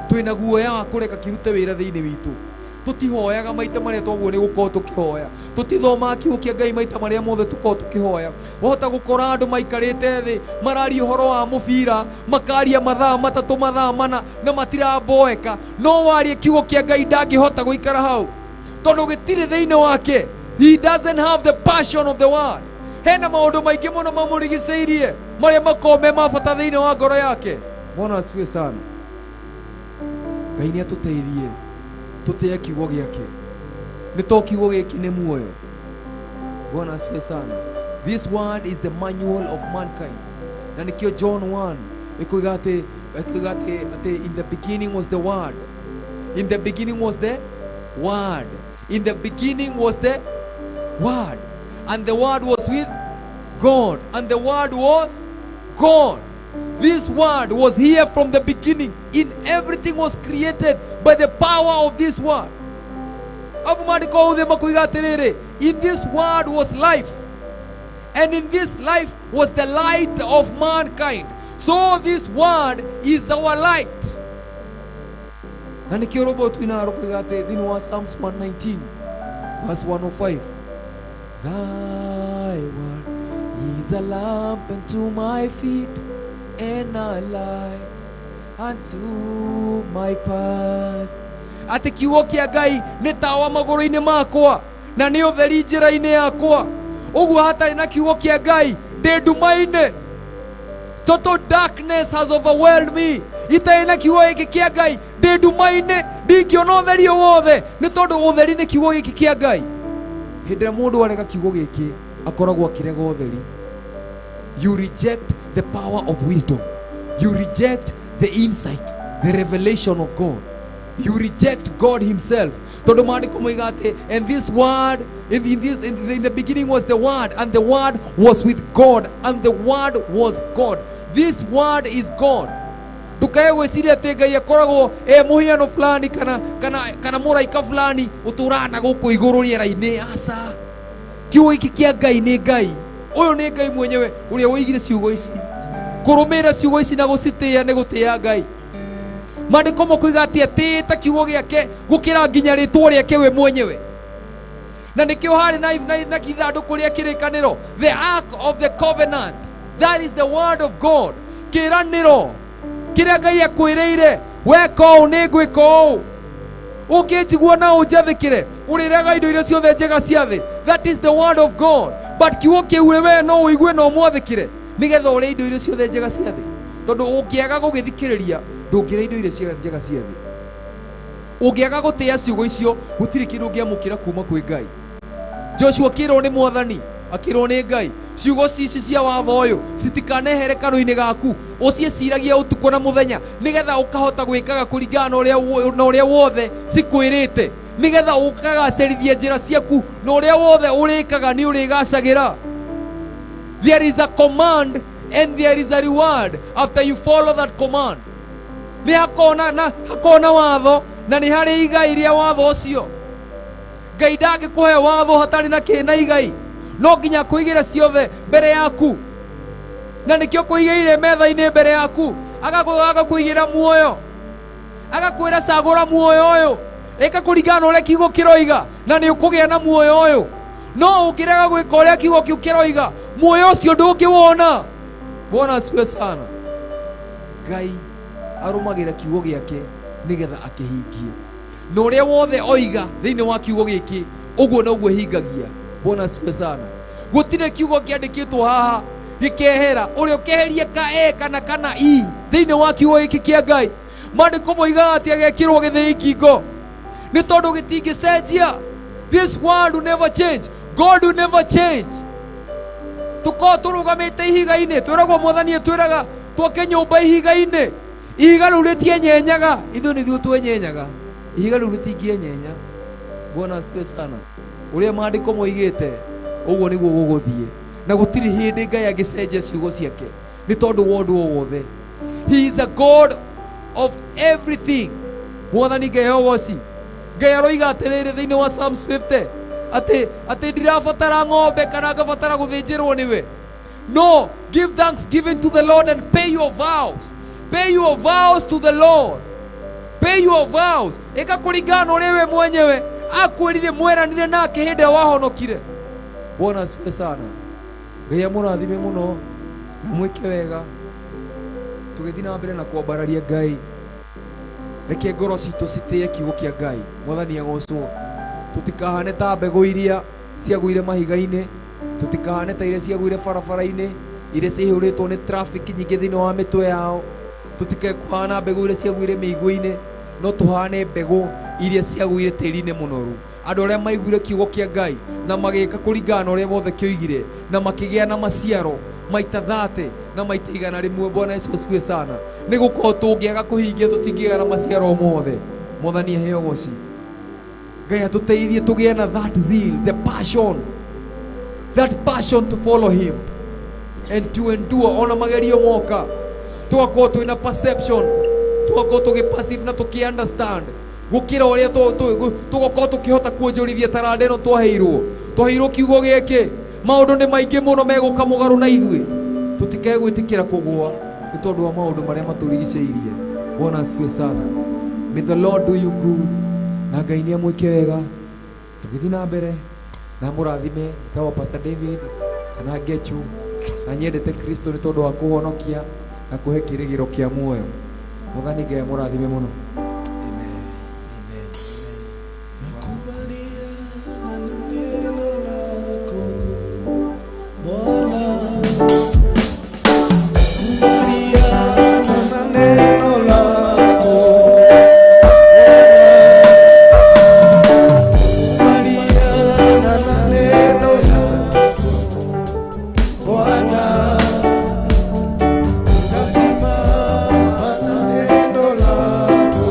twĩna guoya wa kũreka kĩrute wĩra thĩinĩ witũ. Tũtihoyaga maita marĩa twaguo nĩ gũkorwo tũkĩhoya, tũtithomaga kiugo kĩa Ngai maita marĩa mothe tũkorwo tũkĩhoya. Wahota gũkora andũ maikarĩte thĩ mararia ũhoro wa mũbira, makaria mathaa 3 mathaa 4 na matiraboeka, no warie kiugo kĩa Ngai ndangĩhota gũikara hau tondũ gĩtirĩ thĩinĩ wake. He doesn't have the passion of the word. Hena maũndũ maingĩ mũno mamũrigicĩirie marĩa makoragwo me ma bata thĩinĩ wa ngoro yake. Bwana asifiwe sana. Ngai nĩ atũteithie tũtĩe kiugo gĩake, nĩ to kiugo gĩkĩ nĩ muoyo. Bwana asifiwe sana. This word is the manual of mankind. Na nĩkĩo John 1 ĩkoiga atĩ in the beginning was the word. In the beginning was the word. In the beginning was the word. And the word was with God. And the word was God. This word was here from the beginning. In everything was created by the power of this word. Abu maandĩko othe makoiga atĩrĩrĩ, in this word was life, and in this life was the light of mankind. So this word is our light. Na nĩkĩo rwĩmbo twinaga rũkoiga atĩ thĩinĩ wa Psalms 119 verse 105, Thy word, Is a lamp unto my feet and a light unto my path. Atĩ kiugo kĩa Ngai nĩ tawa magũrũ-inĩ makwa na nĩ ũtheri njĩra-inĩ yakwa. Ũguo hatarĩ na kiugo kĩa Ngai ndĩ nduma-inĩ. Total darkness has overwhelmed me. Itarĩ na kiugo gĩkĩ kĩa Ngai ndĩ nduma-inĩ, ndingĩona ũtheri o wothe nĩ tondũ ũtheri nĩ kiugo gĩkĩ kĩa Ngai. Hĩndĩ ĩrĩa mũndũ arega kiugo gĩkĩ akoragwo akĩrega ũtheri. You reject the power of wisdom. You reject the insight, the revelation of God. You reject God himself. Tondũ maandĩko moiga atĩ, and this word, in the beginning was the word, and the word was with God, and the word was God. This word is God. Ndukae gwĩciria atĩ Ngai akoragwo e mũhiano fulani kana mũraika fulani ũtũraga na gũkũ igũrũ rĩera-inĩ. Aca, kiugo gĩkĩ kĩa Ngai nĩ Ngai. Ũyũ nĩ Ngai mwenyewe ũrĩa woigire ciugo ici. Kũrũmĩrĩra ciugo ici na gũcitĩĩa nĩ gũtĩĩa Ngai. Maandĩko makoiga atĩ atĩĩte kiugo gĩake gũkĩra nginya rĩtwa rĩake we mwenyewe. Na nĩkĩo harĩ na ithandũkũ rĩa kĩrĩkanĩro, the ark of the covenant. That is the word of God. Kĩranĩro kĩrĩa Ngai akwĩrĩire, weka ũũ nĩ ngwĩka ũũ, ũngĩnjigua na ũnjathĩkĩre ũrĩrega indo iria ciothe njega cia thĩ. That is the word of God. But kiugo kĩu we no ũigue na ũmwathĩkĩre nĩgetha ũrĩe indo iria ciothe njega cia thĩ. Tondũ ũngĩaga gũgĩthikĩrĩria ndũngĩrĩa indo iria njega cia thĩ. Ũngĩaga gũtĩĩa ciugo icio gũtirĩ kĩndũ ũngĩamũkĩra kuma kwĩ Ngai. Joshua akĩrwo nĩ Mwathani, akĩrwo nĩ Ngai, ciugo ici cia watho ũyũ citikanehere kanua-inĩ gaku, ũciĩciragia ũtukũ na mũthenya nĩgetha ũkahota gwĩkaga kũringana na ũrĩa wothe cikwĩrĩte, nĩgetha ũkagacĩrithia njĩra ciaku na ũrĩa wothe ũrĩkaga nĩ ũrĩgacagĩra. There is a command and there is a reward after you follow that command. Nĩ hakona watho na nĩ harĩ igai rĩa watho ũcio. Ngai ndangĩkũhe watho hatarĩ na kĩna igai, no nginya kũigĩra ciothe mbere yaku, na nĩkĩo kũigĩire metha-inĩ mbere yaku, agakũigĩra muoyo, agakwĩra cagũra muoyo ũyũ, ĩka kũringana na ũrĩa kiugo kĩroiga na nĩ ũkũgĩa na muoyo ũyũ. No ũngĩrega gwĩka ũrĩa kiugo kĩu kĩroiga, muoyo ũcio ndũngĩwona. Bwana asifiwe sana. Ngai arũmagĩra kiugo gĩake nĩgetha akĩhingie, na ũrĩa wothe oiga thĩinĩ wa kiugo gĩkĩ ũguo noguo hingagia. Bwana asifiwe sana. Gũtirĩ kiugo kĩandĩkĩtwo haha gĩkehera, ũrĩa ũkeheria ka e kana i thĩinĩ wa kiugo gĩkĩ kĩa Ngai. Maandĩko moigaga atĩ agekĩrwo gĩthĩi ngingo nĩ tondũ gĩtingĩcenjia. This word will never change. God will never change. Tũkorwo tũrũgamĩte ihiga-inĩ, twĩragwo Mwathani atwĩraga twake nyũmba ihiga-inĩ, ihiga rĩu rĩtienyenyaga, ithuĩ nĩthuĩ twenyenyaga, ihiga rĩu rĩtingĩenyenya. Bwana asifiwe sana. Ũrĩa maandĩko moigĩte ũguo nĩguo gũgũthiĩ, na gũtirĩ hĩndĩ Ngai angĩcenjia ciugo ciake nĩ tondũ wa ũndũ o wothe. He is a God of everything. Mwathani Ngai ũgoci. Ngai aroiga atĩrĩrĩ thĩinĩ wa Psalms 50 atĩ ndirabatara ng'ombe kana ngabatara gũthĩnjĩrwo nĩwe. No, give thanksgiving to the Lord and pay your vows. Pay your vows to the Lord. Pay your vows. Ĩka kũringana na ũrĩa we mwenyewe akwĩrire mweranire nake hĩndĩ ĩrĩa wahonokire. Bwana asifiwe sana. Ngai amũrathime mũno na mwĩke wega. Tũgĩthiĩ na mbere na kwambararia Ngai, reke ngoro citũ citĩe kiugo kĩa Ngai. Mwathani agocwo. Tũtikahane ta mbegũ iria ciagũire mahiga-inĩ, tũtikahane ta iria ciagũire barabara-inĩ, iria ciihũrĩtwo nĩ traffic nyingĩ thĩinĩ wa mĩtwe yao. Tũtikae kũhana mbegũ iria ciagũire mĩigua-inĩ, no tũhane mbegũ iria ciagũire tĩri-inĩ mũnoru. Andũ arĩa maiguire kiugo kĩa Ngai na magĩka kũringana na ũrĩa wothe kĩoigire na makĩgĩa na maciaro maita 30 na maita 100. Bwana Yesu asifiwe sana. Nĩ gũkorwo tũngĩaga kũhingia tũtingĩgĩa na maciaro mothe. Mwathani aheo ũgoci. Ngai atũteithie tũgĩe na that zeal, the passion, that passion to follow him and to endure ona magerio moka. Tũgakorwo twĩna perception, tũgakorwo tũgĩ perceive na tũkĩ understand gũkĩra ũrĩa tũgakorwo tũkĩhota kuonjorithia taranda ĩno twaheirwo. Twaheirwo kiugo gĩkĩ, maũndũ nĩ maingĩ mũno megũka mũgarũ na ithuĩ. Tũtikae gwĩtĩkĩra kũgũa nĩ tondũ wa maũndũ marĩa matũrigicĩirie. Bwana asifiwe sana. May the Lord do you good. Na Ngai nĩ amwĩke wega. Tũgĩthiĩ na mbere na mũrathime tawa Pastor David kana Gechu. Na nyendete Kristo nĩ tondũ wa kũhonokia na kũhe kĩrĩgĩro kĩa muoyo. Mwathani Ngai amũrathime mũno. Nakubaliana na neno lako Bwana, nakubaliana na neno lako Bwana, nakubaliana na neno lako Bwana, nasimama na neno lako.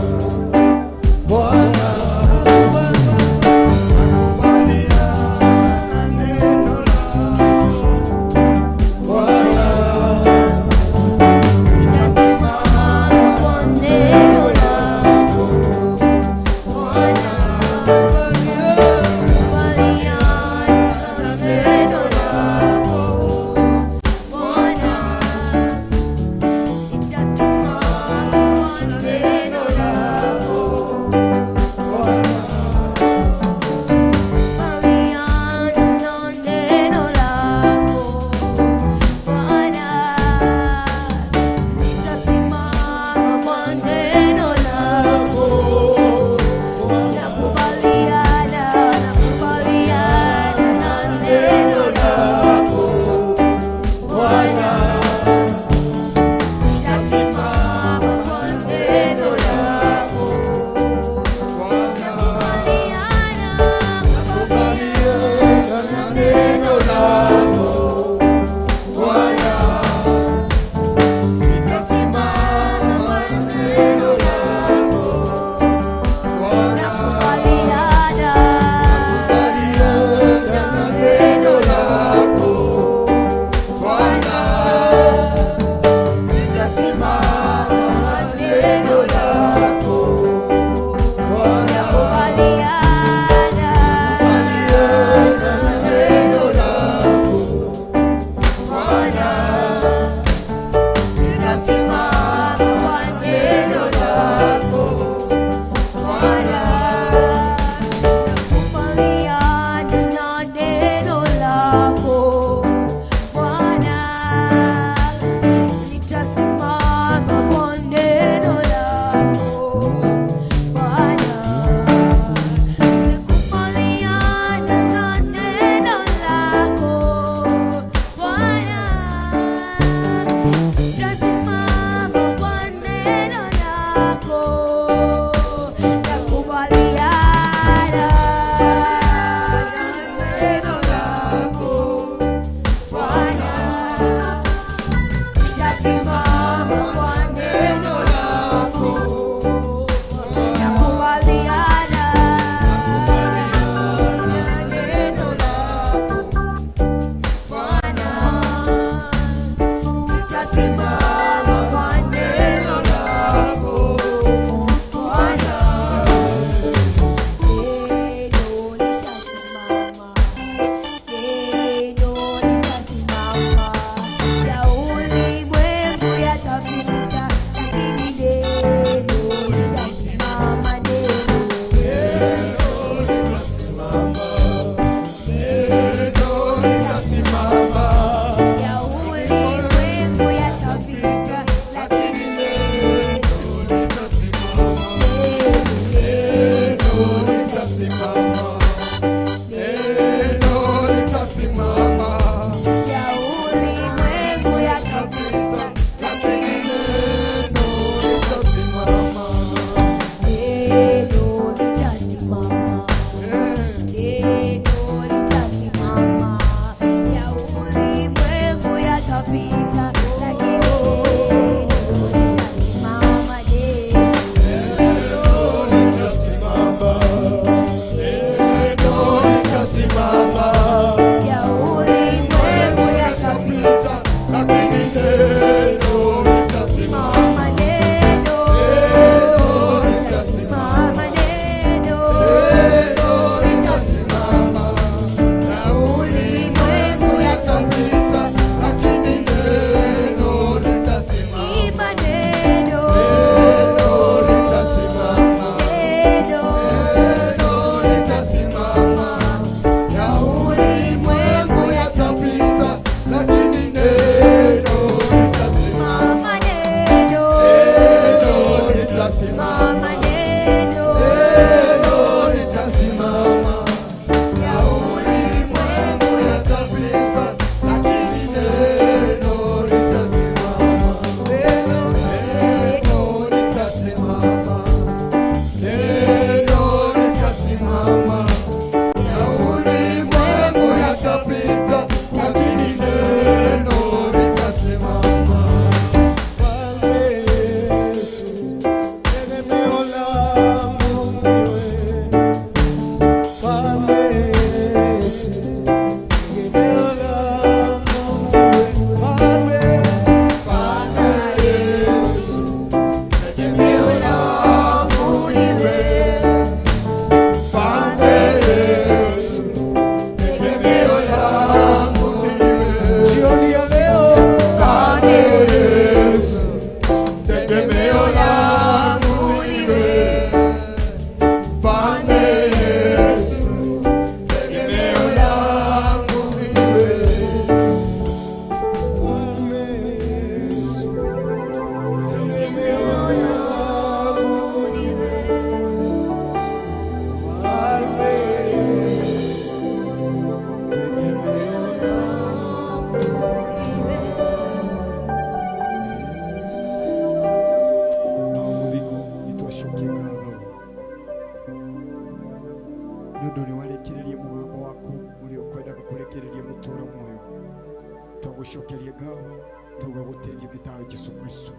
Twagũcokeria ngatho, tũgagũtĩria gĩtayo Jesu Kristo.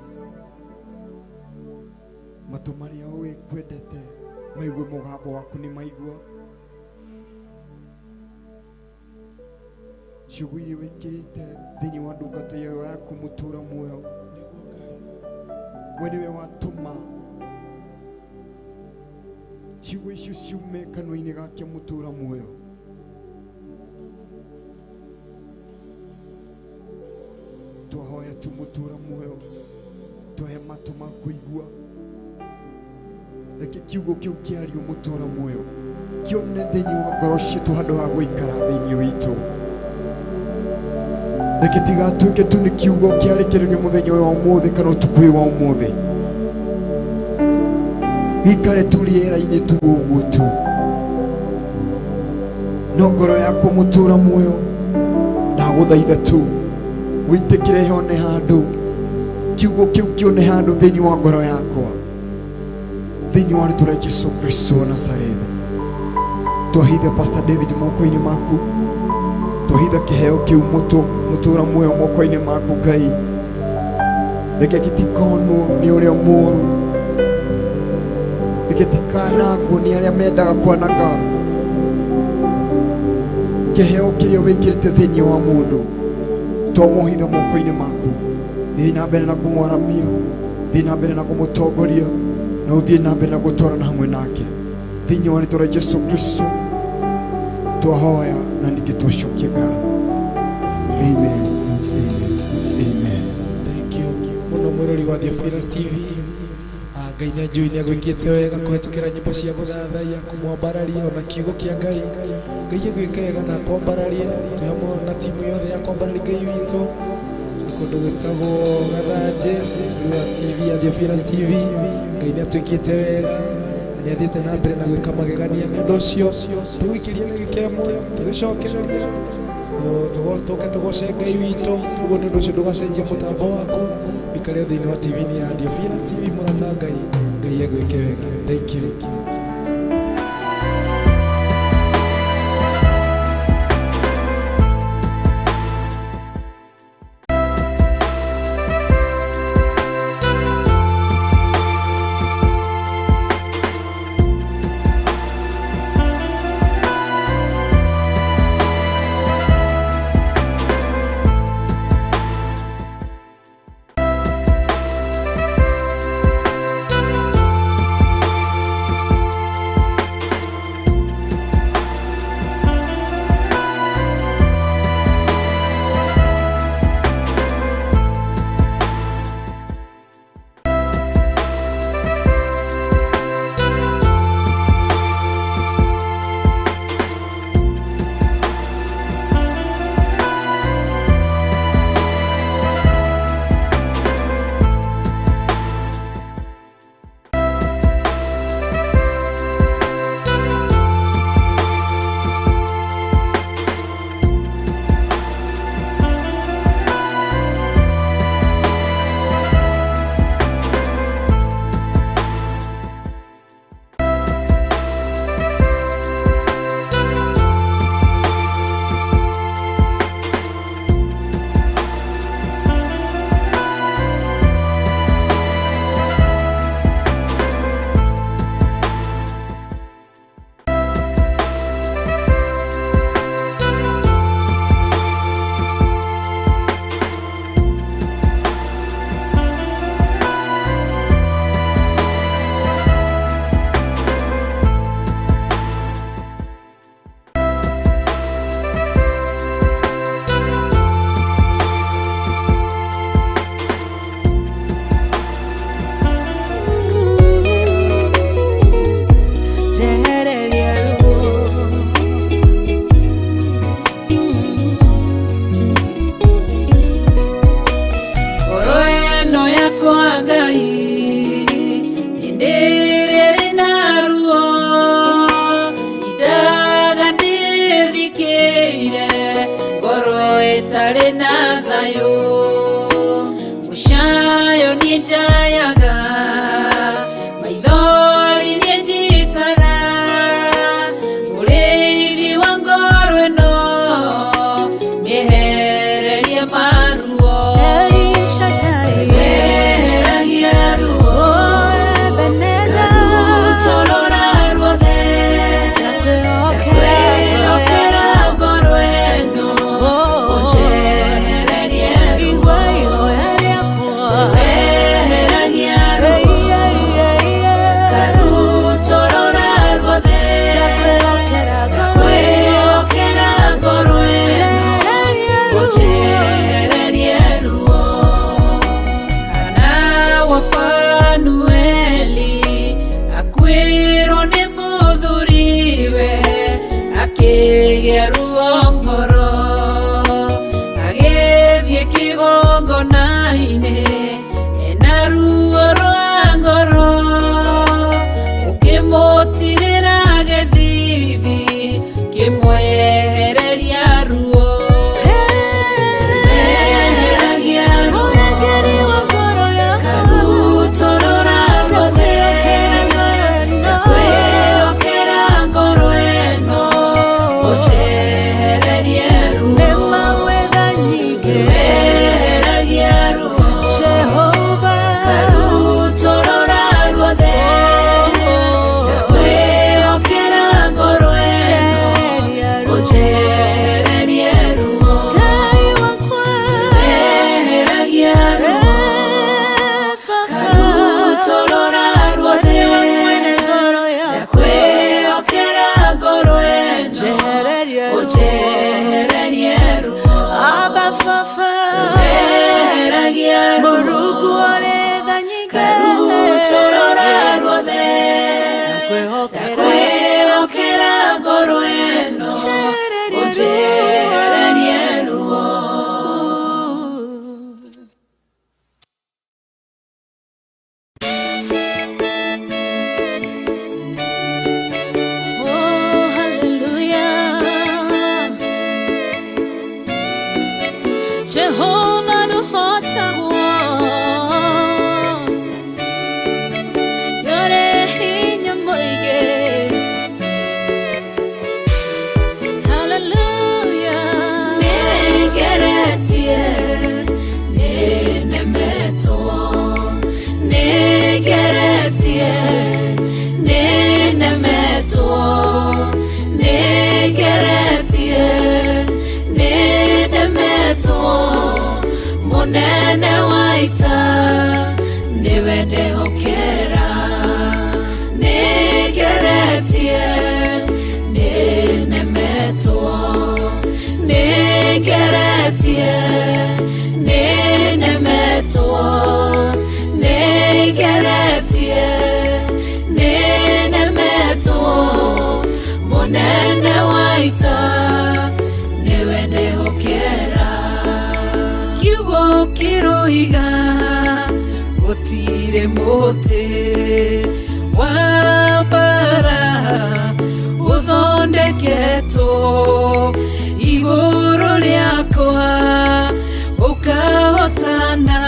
Matũ marĩa ũĩ kwendete maigue mũgambo waku nĩ maigua. Ciugo iria wĩkĩrĩte thĩinĩ wa ndungata ĩyo yaku mũtũra muoyo, we nĩwe watũma ciugo icio ciume kanua-inĩ gake mũtũra muoyo. Twahoya tu mũtũra muoyo, twahe matũ ma kũigua. Reke kiugo kĩu kĩario mũtũra muoyo kĩone thĩinĩ wa ngoro citũ handũ ha gũikara thĩinĩ witũ. Reke tigatuĩke tu nĩ kiugo kĩarĩkĩrĩrio mũthenya ũyũ wa ũmũthĩ kana ũtukũ ũyũ wa ũmũthĩ, gĩikare tu rĩera-inĩ tu ũguo tu, no ngoro yakwa mũtũra muoyo ndagũthaitha tu wĩtĩkĩre hone handũ, kiugo kĩu kĩone handũ thĩinĩ wa ngoro yakwa, thĩinĩ wa rĩtwa rĩa Jesu Kristo wa Nazarethi. Twahitha Pastor David moko-inĩ maku, twahitha kĩheo kĩu mũtũra muoyo moko-inĩ maku Ngai. Reke gĩtikonwo nĩ ũrĩa mũũru, reke gĩtikanangwo nĩ arĩa mendaga kwananga kĩheo kĩrĩa wĩkĩrĩte thĩinĩ wa mũndũ. Twamũhitha moko-inĩ maku, thiĩ na mbere na kũmwaramia, thiĩ na mbere na kũmũtongoria, na ũthiĩ na mbere na gũtwarana hamwe nake thĩinĩ wa rĩtwa rĩa Jesu Kristo twahoya na ningĩ twacokia ngatho. Amen and amen and amen. Thank you muno mwirori wa Theophilus TV. Ngai nĩ anjũĩ nĩ agwĩkĩte wega kũhetũkĩra nyĩmbo cia gũthathaiya, kũmwambararia ona kiugo kĩa Ngai. Ngai agwĩke wega na akwambararie. Twĩ hamwe na timu yothe ya kwambararia Ngai witũ. Twĩ kũndũ gwĩtagwo Gathanjĩ, mwirori wa TV ya Theophilus TV. Ngai nĩ atwĩkĩte wega na nĩ athiĩte na mbere na gwĩka magegania. Nĩ ũndũ ũcio tũgũikĩria ndagĩka ĩmwe tũgĩcokereria tũke tũgoce Ngai witũ. Ũguo nĩ ũndũ ũcio ndũgacenjie mũtambo waku, ũikare thĩinĩ wa TV-inĩ ya Theophilus TV. Mũrata Ngai, Ngai agwĩke wega. Thank you. Ĩtarĩ na thayũ, mũcayo niĩ njayaga, maithori niĩ njitaga, mũrĩithi wa ngoro ĩno mĩehererie. Akĩgĩa ruo ngoro agĩthiĩ kĩgongona-inĩ ena ruo rwa ngoro ũkĩmũtirĩra gĩthithi kĩmwehereria ruo Eheragia ruo karutorora ruothe ndakwĩhokera ngoro ĩno ũnjehererie ruo Eheragia ruo karutorora ruothe ndakwĩhokera ngoro ĩno ũnjehererie ruo Eheragia ruo karutorora ruothe ndakwĩhokera ngoro ĩno ũnjehererie ruo Eheragia ruo karutorora ruothe ndakwĩhokera ngoro ĩno ũnjehererie ruo. Oh, hallelujah. Jehovah nũhotagwo. Nĩũrĩ hinya mũingĩ. Hallelujah. Nĩngeretie, nĩnemetwo. Nĩngeretie, nĩnemetwo. Nĩngeretie, nĩnemetwo. Mũnene wa ita nĩwe ndehokera. Nĩngeretie, nĩnemetwo. Nĩngeretie, nĩnemetwo. Nĩngeretie, nĩnemetwo. Mũnene wa ita nĩwe ndehokera. Kiugo kĩroiga gũtirĩ mũtĩ wa mbara ũthondeketwo igũrũ rĩakwa ũkahotana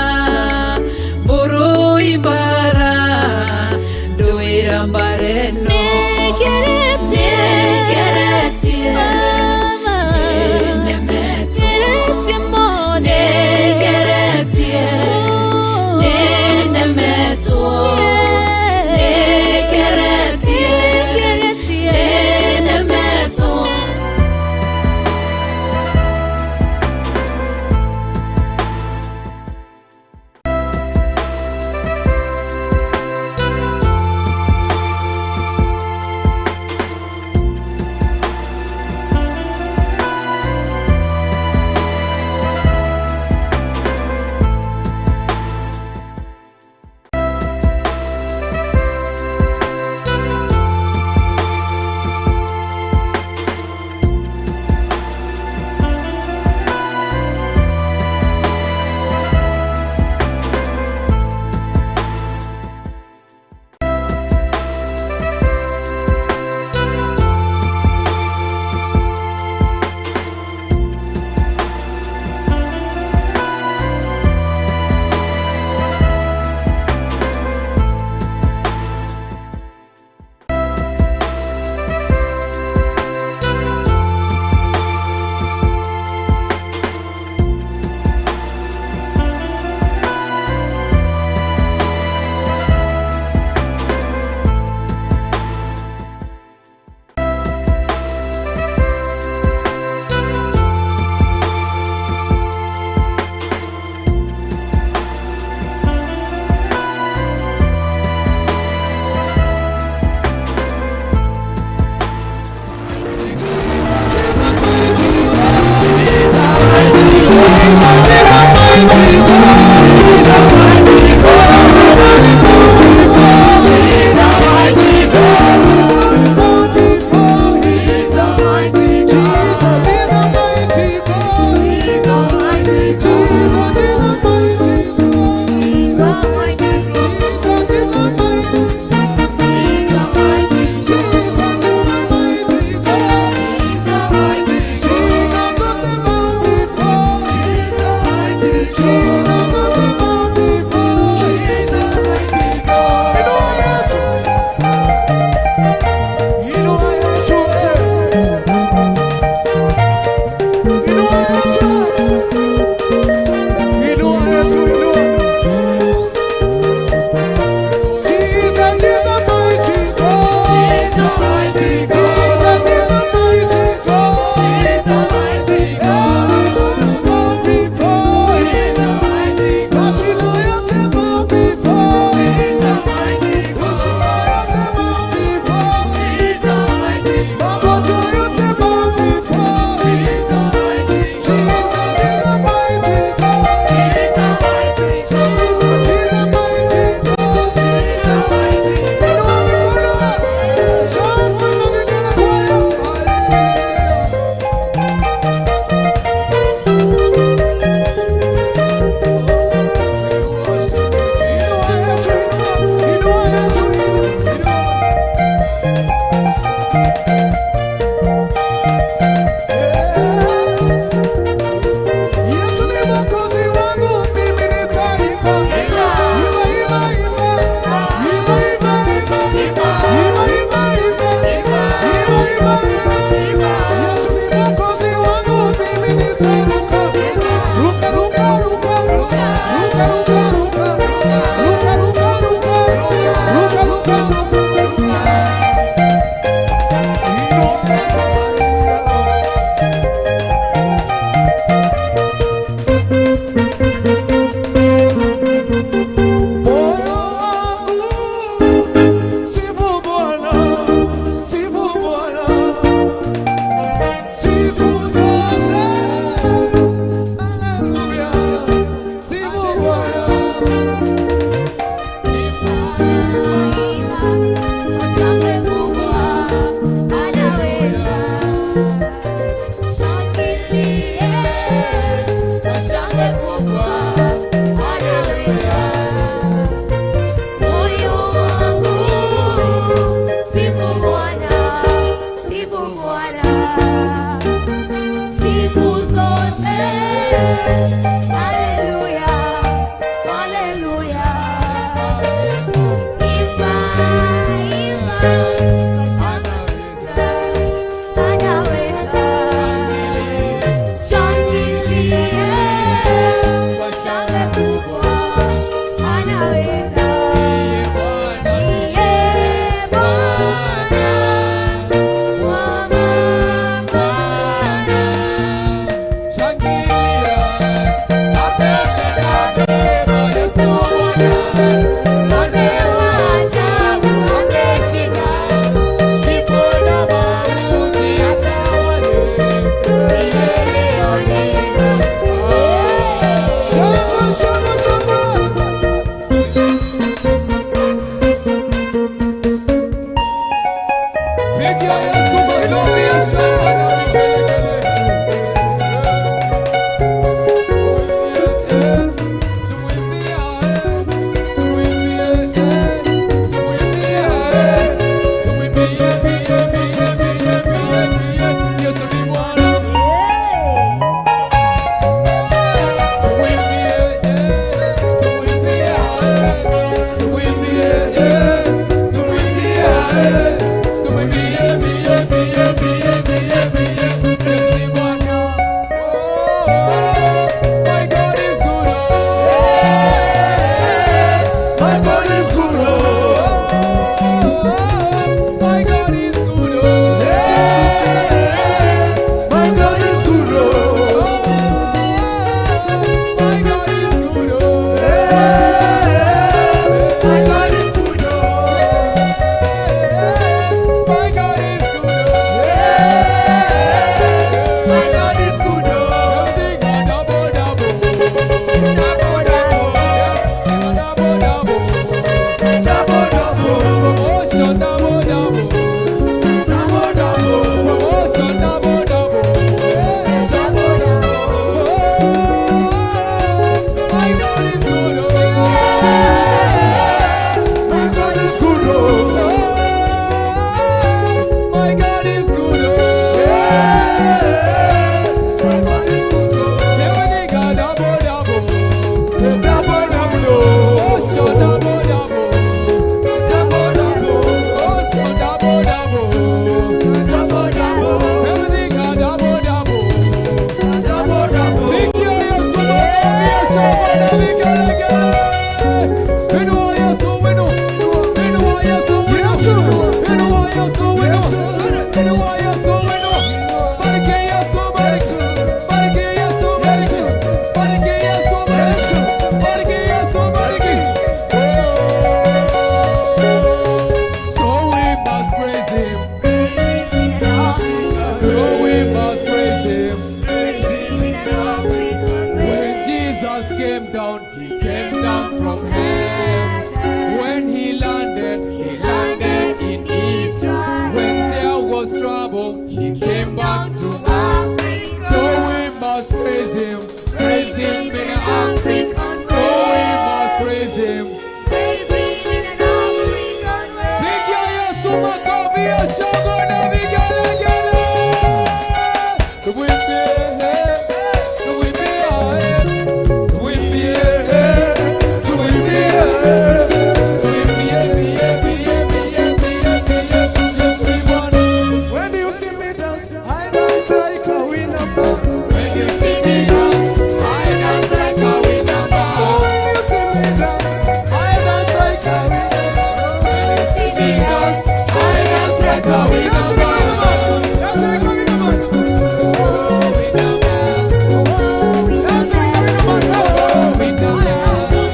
mũrũi mbara ndũĩra mbara ĩno. Nĩngeretie, Nĩngeretie, nĩnemetwo. Nĩngeretie mũno. Nĩngeretie, nĩnemetwo. Nĩngeretie, Nĩngeretie. nĩnemetwo.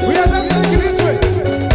We are dancing like this way.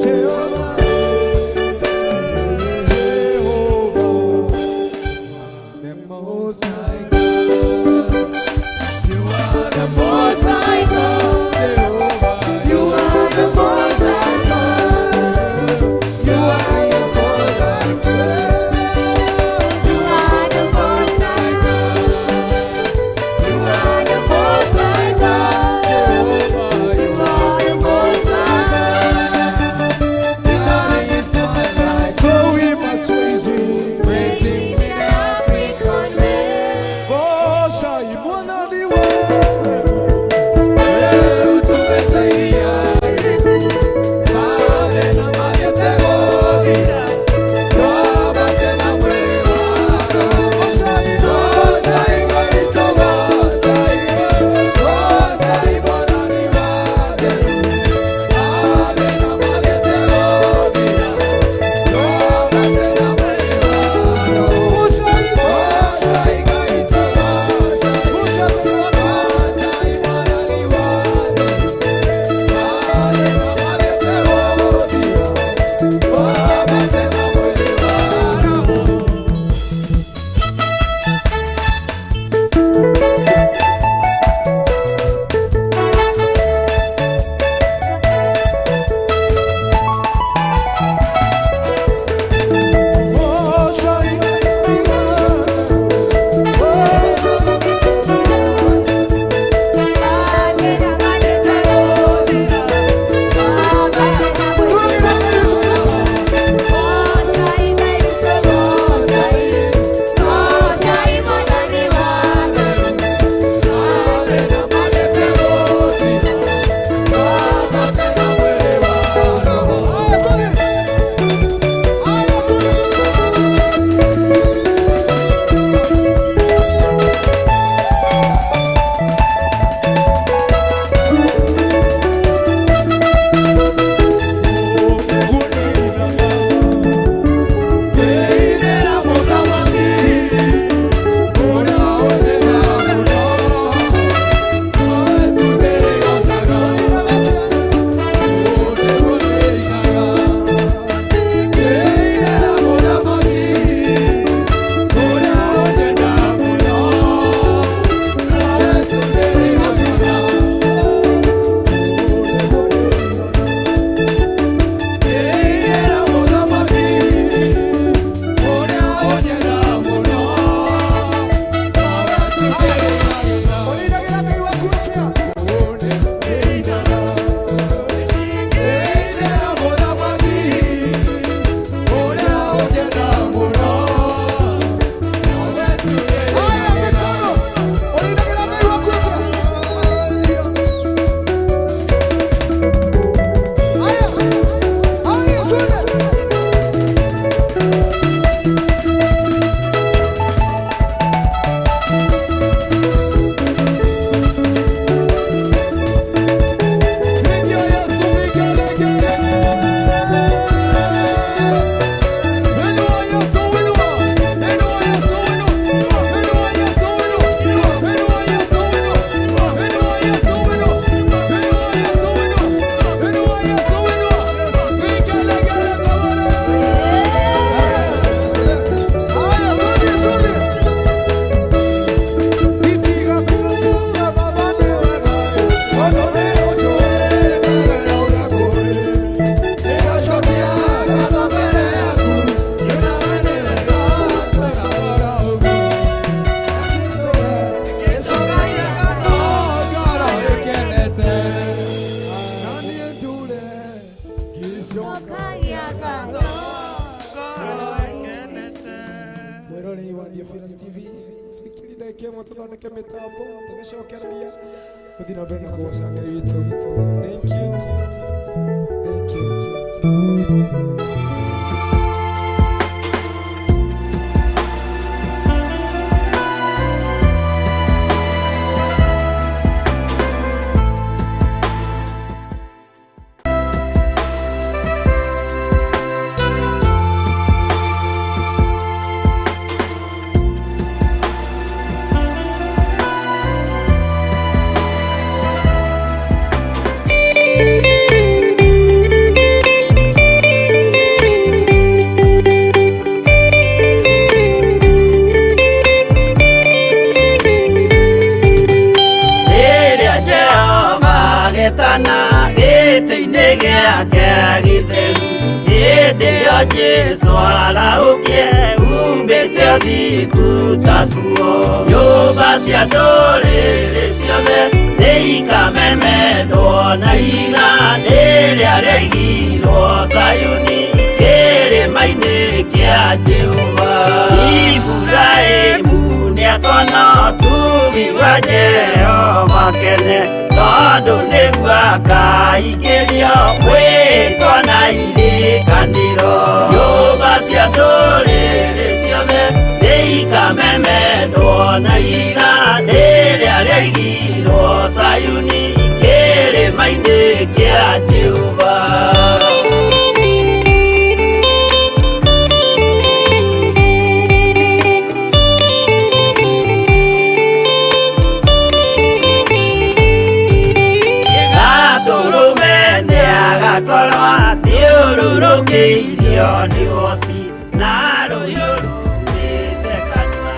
Jehova, Jehova, The Most High God. You are the Most High God, Jehovah. You are the Most High God. You are the Most High God. You are the Most High God. You are the Most High God. You are the Most High God. There is none like So we must praise him. Praise him In every convent. Goca imwana ni wewe. Goca Goca Goca Goca Mwirorei wa Theophilus TV twikirire kĩmwe tũthondeke mĩtambo tũgĩcokereria gũthiĩ na mbere na kũgoca Ngai witũ. Thank you. Thank you. Thank you. Hĩndĩ ĩyo Jesũ arahũkie umbĩte ũthingu ta nguo. Nyũmba cia ndũrĩrĩ ciothe nĩikamemendwo na ihiga rĩrĩa rĩaigirwo Zayuni kĩrĩma-inĩ kĩa Jehova. Iburahĩmu nĩakona ũtugi wa Jehova kene, tondũ nĩguo akaingĩrio mwĩtwa na irĩkanĩro. Nyũmba cia ndũrĩrĩ ciothe nĩikamemendwo na ihiga rĩrĩa rĩaigirwo Zayuni kĩrĩma-inĩ kĩa Jehova. Gatũrũme nĩagakorwo athiũrũrũkĩirio nĩ ũhoti na rũhiũ rumĩte kanua.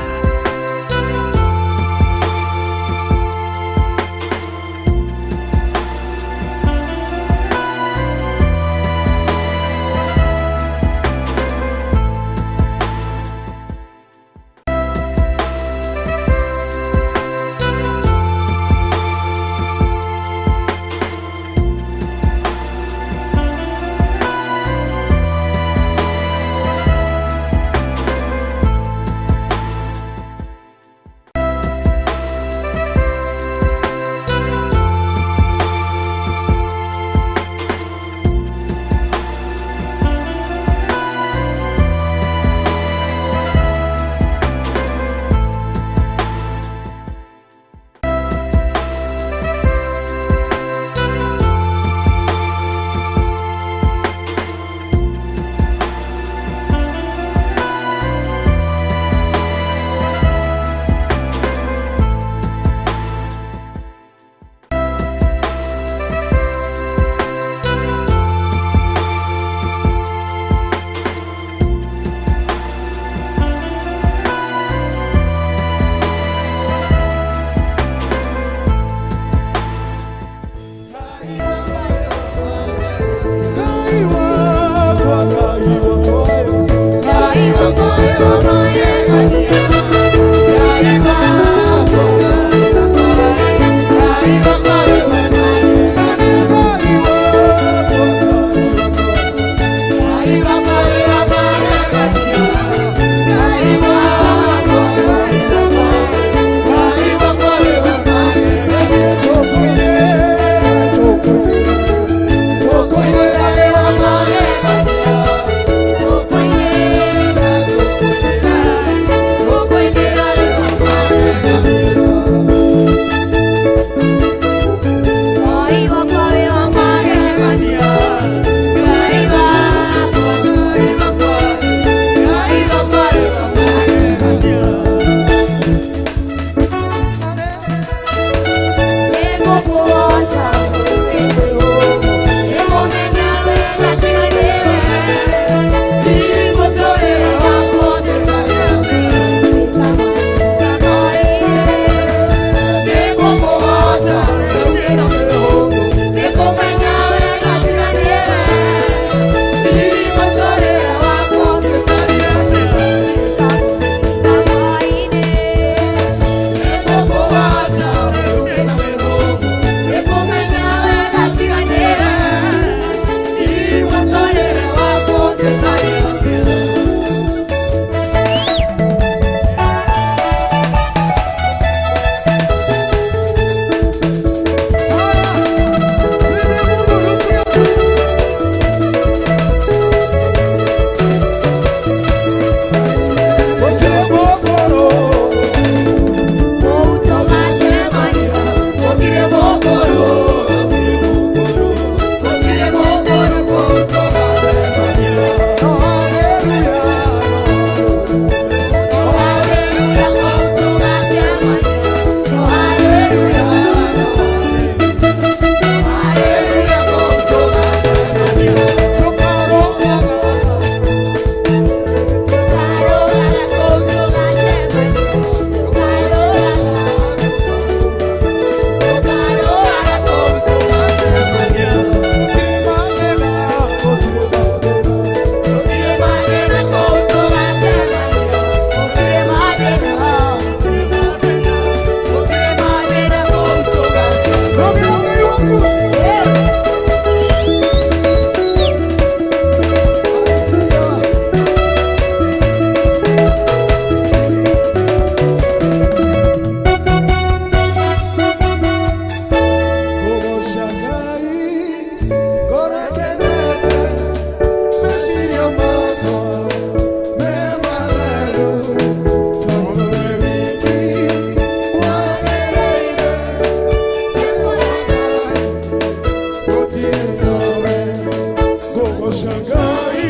Kũgoca Ngai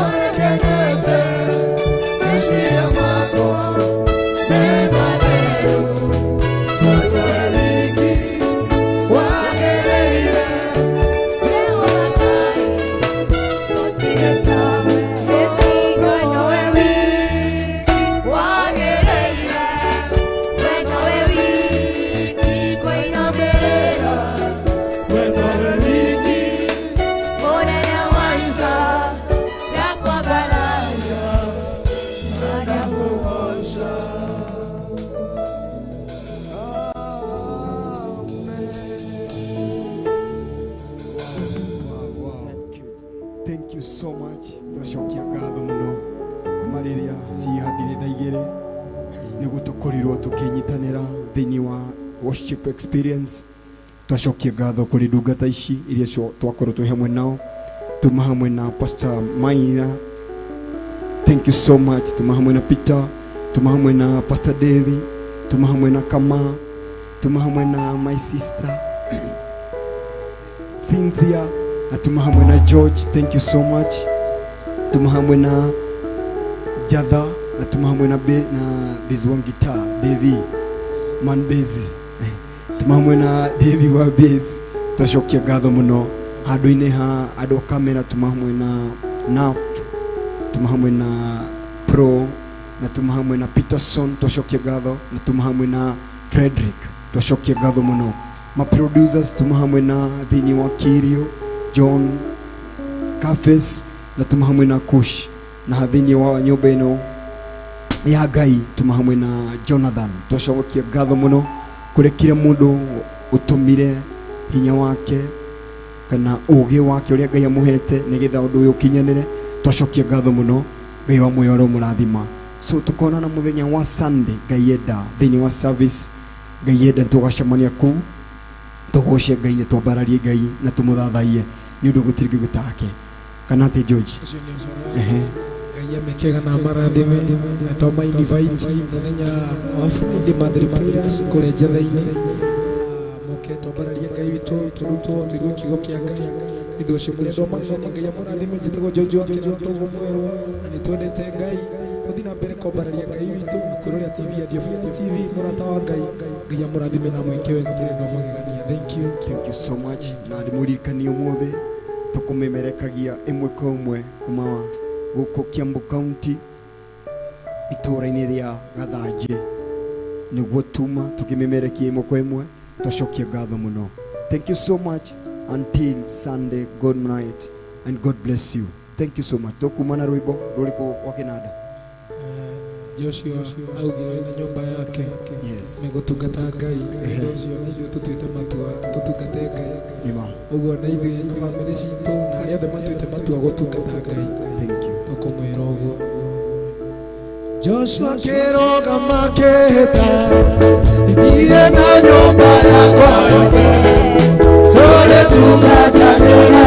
ũrekenete meciria makwa me matheru tondũ we wiki wagĩrĩire. Thank you so much. Twacokia ngatho muno kuma rĩrĩa cihandire thaa igĩrĩ nĩguo tũkorirwo tũkĩnyitanĩra thĩinĩ wa worship experience. Twacokia ngatho kũrĩ ndungata ici iria twakorwo twĩ hamwe nao, tuma hamwe na Pastor Maina, thank you so much. Tuma hamwe na Peter, tuma hamwe na Pastor Davy, tuma hamwe na Kama, tuma hamwe na my sister Cynthia, na tuma hamwe na George, thank you so much. Tuma hamwe na Jadha, na tuma hamwe na na Biz wa guitar Davy man Biz, tuma hamwe na Davy wa Biz. Twacokia ngatho muno handũ-inĩ ha andũ a kamera, tuma hamwe na Naf, tuma hamwe na Pro, na tuma hamwe na Peterson, twacokia ngatho, na tuma hamwe na Frederick, twacokia ngatho muno. Ma producers tuma hamwe na thĩinĩ wa Kirio John Cafes, na tuma hamwe na Kush, na thĩinĩ wa nyũmba ĩno ya Ngai tuma hamwe na Jonathan. Twacokia ngatho muno kũrĩ kila mũndũ ũtũmire hinya wake kana ũgĩ wake ũrĩa Ngai amũhete nĩgetha ũndũ ũyũ ũkinyanĩre. Twacokia ngatho mũno, Ngai wa muoyo aromũrathima. So tukonana mũthenya wa Sunday, Ngai enda, thĩinĩ wa service, Ngai enda tũgacemania kũu tũgoce Ngai na twambararie Ngai na tũmũthathaiye nĩ ũndũ gũtirĩ kĩndũ take kana atĩ George. Ũcio nĩ ũhoro. Ehe. Ngai amekega na amarathime na twama invite mũthenya wa Friday monthly prayers kũrĩa Njetha-inĩ. Moke twambararie Ngai witũ tũrutwo tũigue kiugo kĩa Ngai. Nĩ ũndũ ũcio mũrĩ andũ a magegania, Ngai amũrathime. Njĩtagwo George wa Kĩrĩa Tũgũ Mwerũ na nĩ twendete Ngai. Tũthiĩ na mbere kwambararia Ngai witũ na kwĩrorera TV ya Theophilus TV, mũrata wa Ngai. Ngai amũrathime na mwĩke wega mũrĩ andũ a magegania. Thank you. Thank you so much. Na ndĩmũririkanie ũmũthĩ tũkũmemerekagia ĩmwe kwa ĩmwe kuma gũkũ Kiambu County itũũra-inĩ rĩa Gathanjĩ nĩguo tuma tũkĩmemerekia ĩmwe kwa ĩmwe. Twacokia ngatho mũno. Thank you so much. Until Sunday, good night and God bless you. Thank you so much. Tũkuma na rwĩmbo rũrĩkũ wa kĩnanda? Joshua augire we na nyũmba yake Yes. nĩ gũtungata Ngai. Nĩ ũndũ ũcio na ithuĩ tũtuĩte matua tũtungate Ngai. Nĩma. Ũguo na ithuĩ na bamĩrĩ citũ na arĩa othe matuĩte matua gũtungata Ngai. Thank you. Tũkũmwĩra ũguo. Joshua akĩrũgama akĩhĩta, niĩ na nyũmba yakwa yothe tũrĩtungatagĩra.